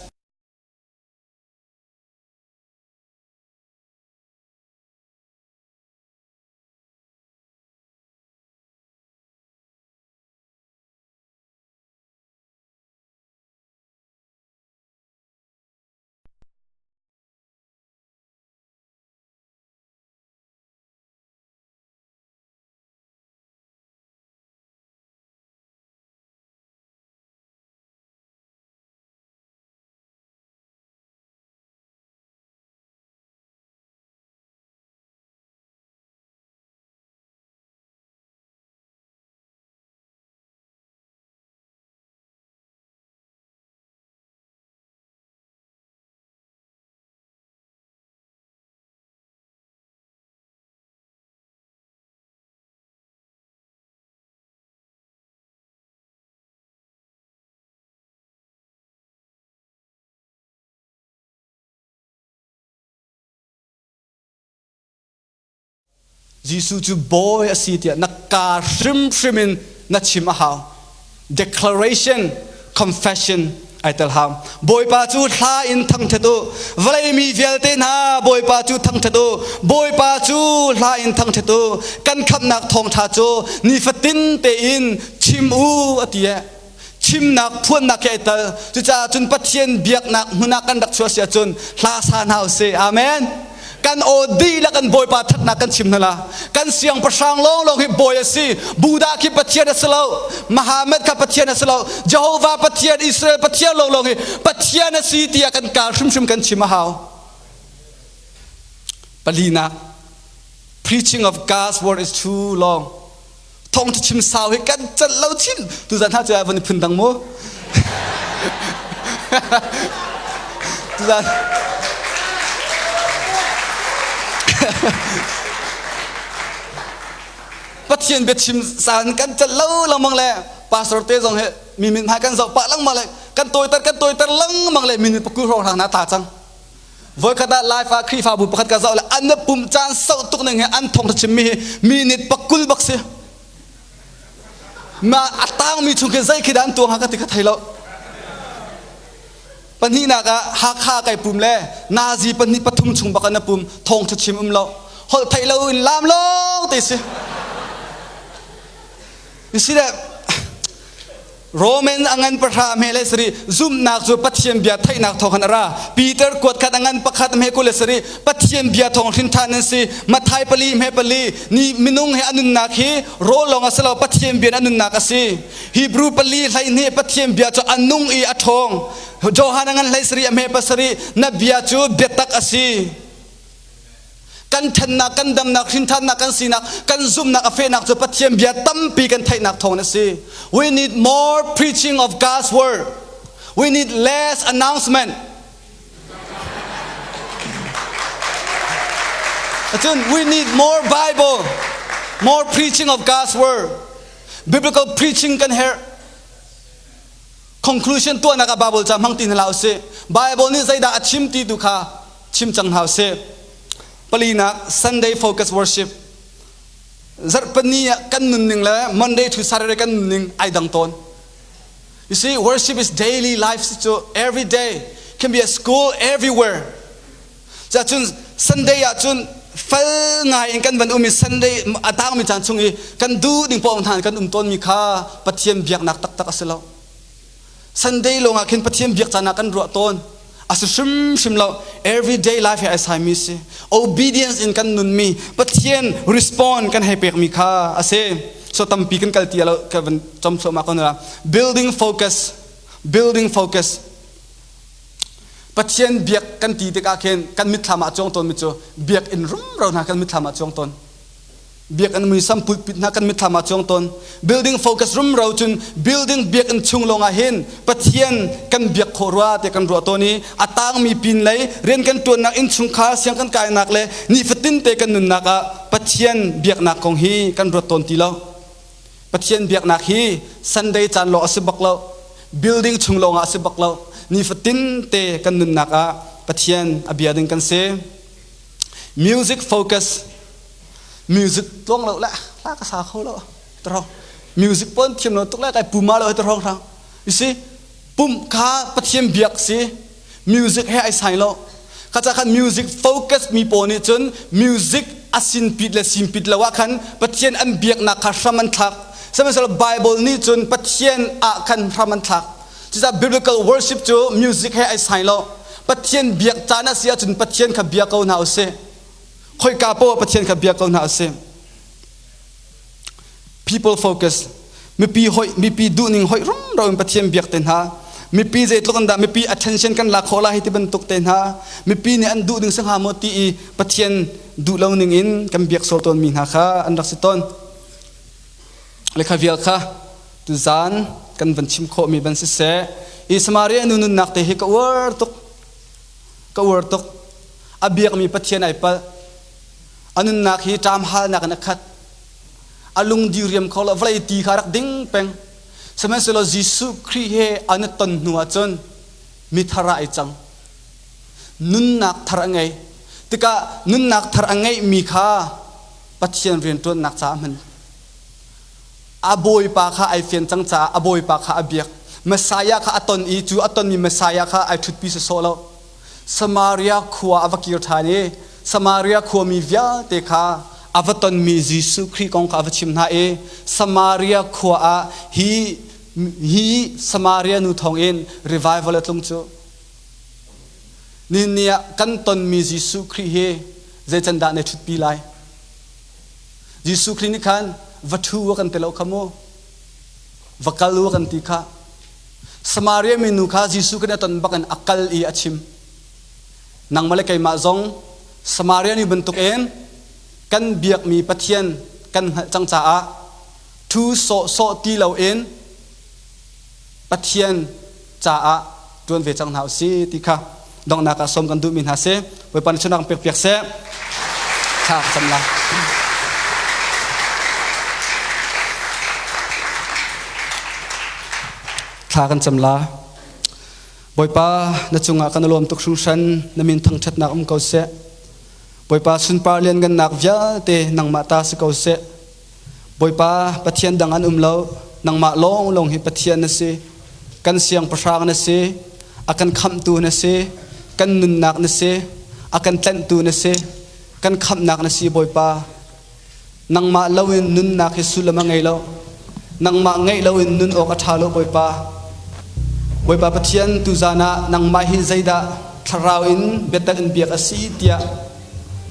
Jesuh cu bawi a si tiah na kaa hrimhrim in na chim a hau. Declaration, confession ai tel hau. Bawipa cu hla in thangṭhat u. Vawlei mi vialte hna Bawipa cu thangṭhat u. Bawipa cu hla in thangṭhat u. Kan khamhnak thawngṭha cu nifatin tein chim u a ti eh. Chimnak phuannak hi ai tel. Cucaah cun Pathian biaknak hmun ah kan rak chuah si ahcun hla sa hna usih. Amen. Kan aw dihlak in Bawipa thatnak kan chim hna la. Kan siangpahrang lawnglawng hi bawi a si. Buddha khi Pathian a si lo. Muhammad kha Pathian a si lo. Jehovah Pathian, Israel Pathian lawnglawng hi Pathian a si tiah kan kaa hrimhrim kan chim a hau. Palinak, preaching of God's word is too long. Thawngṭha chim sau hi kan celh lo chin. Tuzan hna cu van i phun dang mu. Tuzan Pathian biachim saan kan celh lo lengmang le pastor te zong he mi min hmai kan zoh pah lengmang le kan tawiter kan tawiter lengmang le minute pakul hrawng hrang na ta cang. Voikhat ah live ah Khrihfabu pakhat ka zoh le an pum caan sauh tuk ning he an thawngtha chimmi hi minute pakul bak si. Ma a tangmi chung khi zei khi dah an tuang ha ka ti ka thei lo. Pahnihnak ah Hakha kai pum le Nazi pahnih pathum chung bak an pum thawngtha chim um lo. Holh theih lo in lam lawng te si. You see that Roman a ngan pahra hme le sarih zumhnak cu Pathian bia theihnak thawng khan a ra. Peter kuat khat a ngan pakhat hme 20 le sarih Pathian bia thawng hrin ṭhan an si. Matthai pali hme pali ni minung he a nunnak hi rawl lawng a si lo Pathian bia in a nunnak a si. Hebrew pali 12 Pathian bia cu a nung i a ṭhawng. Johan a ngan 17 a hme pasarih na bia cu biatak a si. Kan thennak, kan damnak, hrinthannak kan sinak, kan zumhnak a fehnak cu Pathian bia tampi kan theihnak thawng a si. We need more preaching of God's word. We need less announcement. Cun we need more Bible, more preaching of God's word. Biblical preaching kan herh. Conclusion tuahnak ah Bible ca hmang ti hna hlah usih. Bible nih zeidah a chim ti tu kha chim cang hna usih. Palinak Sunday focus worship. Zarhpini ah kan nunning le Monday to Saturday kan nunning ai dang tawn. You see, worship is daily life cu every day can be a school everywhere. Cacun Sunday ah cun fel ngai in kan van um i Sunday a tangmi caan chung i kan duh ding paoh hna kan um tawnmi kha Pathian biaknak taktak a si lo. Sunday lawngah khin Pathian biak caan ah kan ruah tawn. A si hrimhrim lo. Everyday life he ai saimi si. Obedience in kan nunmi Pathian respond kan hei pekmi kha a si. So tampi kan kal ti lo ka van chom thluahmah ko na. Building focus. Building focus. Pathian biak kan ti tikah khin kan mitthlam ah cuang tawnmi cu biakinn rumro hna kan mitthlam ah cuang tawn. Biakinn muisam pulpit hna kan mitthlam ah cuang tawn. Building focus rumro cun building biakinn chung lawngah hin Pathian kan biak khawh rua tiah kan ruah tawn i a tangmi pin lei rian kan ṭuannak innchungkhar siang kan kainak le nifatin te kan nunnak ah Pathian biaknak kong hi kan ruat tawn ti lo. Pathian biaknak hi Sunday caan lawng a si bak lo. Building chung lawngah a si bak lo. Nifatin te kan nunnak ah Pathian a bia ding kan si. Music focus. Music tluang lo le hla ka sa kho lo. Taro. Music pon thiam lo tuk le kai puma lo taro hrang. You see, pum kha Pathian biak si. Music he ai sai lo. Kha ca khan music focus mi pawl nih cun music a sinpit le sinpit lo ah khan Pathian an biaknak kha hram an thlak. Sihmanhsehlaw Bible nih cun Pathian ah khan hram an thlak. Cucaah biblical worship cu music he ai sai lo. Pathian biak caan a si ahcun Pathian kha bia ko hna usih. Khoika poah Pathian kha bia ko hna usih. People focus. Mipi hoih, mipi duhning hoih rumro in Pathian biak te hna. Mipi zeitluk in dah mipi attention kan lak khawh lai hi ti bantuk te hna. Mipi nih an duh ding si hnga maw ti i Pathian duh lo ning in kan biak sual tawn mi hna kha an rak si tawn. Le kha vial kha tuzaan kan van chim khawh mi ban siseh. I Samaria nu nunnak te hi ka uar tuk. Ka uar tuk. A biakmi Pathian ai palh. A nunnak hi ṭam halnak in a khat. A lung diriam kho lo, vawlei ti kha rak ding peng. Sihmanhsehlaw Jesuh Khrih he an i ton hnu ahcun mi thar ah ai cang. Nunnak thar a ngei. Tikah nunnak thar a ngeihmi kha Pathian rianṭuannak caah a hman. A bawipa kha ai fian cang caah a bawipa kha a biak. Messiah kha a ton i cu a tonmi Messiah kha ai ṭhutpi sawsawh lo. Samaria khua a va kir ṭhan i Samaria khuami vialte kha a va tonmi Jesuh Khrih kong kha a va chim hna i Samaria khua ah hi hi Samaria nu thawngin revival a tlung cu. Nihin ni ah kan tonmi Jesuh Khrih hi zei can dah na ṭhutpi lai? Jesuh Khrih nih khan va ṭhu a kan ti lo kha mu. Va kal u a kan ti kha. Samaria minu kha Jesuh kan i ton bak in a kal i a chim. Nangmah le keimah zong Samaria nu bantukin kan biakmi Pathian kan hngalh cang caah ṭhu sawhsawh ti loin Pathian caah ṭuan ve cang hna u si ti kha donghnak ah sawm kan duhmi hna si. Bawipa nih chunak pek piak seh. Thla ka cam lai. Thla kan cam la. Bawipa na cungah kan lawm tuk hringhran na min thangṭhatnak um ko seh. Bawipa sunpar lianngannak vialte nangmah ta si ko seh. Bawipa Pathian dang an um lo nangmah lawnglawng hi Pathian na si. Kan siangpahrang na si. A kan khamhtu na si. Kan nunnak na si. A kan tlanhtu na si. Kan khamhnak na si Bawipa. Nangmah loin nunnak hi sullam a ngei lo. Nangmah ngeih loin nun awk a ṭha lo Bawipa. Bawipa Pathian tuzaan ah nangmah hi zeidah thlarau in biatak in biak a si tiah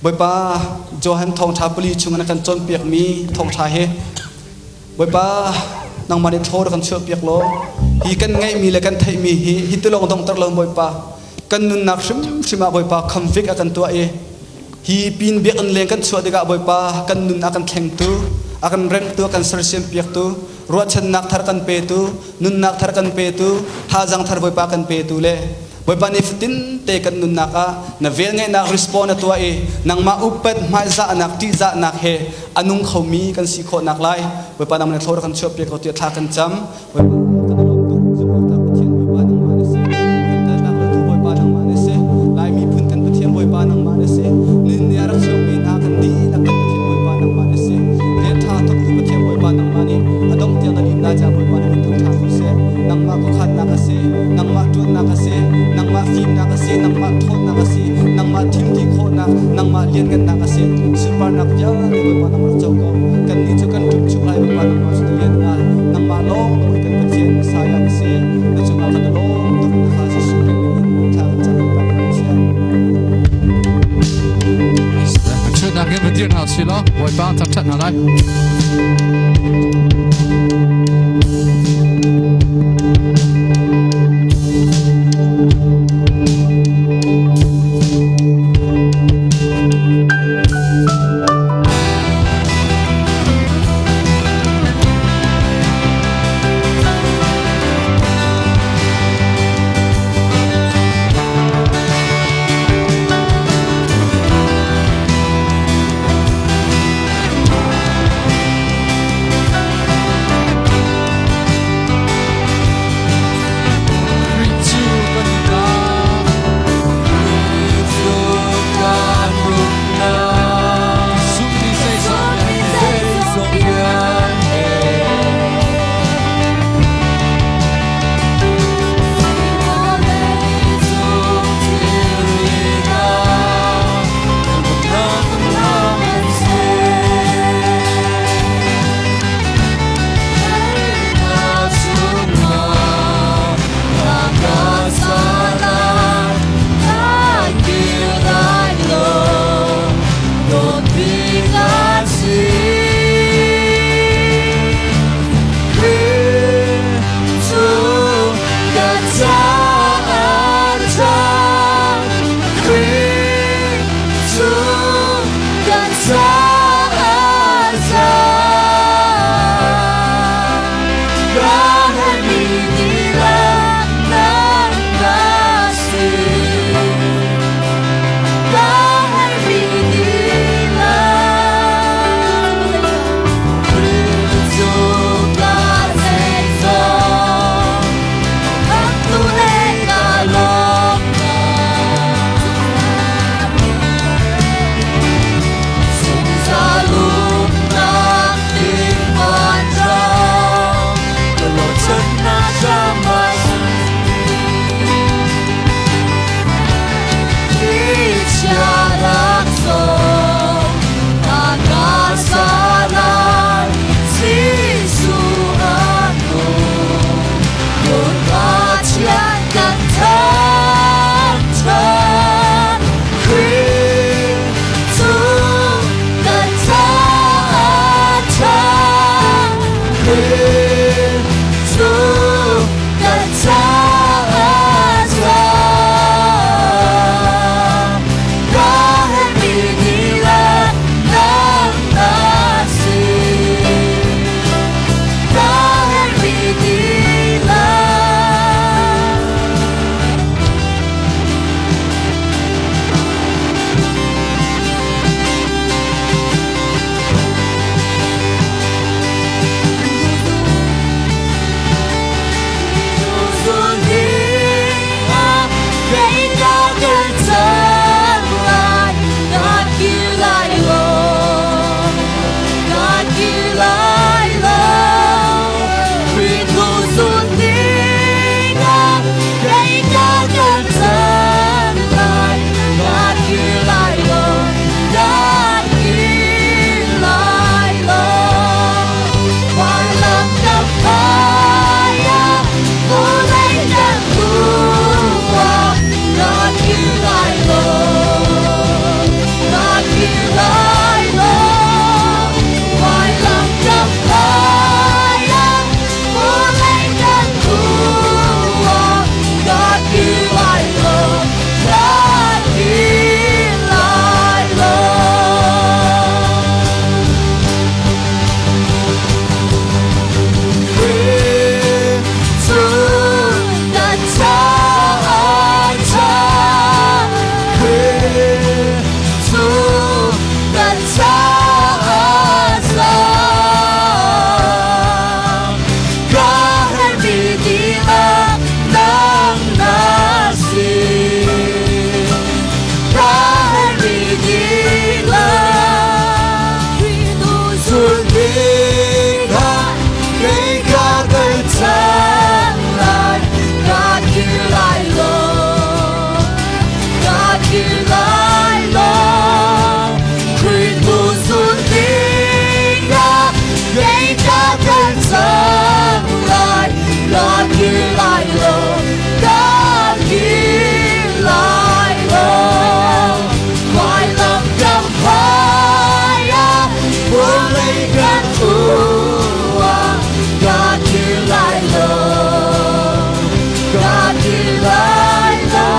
Bawipa Johan thawngṭha pali chung in a kan cawnpiakmi thawngṭha hi Bawipa nangmah nih thaw kan chuahpiak law hi kan ngeihmi le kan theihmi hi hi tilawng donghter lo Bawipa kan nunnak hrimhrim ah Bawipa khamfik a kan tuah i Hi pin biakinn leng kan chuah tikah Bawipa kan nun a kan thlengtu, a kan remhtu, a kan sersiam piaktu, ruahchannak thar kan petu, nunnak thar kan petu, thazaang thar Bawipa kan petu le Bawipa nih fatin te kan nunnak ah na velngeihnak respond a tuah i nangmah upat hmaizahnak ṭihzahnak he a nung khomi kan si khawh nak lai Bawipa nangmah nih thlawr kan chuah piak ko tiah thla kan cam. Bawipa kan i lawm tuk. Zumhawktlak Pathian Bawipa nangmah na si. Kan kaltak lotu Bawipa nangmah na si. Lai miphun kan Pathian Bawipa nangmah na si. Nin ni a rak chuakmi hna kan dihlak kan Pathian Bawipa nangmah na si. Nangmah khuakhannak a si, nangmah ṭuannak a si, nangmah fimnak a si, nangmah ṭhawnnak a si, nangmah thilti khawhnak, nangmah lianngannak a si. Sunparnak vialte Bawipa nangmah rak co ko. Kannih cu kan ṭumchuk lai Bawipa nangmah cu na lian ngai. Nangmah lawng hi kan Pathian Messiah na si. Na cungah kan i lawm tuk na fa Jesuh Khrih min in thla kan cam Bawipa kan Pathian. Ṭhutnak in va dir hna usih law Bawipa thangṭhat hna lai. dir lai lo, ka dir lai lo. Vailam kam hmaiah vawlei kan uah, ka dir lai lo, ka dir lai lo.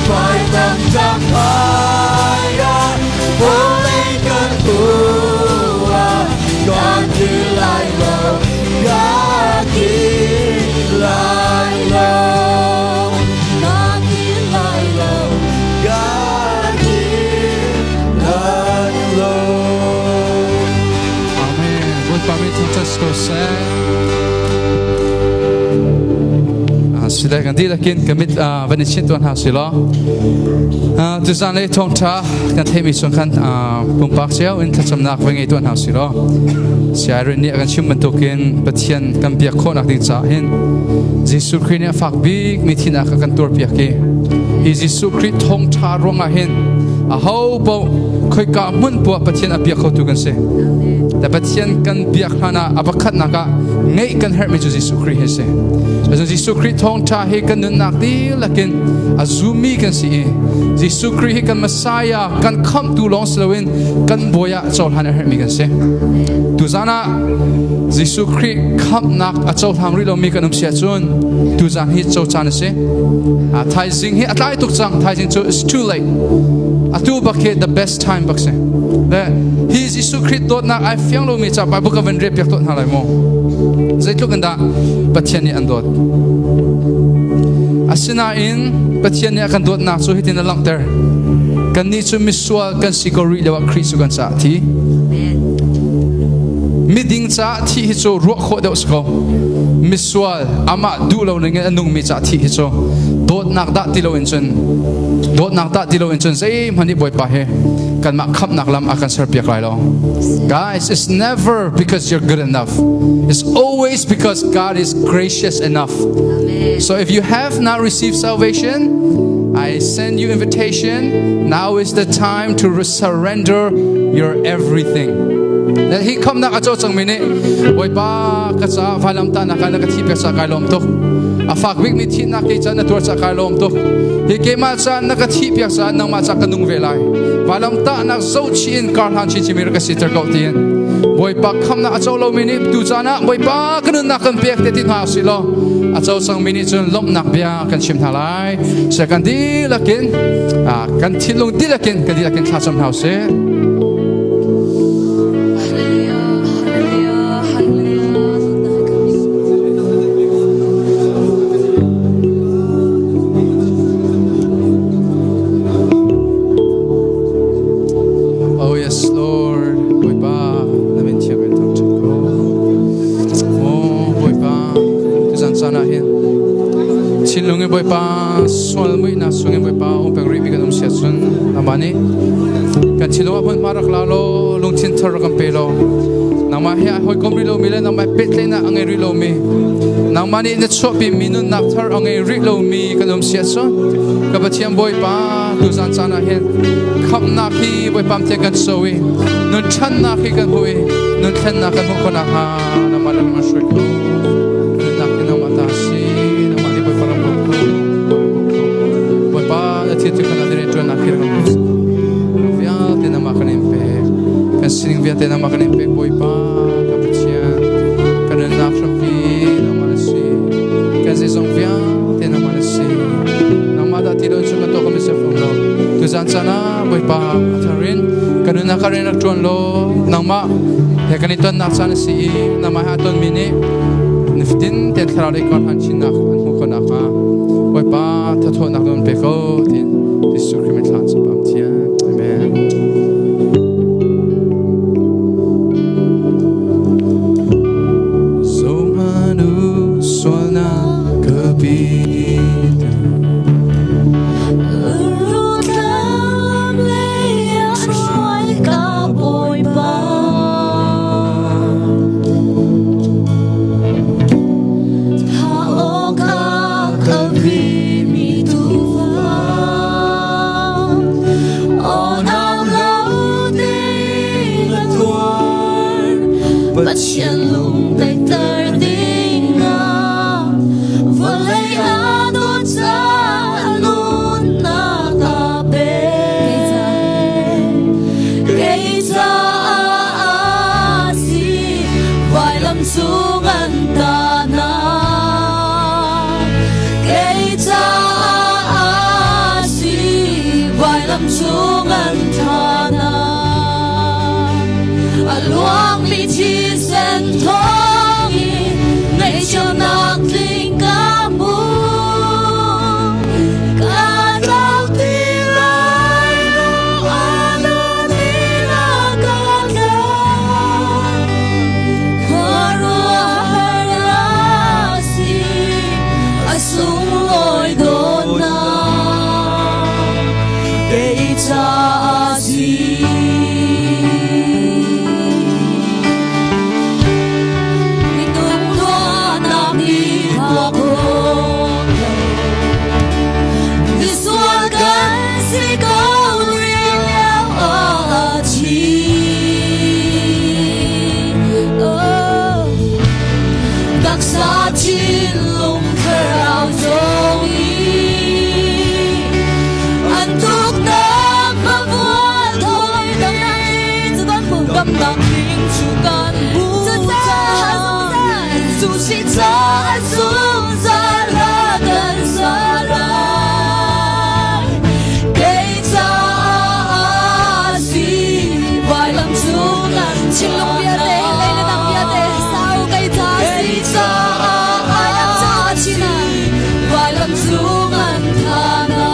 Vailam kam hmaiah vawlei kan uah, ka dir lai lo, ka dir lai lo, ka dir lai lo, ka dir lai lo. Amen. Bawipa min thangṭhat ko seh. Sile kan dihlak in ka mit van i chinh tuan hna si law. Tuzan le thawngṭha kan theimi chung khan pumpak cio in thlacamnak va ngei tuan hna si law. Siairin nih a kan chim bantukin Pathian kan biak khawhnak ding caah hin Jesuh Khrih nih a fak bik mi thinak a kan tuarpiak i hi Jesuh Khrih thawngṭha ruangah hin aho paoh khoika hmun poah Pathian a biak khotu kan si. Le Pathian kan biak hlan ah a pakhatnak ah ngeih kan herhmi cu Jesuh Khrih hi a si. Cun Jesuh Khrih thawngṭha hi kan nunnak dihlak in a zummi kan si i Jesuh Khrih hi kan Messiah, kan khamhtu lawng si loin kan bawi ah cohlan a herhmi kan si. Tuzan ah Jesuh Khrih khamhnak a cohlang rih lomi kan um si ahcun tuzan hi cocaan a si. Thaizing hi a tlai tuk cang. Thaizing cu it's too late. Atu bak hi the best time bak si. Le hi Jesuh Khrih dawtnak ai fiang lomi ca Bible ka van rel piak tuah hna lai mu. Zeitluk in dah Pathian nih an dawt. Asinain Pathian nih a kan dawtnak cu hitin a langhter. Kannih cu misual kan si ko rih lio ah Khrih cu kan caah thi. Miding caah thih hi cu ruah khawh deuh si ko. Misual amah duh lo ning in a nungmi caah thih hi cu dawtnak dah ti loin cun dawtnak dah ti loin cun zeihmanh nih Bawipa he kanmah khamhnak lam a kan serpiak lai lo. Guys, it's never because you're good enough. It's always because God is gracious enough. Amen. So if you have not received salvation, I send you invitation. Now is the time to surrender your everything. Na hi khamnak a co cangmi nih Bawipa ka ca vailamtahnak ah na ka thi pek ca kai lawm tuk. A fak bikmi thihnak ke ca na tuar ca kai lawm tuk. Hi keimah ca na ka thi piak ca nangmah ca ka nung ve lai. Vailamtahnak zohchih in kar hlan chin chin ka siter ko tiin Bawipa khamnak a co lomi nih tu caan ah Bawipa ka nunnak kan pek te ti hna usih law a co cangmi nih cun lawmhnak bia kan chim hna lai. Sia kan dihlak in kan thinlung dihlak in kan dihlak in thlacam hna usih. Oh yes, Lord, Bawipa, na min thiang kan thangṭhat ko. Oh Bawipa, tuzan caan ah hin thinlung i Bawipa sual muihnak sungin Bawipa um peng rih mi kan um sia cun nangmah nih kan thinlung ah hmunhma rak la law lungthin thar rak kan pe law nangmah he ai hawikom rih lomi le nangmah pehtlaihnak a ngei rih lomi nangmah nih na chuahpi mi nunnak thar a ngei rih lomi kan um sia cun ka Pathian Bawipa tuzan caan ah hin khamhnak hi Bawipa thiang kan co i nun ṭhannak hi kan hmu i nun thlennak kan hmuh khawh nakhnga nangmah lam kan hruai ko. Nunnak hi nangmah ta si nangmah nih Bawipa ram ko Bawipa na thil ti khan na rianṭuannak hi rak vialte nangmah kan in pek kan sining vialte nangmah kan in pek Bawipa ka Pathian kan nunnak hrampi nangmah na si kan zeizong vialte nangmah na si nangmah dah ti lo cu kan tuah kami ser fom lo tuzan caan ah Bawipa a thar in kan nunnak ka rian rak ṭuan law nangmah he kan i tonnak caan a si i nangmah he a tonmi nih nifatin tein thlarau lei kar han chinnak an hmuh khawh nakhnga Bawipa thathawhnak nawn pe ko tiin Jesuh Khrih min thla an thiam Amen. Zohmanu sualnak ka pitu Pathian lung daihter ding ah. luangmi thisen thawngin ngaihchiatnak tling ka hmu. Ka tlau ti lai lo, a nun in a ka tlau. Khuaruahhar a si, a sunglawi dawtnak kei caah si. Minung tuahnak nih tuah khawh lo. Misual kan si ko rih lio ah a thi. Oh. Taksa thinlung thlarau zong i an tuknak pavual thawi damnak ding cu kan bu cu si caah zungzal a kan sarai kei caah si vailam cung an Thinlung vialte, lei le dang vialte, sau kei ca si. Vailam cung an china. Vailam cung an thana.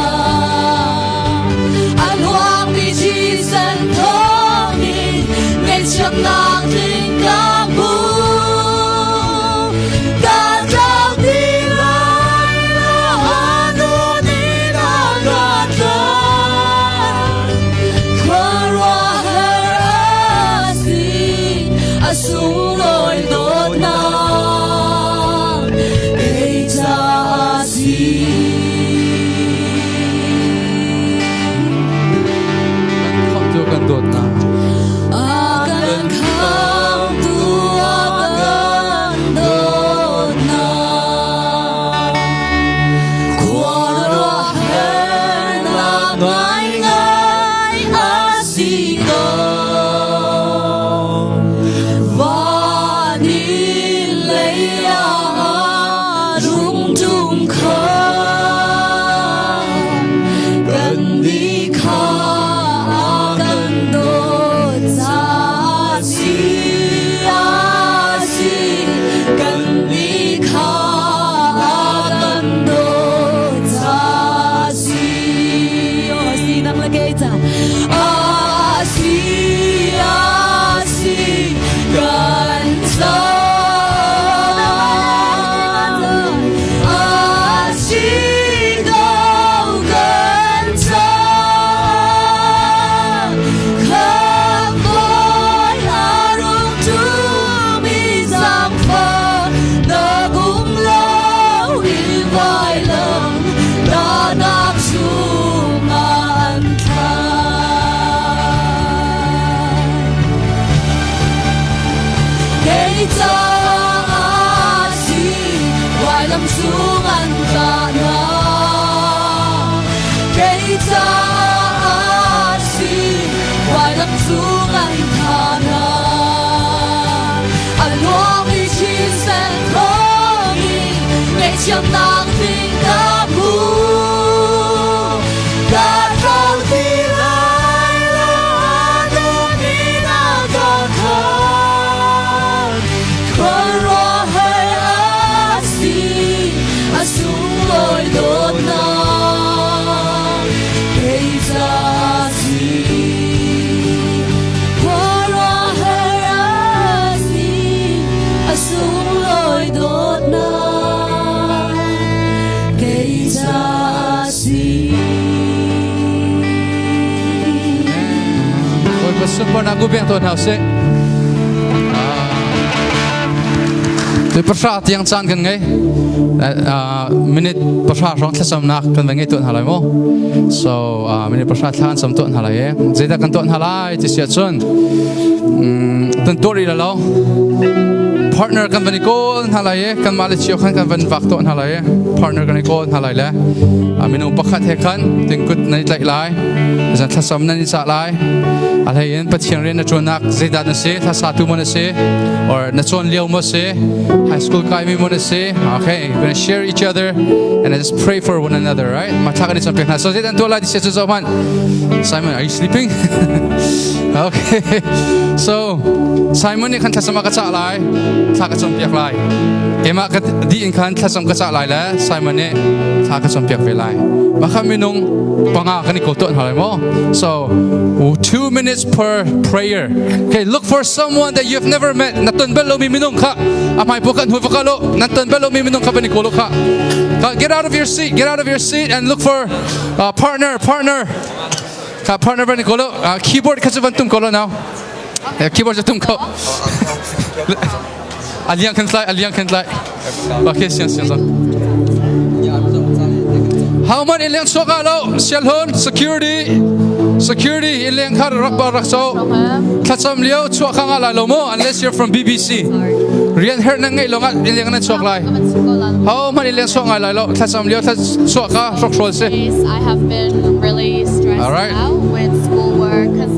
A luangmi thisen thawngin ngaihchiatnak tling ka hmu. Ka tlau ti lai lo, a nun in a ka tlai. Khuaruahhar a si, a sunglawi dawtnak kei caah si. Khamhtu kan dawtnak. A kan khamtu a kan dawtnak khuaruahharnak ngaingai a si ko. Van in lei ah rungtum kha kan nih kha a kan dawt caah si a si kan nih kha a kan dawt caah si Oh, si nang le kei ca. A si a si kan caah a si ko kan caah khamhbawi a rung ṭumi zaangfah nak um lo in vailam tahnak chungah an thlai. Kei caah si vailam cung an tahnak. Kei caah si vailam cung an thahnak. A luangmi thisen thawngin ngaihchiatnak tling ka hmu. Ka tlau ti lai lo, a nun in a ka khan. Khuaruahhar a si, a sunglawi dawtnak kei caah si. Khuaruahhar a si, a sunglawi dawtnak kei caah si. Bawipa sunparnak u pek tawn hna usih. Tu pahra tiang caan kan ngei. Minute pahra hrawng thlacamnak kan va ngei tuah hna lai mu. So minute pahra thla an cam tuah hna lai e. Zeidah kan tuah hna lai ti si ahcun tan tuah rih lo. Partner kan van i kawl hna lai i kanmah le cio khan kan van vak tuah hna lai i partner kan i kawl hna lai le minung pakhat he khan tingkut nan i tlaih lai, zan thlacam nan i cah lai. A hlei in Pathian rian na ṭuannak zeidah na si, thlasa tu maw na si, or na cawn lio maw si, high school kai mi maw na si. Okay, we're gonna share each other and just pray for one another, right? Ma thla kan i cawnpiak hna. So zeidah tuah lai ti sia cu zoh hmanh. Simon, are you sleeping? Okay. So Simon nih khan thlacam a ka cah lai, thla ka cawnpiak lai. Keimah ka dih in khan thlacam ka cah lai le Simon nih thla ka cawnpiak ve lai. Mah kha minung panga kan i kawl tuah hna lai maw? So 2 minutes per prayer. Okay, look for someone that you've never met. Na ton bal lomi minung kha a hmai pu kan hui va lo. Na ton bal lomi minung kha van i kawl kha. Get out of your seat. Get out of your seat and look for partner, partner. Ka partner van i kawl keyboard kha cu van tum ko lo now. Keyboard cu tum ko. Aliang kan tlai, aliang kan tlai. Okay, siang siang siang. How man in leng chuak ah lo sialhon security security in leng kha rak ba rak so thlacam lio chuak kha nga lai lo mo, unless you're from BBC. Rian her na ngei lo nga in leng na chuak lai. How man in leng chuak ngai lai lo thlacam lio thla chuak ka hrok hrol si. I have been really stressed All right. out with schoolwork because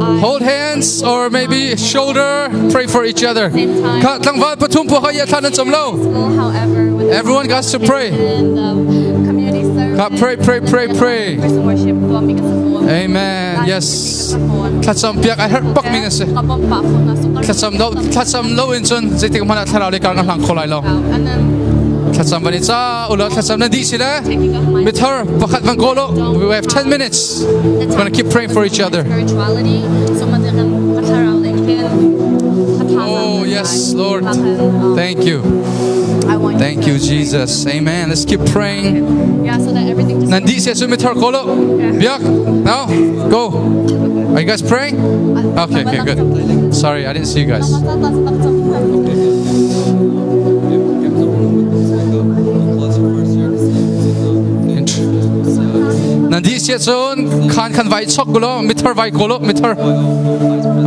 I Hold hands or maybe shoulder, pray for each other. Same time. Kha tlangval pathum po kha ya thla nan cham lo. School, however, with the Everyone got to pray. the community service, Kha pray, pray, pray, pray. Christian worship, Amen. Yes. Thlacam piak a herh bak mi na si. Thlacam lo, thlacam lo in cun zeitik hmanh ah thlarau le kar kan hlang kho lai lo. And then Thlacam van i ca ulaw thlacam na dih si le mithar pakhat van kawl u. We have 10 minutes. We're gonna keep praying for each other. Spirituality. So Oh, yes, Lord. Thank you. I want Thank you, Jesus. Amen. Let's keep praying. Yeah, so that everything just Nan dih sia cu mithar kawl u. Biak, now go. Are you guys praying? Okay, good. Sorry, I didn't see you guys. Nan dih sia cun khan khan vai chok gulo, mithar vai kawl u, mithar.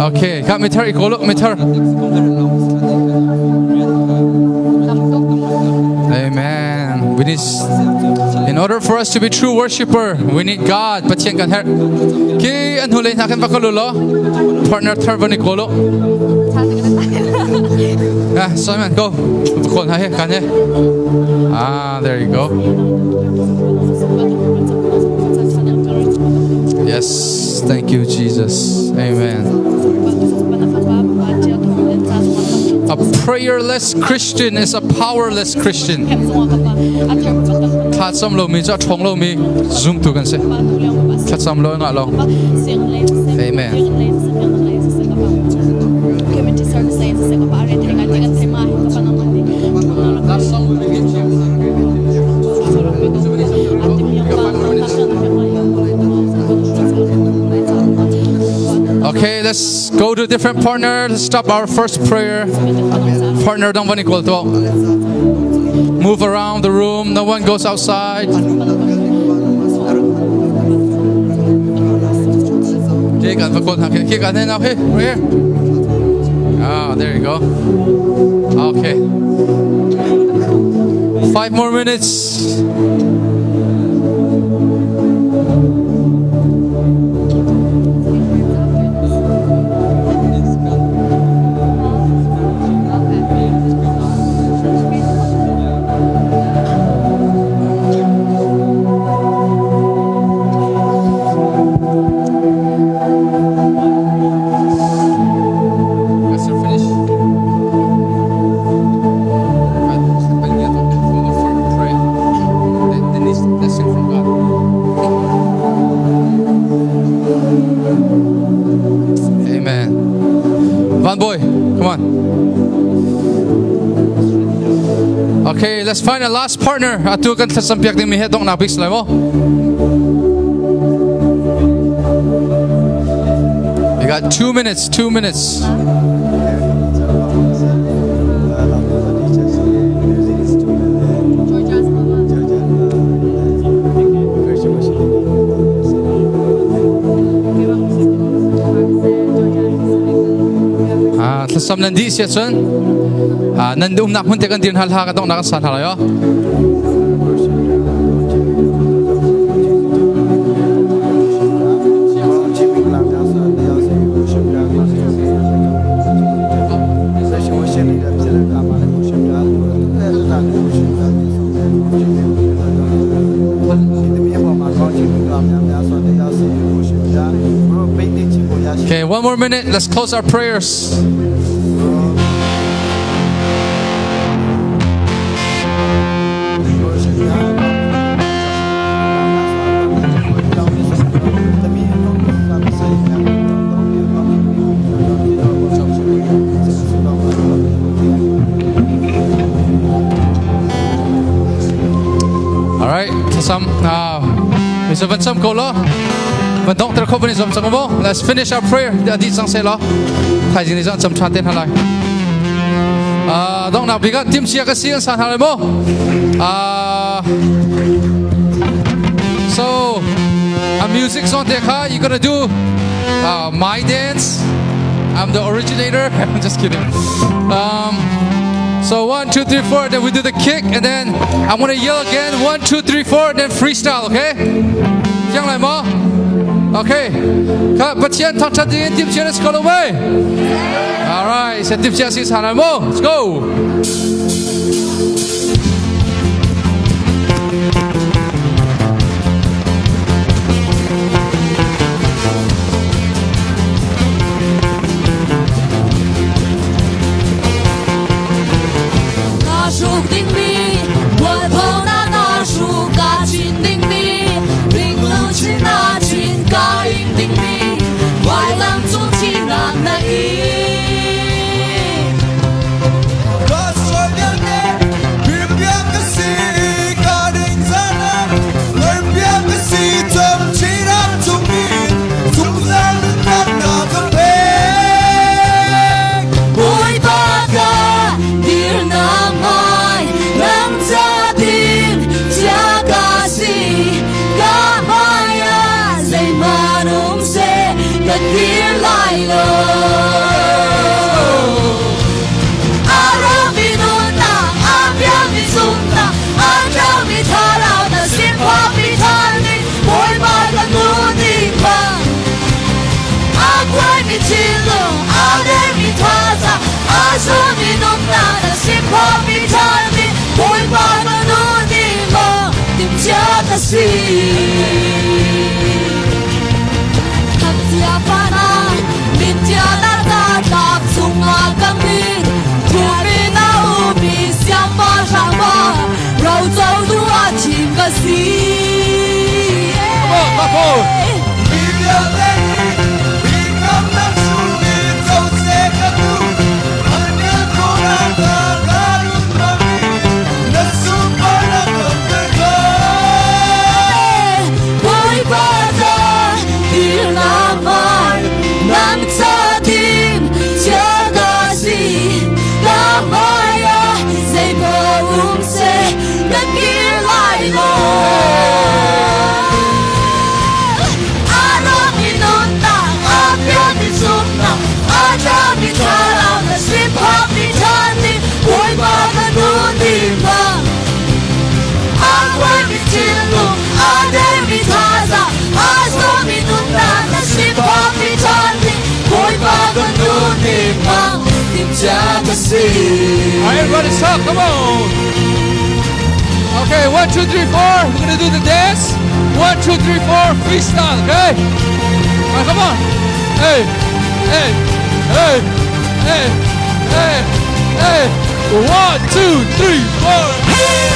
Okay, ka mithar i kawl u, mithar. Amen. We need, in order for us to be true worshiper, we need God. Pathian kan herh. Ki an hnulei hna kan va kalu lo. Partner thar van i kawl u. Ah, Simon, go. Va kawl hna he, kan he. Ah, there you go. Yes, thank you, Jesus. Amen. A prayerless Christian is a powerless Christian. Thlacam lomi cu a ṭhawng lomi zumtu kan si. Thlacam lo ngah lo. Amen. Community service. Okay, let's go to different partner. Let's stop our first prayer. Partner dang van i kawl tuah. Move around the room. No one goes outside. Okay, kan va kawl hna. Okay, kan now. Hey, right here. Ah, there you go. Okay. 5 more minutes. Guys are finished. Pray. They need blessing from God. Amen. Van Boy, come on. Okay, let's find a last partner. Atu kan thlacam piak ding mi he dong nak bik lai mo. We got 2 minutes, 2 minutes. Ah, thlacam nan dih sia cun. Nan umnak hmun te kan dir hna hla ka donghnak kan sa hna lai o. Okay, one more minute. Let's close our prayers. All right, some uh, van sam ko lo. Van dong ter kho van zom chang mo. Let's finish our prayer. Adi sang se lo. Thaizing ni zong cham than ten halai. Dong nak biga tim sia ka si an san halai mo. So a music song te kha you gonna do my dance. I'm the originator. I'm just kidding. So 1, 2, 3, 4, then we do the kick, and then I'm gonna yell again. 1, 2, 3, 4, then freestyle, okay? 将来吗？Okay. 看，把钱躺下的，点钱的是够了没？All right，先点钱先上来么？Let's go. Naa hruk dingmi mualphonak naa hruk kaa chin dingmi ringluchin naa chin kaa ing dingmi vailam cung thihnak na ing. Ka sual vialte phirpiak ka si, ka dingzahnak ngaipiak ka si, camchinnak chungin zungzal nunnak na ka pek. Bawipa ka dirnak hmai nang ca ding cia ka si, ka hmai ah zeihmanh um seh ka kir lai lo. A rawkmi nunnak, a pialmi zumhnak, a tlaumi thlarau na sin phuakmi ṭhan ding, Bawipa ka nun ding bang. A kuaimi thinlung, a dermi thazaang, a zuami nunnak na sin phuakmi ṭhan ding, Bawipa ka nun ding bang, timhcia ka si. Thangchia fana, mitcia na ta tlak chungah ka mit, thumi na umi siangpahrang pa, roco tu ah thim ka si. Come on, Papo. Mi vialte nih biakamnak chungin co seh ka duh, an bil khawhnak hna ka lut bangin na sunparnak langhter ko. Bawipa ta dirnak hmai nang ca ding chia ka si, ka hmai ah zeipaoh um seh ka kir lai lo. A rawkmi nunnak, a pialmi zumhnak, a tlami thlarau na sifakmi ṭhan ding, Bawipa ka nun ding bang. A kuaimi thinlung, a dermi thazaang, a zawmi nunnak na sifakmi ṭhan ding, Bawipa ka nun ding bang, timhcia ka si. All right, everybody stop. Come on. Okay, 1, 2, 3, 4. We're gonna do the dance. 1, 2, 3, 4. Freestyle. Okay. All right, come on. Hey, hey, hey, hey, hey, hey. 1, 2, 3, 4. Hey,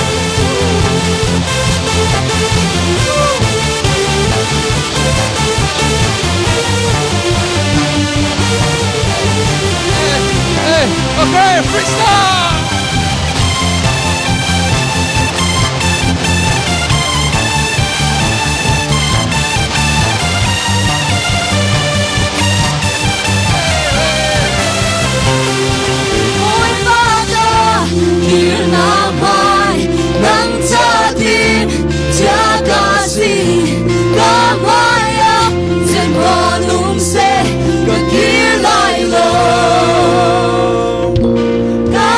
hey. Okay, freestyle. Bawipa ta dirnak hmai nang ca ding cia ka si, ka hmai ah zeihmanh um seh ka kir lai lo. Ka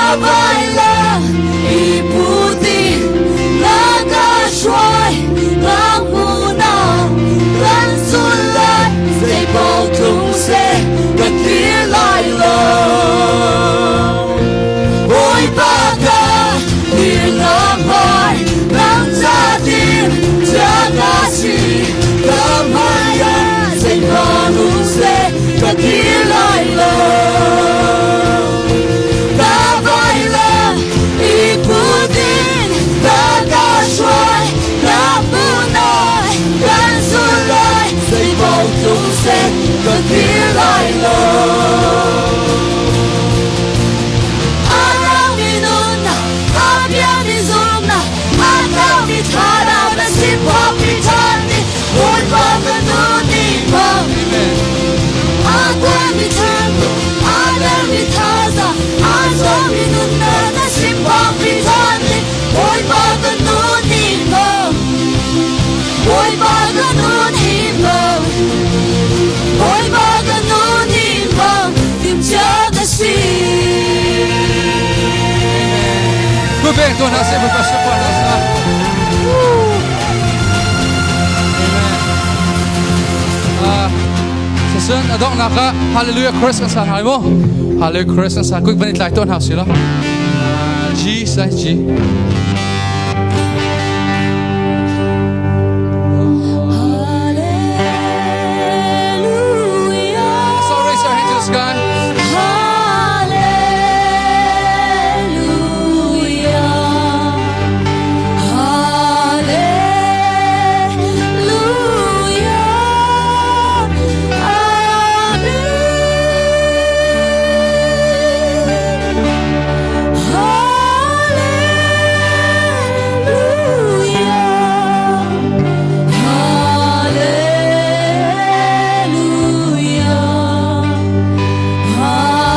tuah hna seh Bawipa sunparnak sa. Amen. Sasun a donghnak ah Hallelujah Chorus kan sa hna lai mu. Hallelujah Chorus kan sa quick van i tlai tuah hna si lo. G sai G. Hallelujah. So raise your hand to the sky. Hallelujah. Hallelujah. Amen. Hallelujah. Hallelujah. Hallelujah.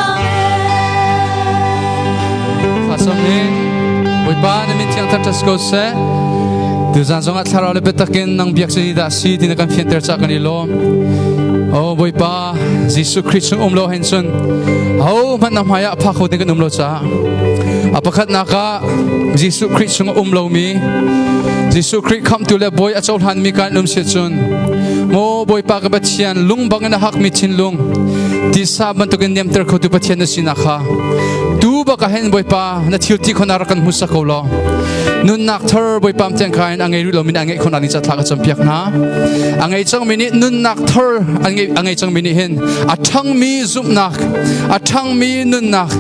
Amen. Thlacam ning Bawipa na min thiang thangṭhat ko seh. Tuzan zong ah thlarau le biatak in nang biak si dah si ti na kan fianter ca kan i lawm. Oh Bawipa Jesuh Khrih chung um lo hin cun ho hmanh na hmai ah phak kho ding kan um lo caah a pakhatnak ah Jesuh Khrih chung um lomi Jesuh Khrih khamhtu le Bawi a cohlanmi kan um si cun maw Bawipa ka Pathian lung bangin a hakmi thinlung tisa bantukin niamter khotu Pathian na sinak kha tu bak ah hin Bawipa na thil ti khon rak kan hmusak ko law nunnak thar Bawipa tiang kha in a ngei rih lomi nih a ngeih khon ni ca thla ka campiak hna a ngei cangmi nih nunnak thar a ngei cangmi nih hin a ṭhangmi zumhnak a ṭhangmi nunnak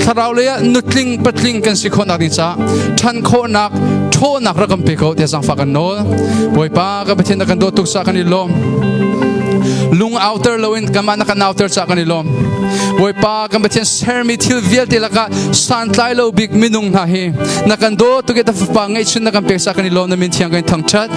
thlarau lei ah nutling patling kan si khawhnak ding caah ṭhan khawhnak ṭhawnak rak kan pe ko tiah zaangfah kan nawl Bawipa kan Pathian na kan dawt tuk caah kan i lawm lung auter loin kanmah na kan auter caah kan i lawm Bawipa kan Pathian sermi thil vialte lakah santlai lo bik minung hna hi na kan dawt tuk i ta fapa ngeihchun na kan pek caah kan i lawm na min thiang kan thangṭhat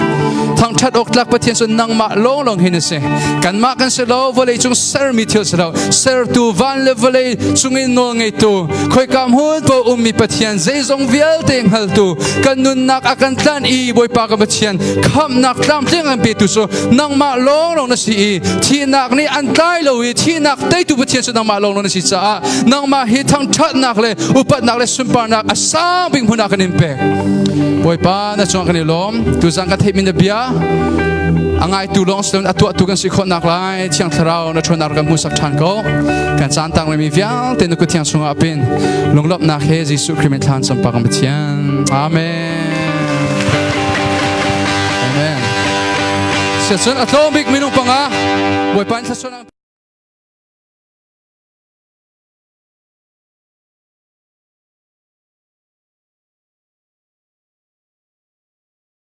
thangṭhat awk tlak Pathian cu nangmah lawnglawng hin na si kanmah kan si lo vawlei cung sermi thil si lo sertu van le vawlei cungin nawl ngeitu khoika hmun paoh ummi Pathian zeizong vialte hngaltu kan nunnak a kan tlanh i Bawipa kan Pathian khamhnak tlamtling an petu cu nangmah lawnglawng na si i thihnak nih an tlai lo i thihnak teitu Pathian cu nangmah lawnglawng na si caah nangmah hi thangṭhatnak le upatnak le sunparnak a sang bik hmun ah kan in pek Bawipa na cungah kan i lawm tuzan kan theihmi na bia a ngaitu lawng si loin a tuahtu kan si khawhnak lai Thiang Thlarau na ṭhawnnak kan hmuhsak ṭhan ko kan caan tang mi vialte na kut thiang chungah pin lunglawmhnak he Jesuh Khrih min thlan sampak kan Pathian Amen Amen Siacun a tlawm bik minung panga Bawipa in thluachuah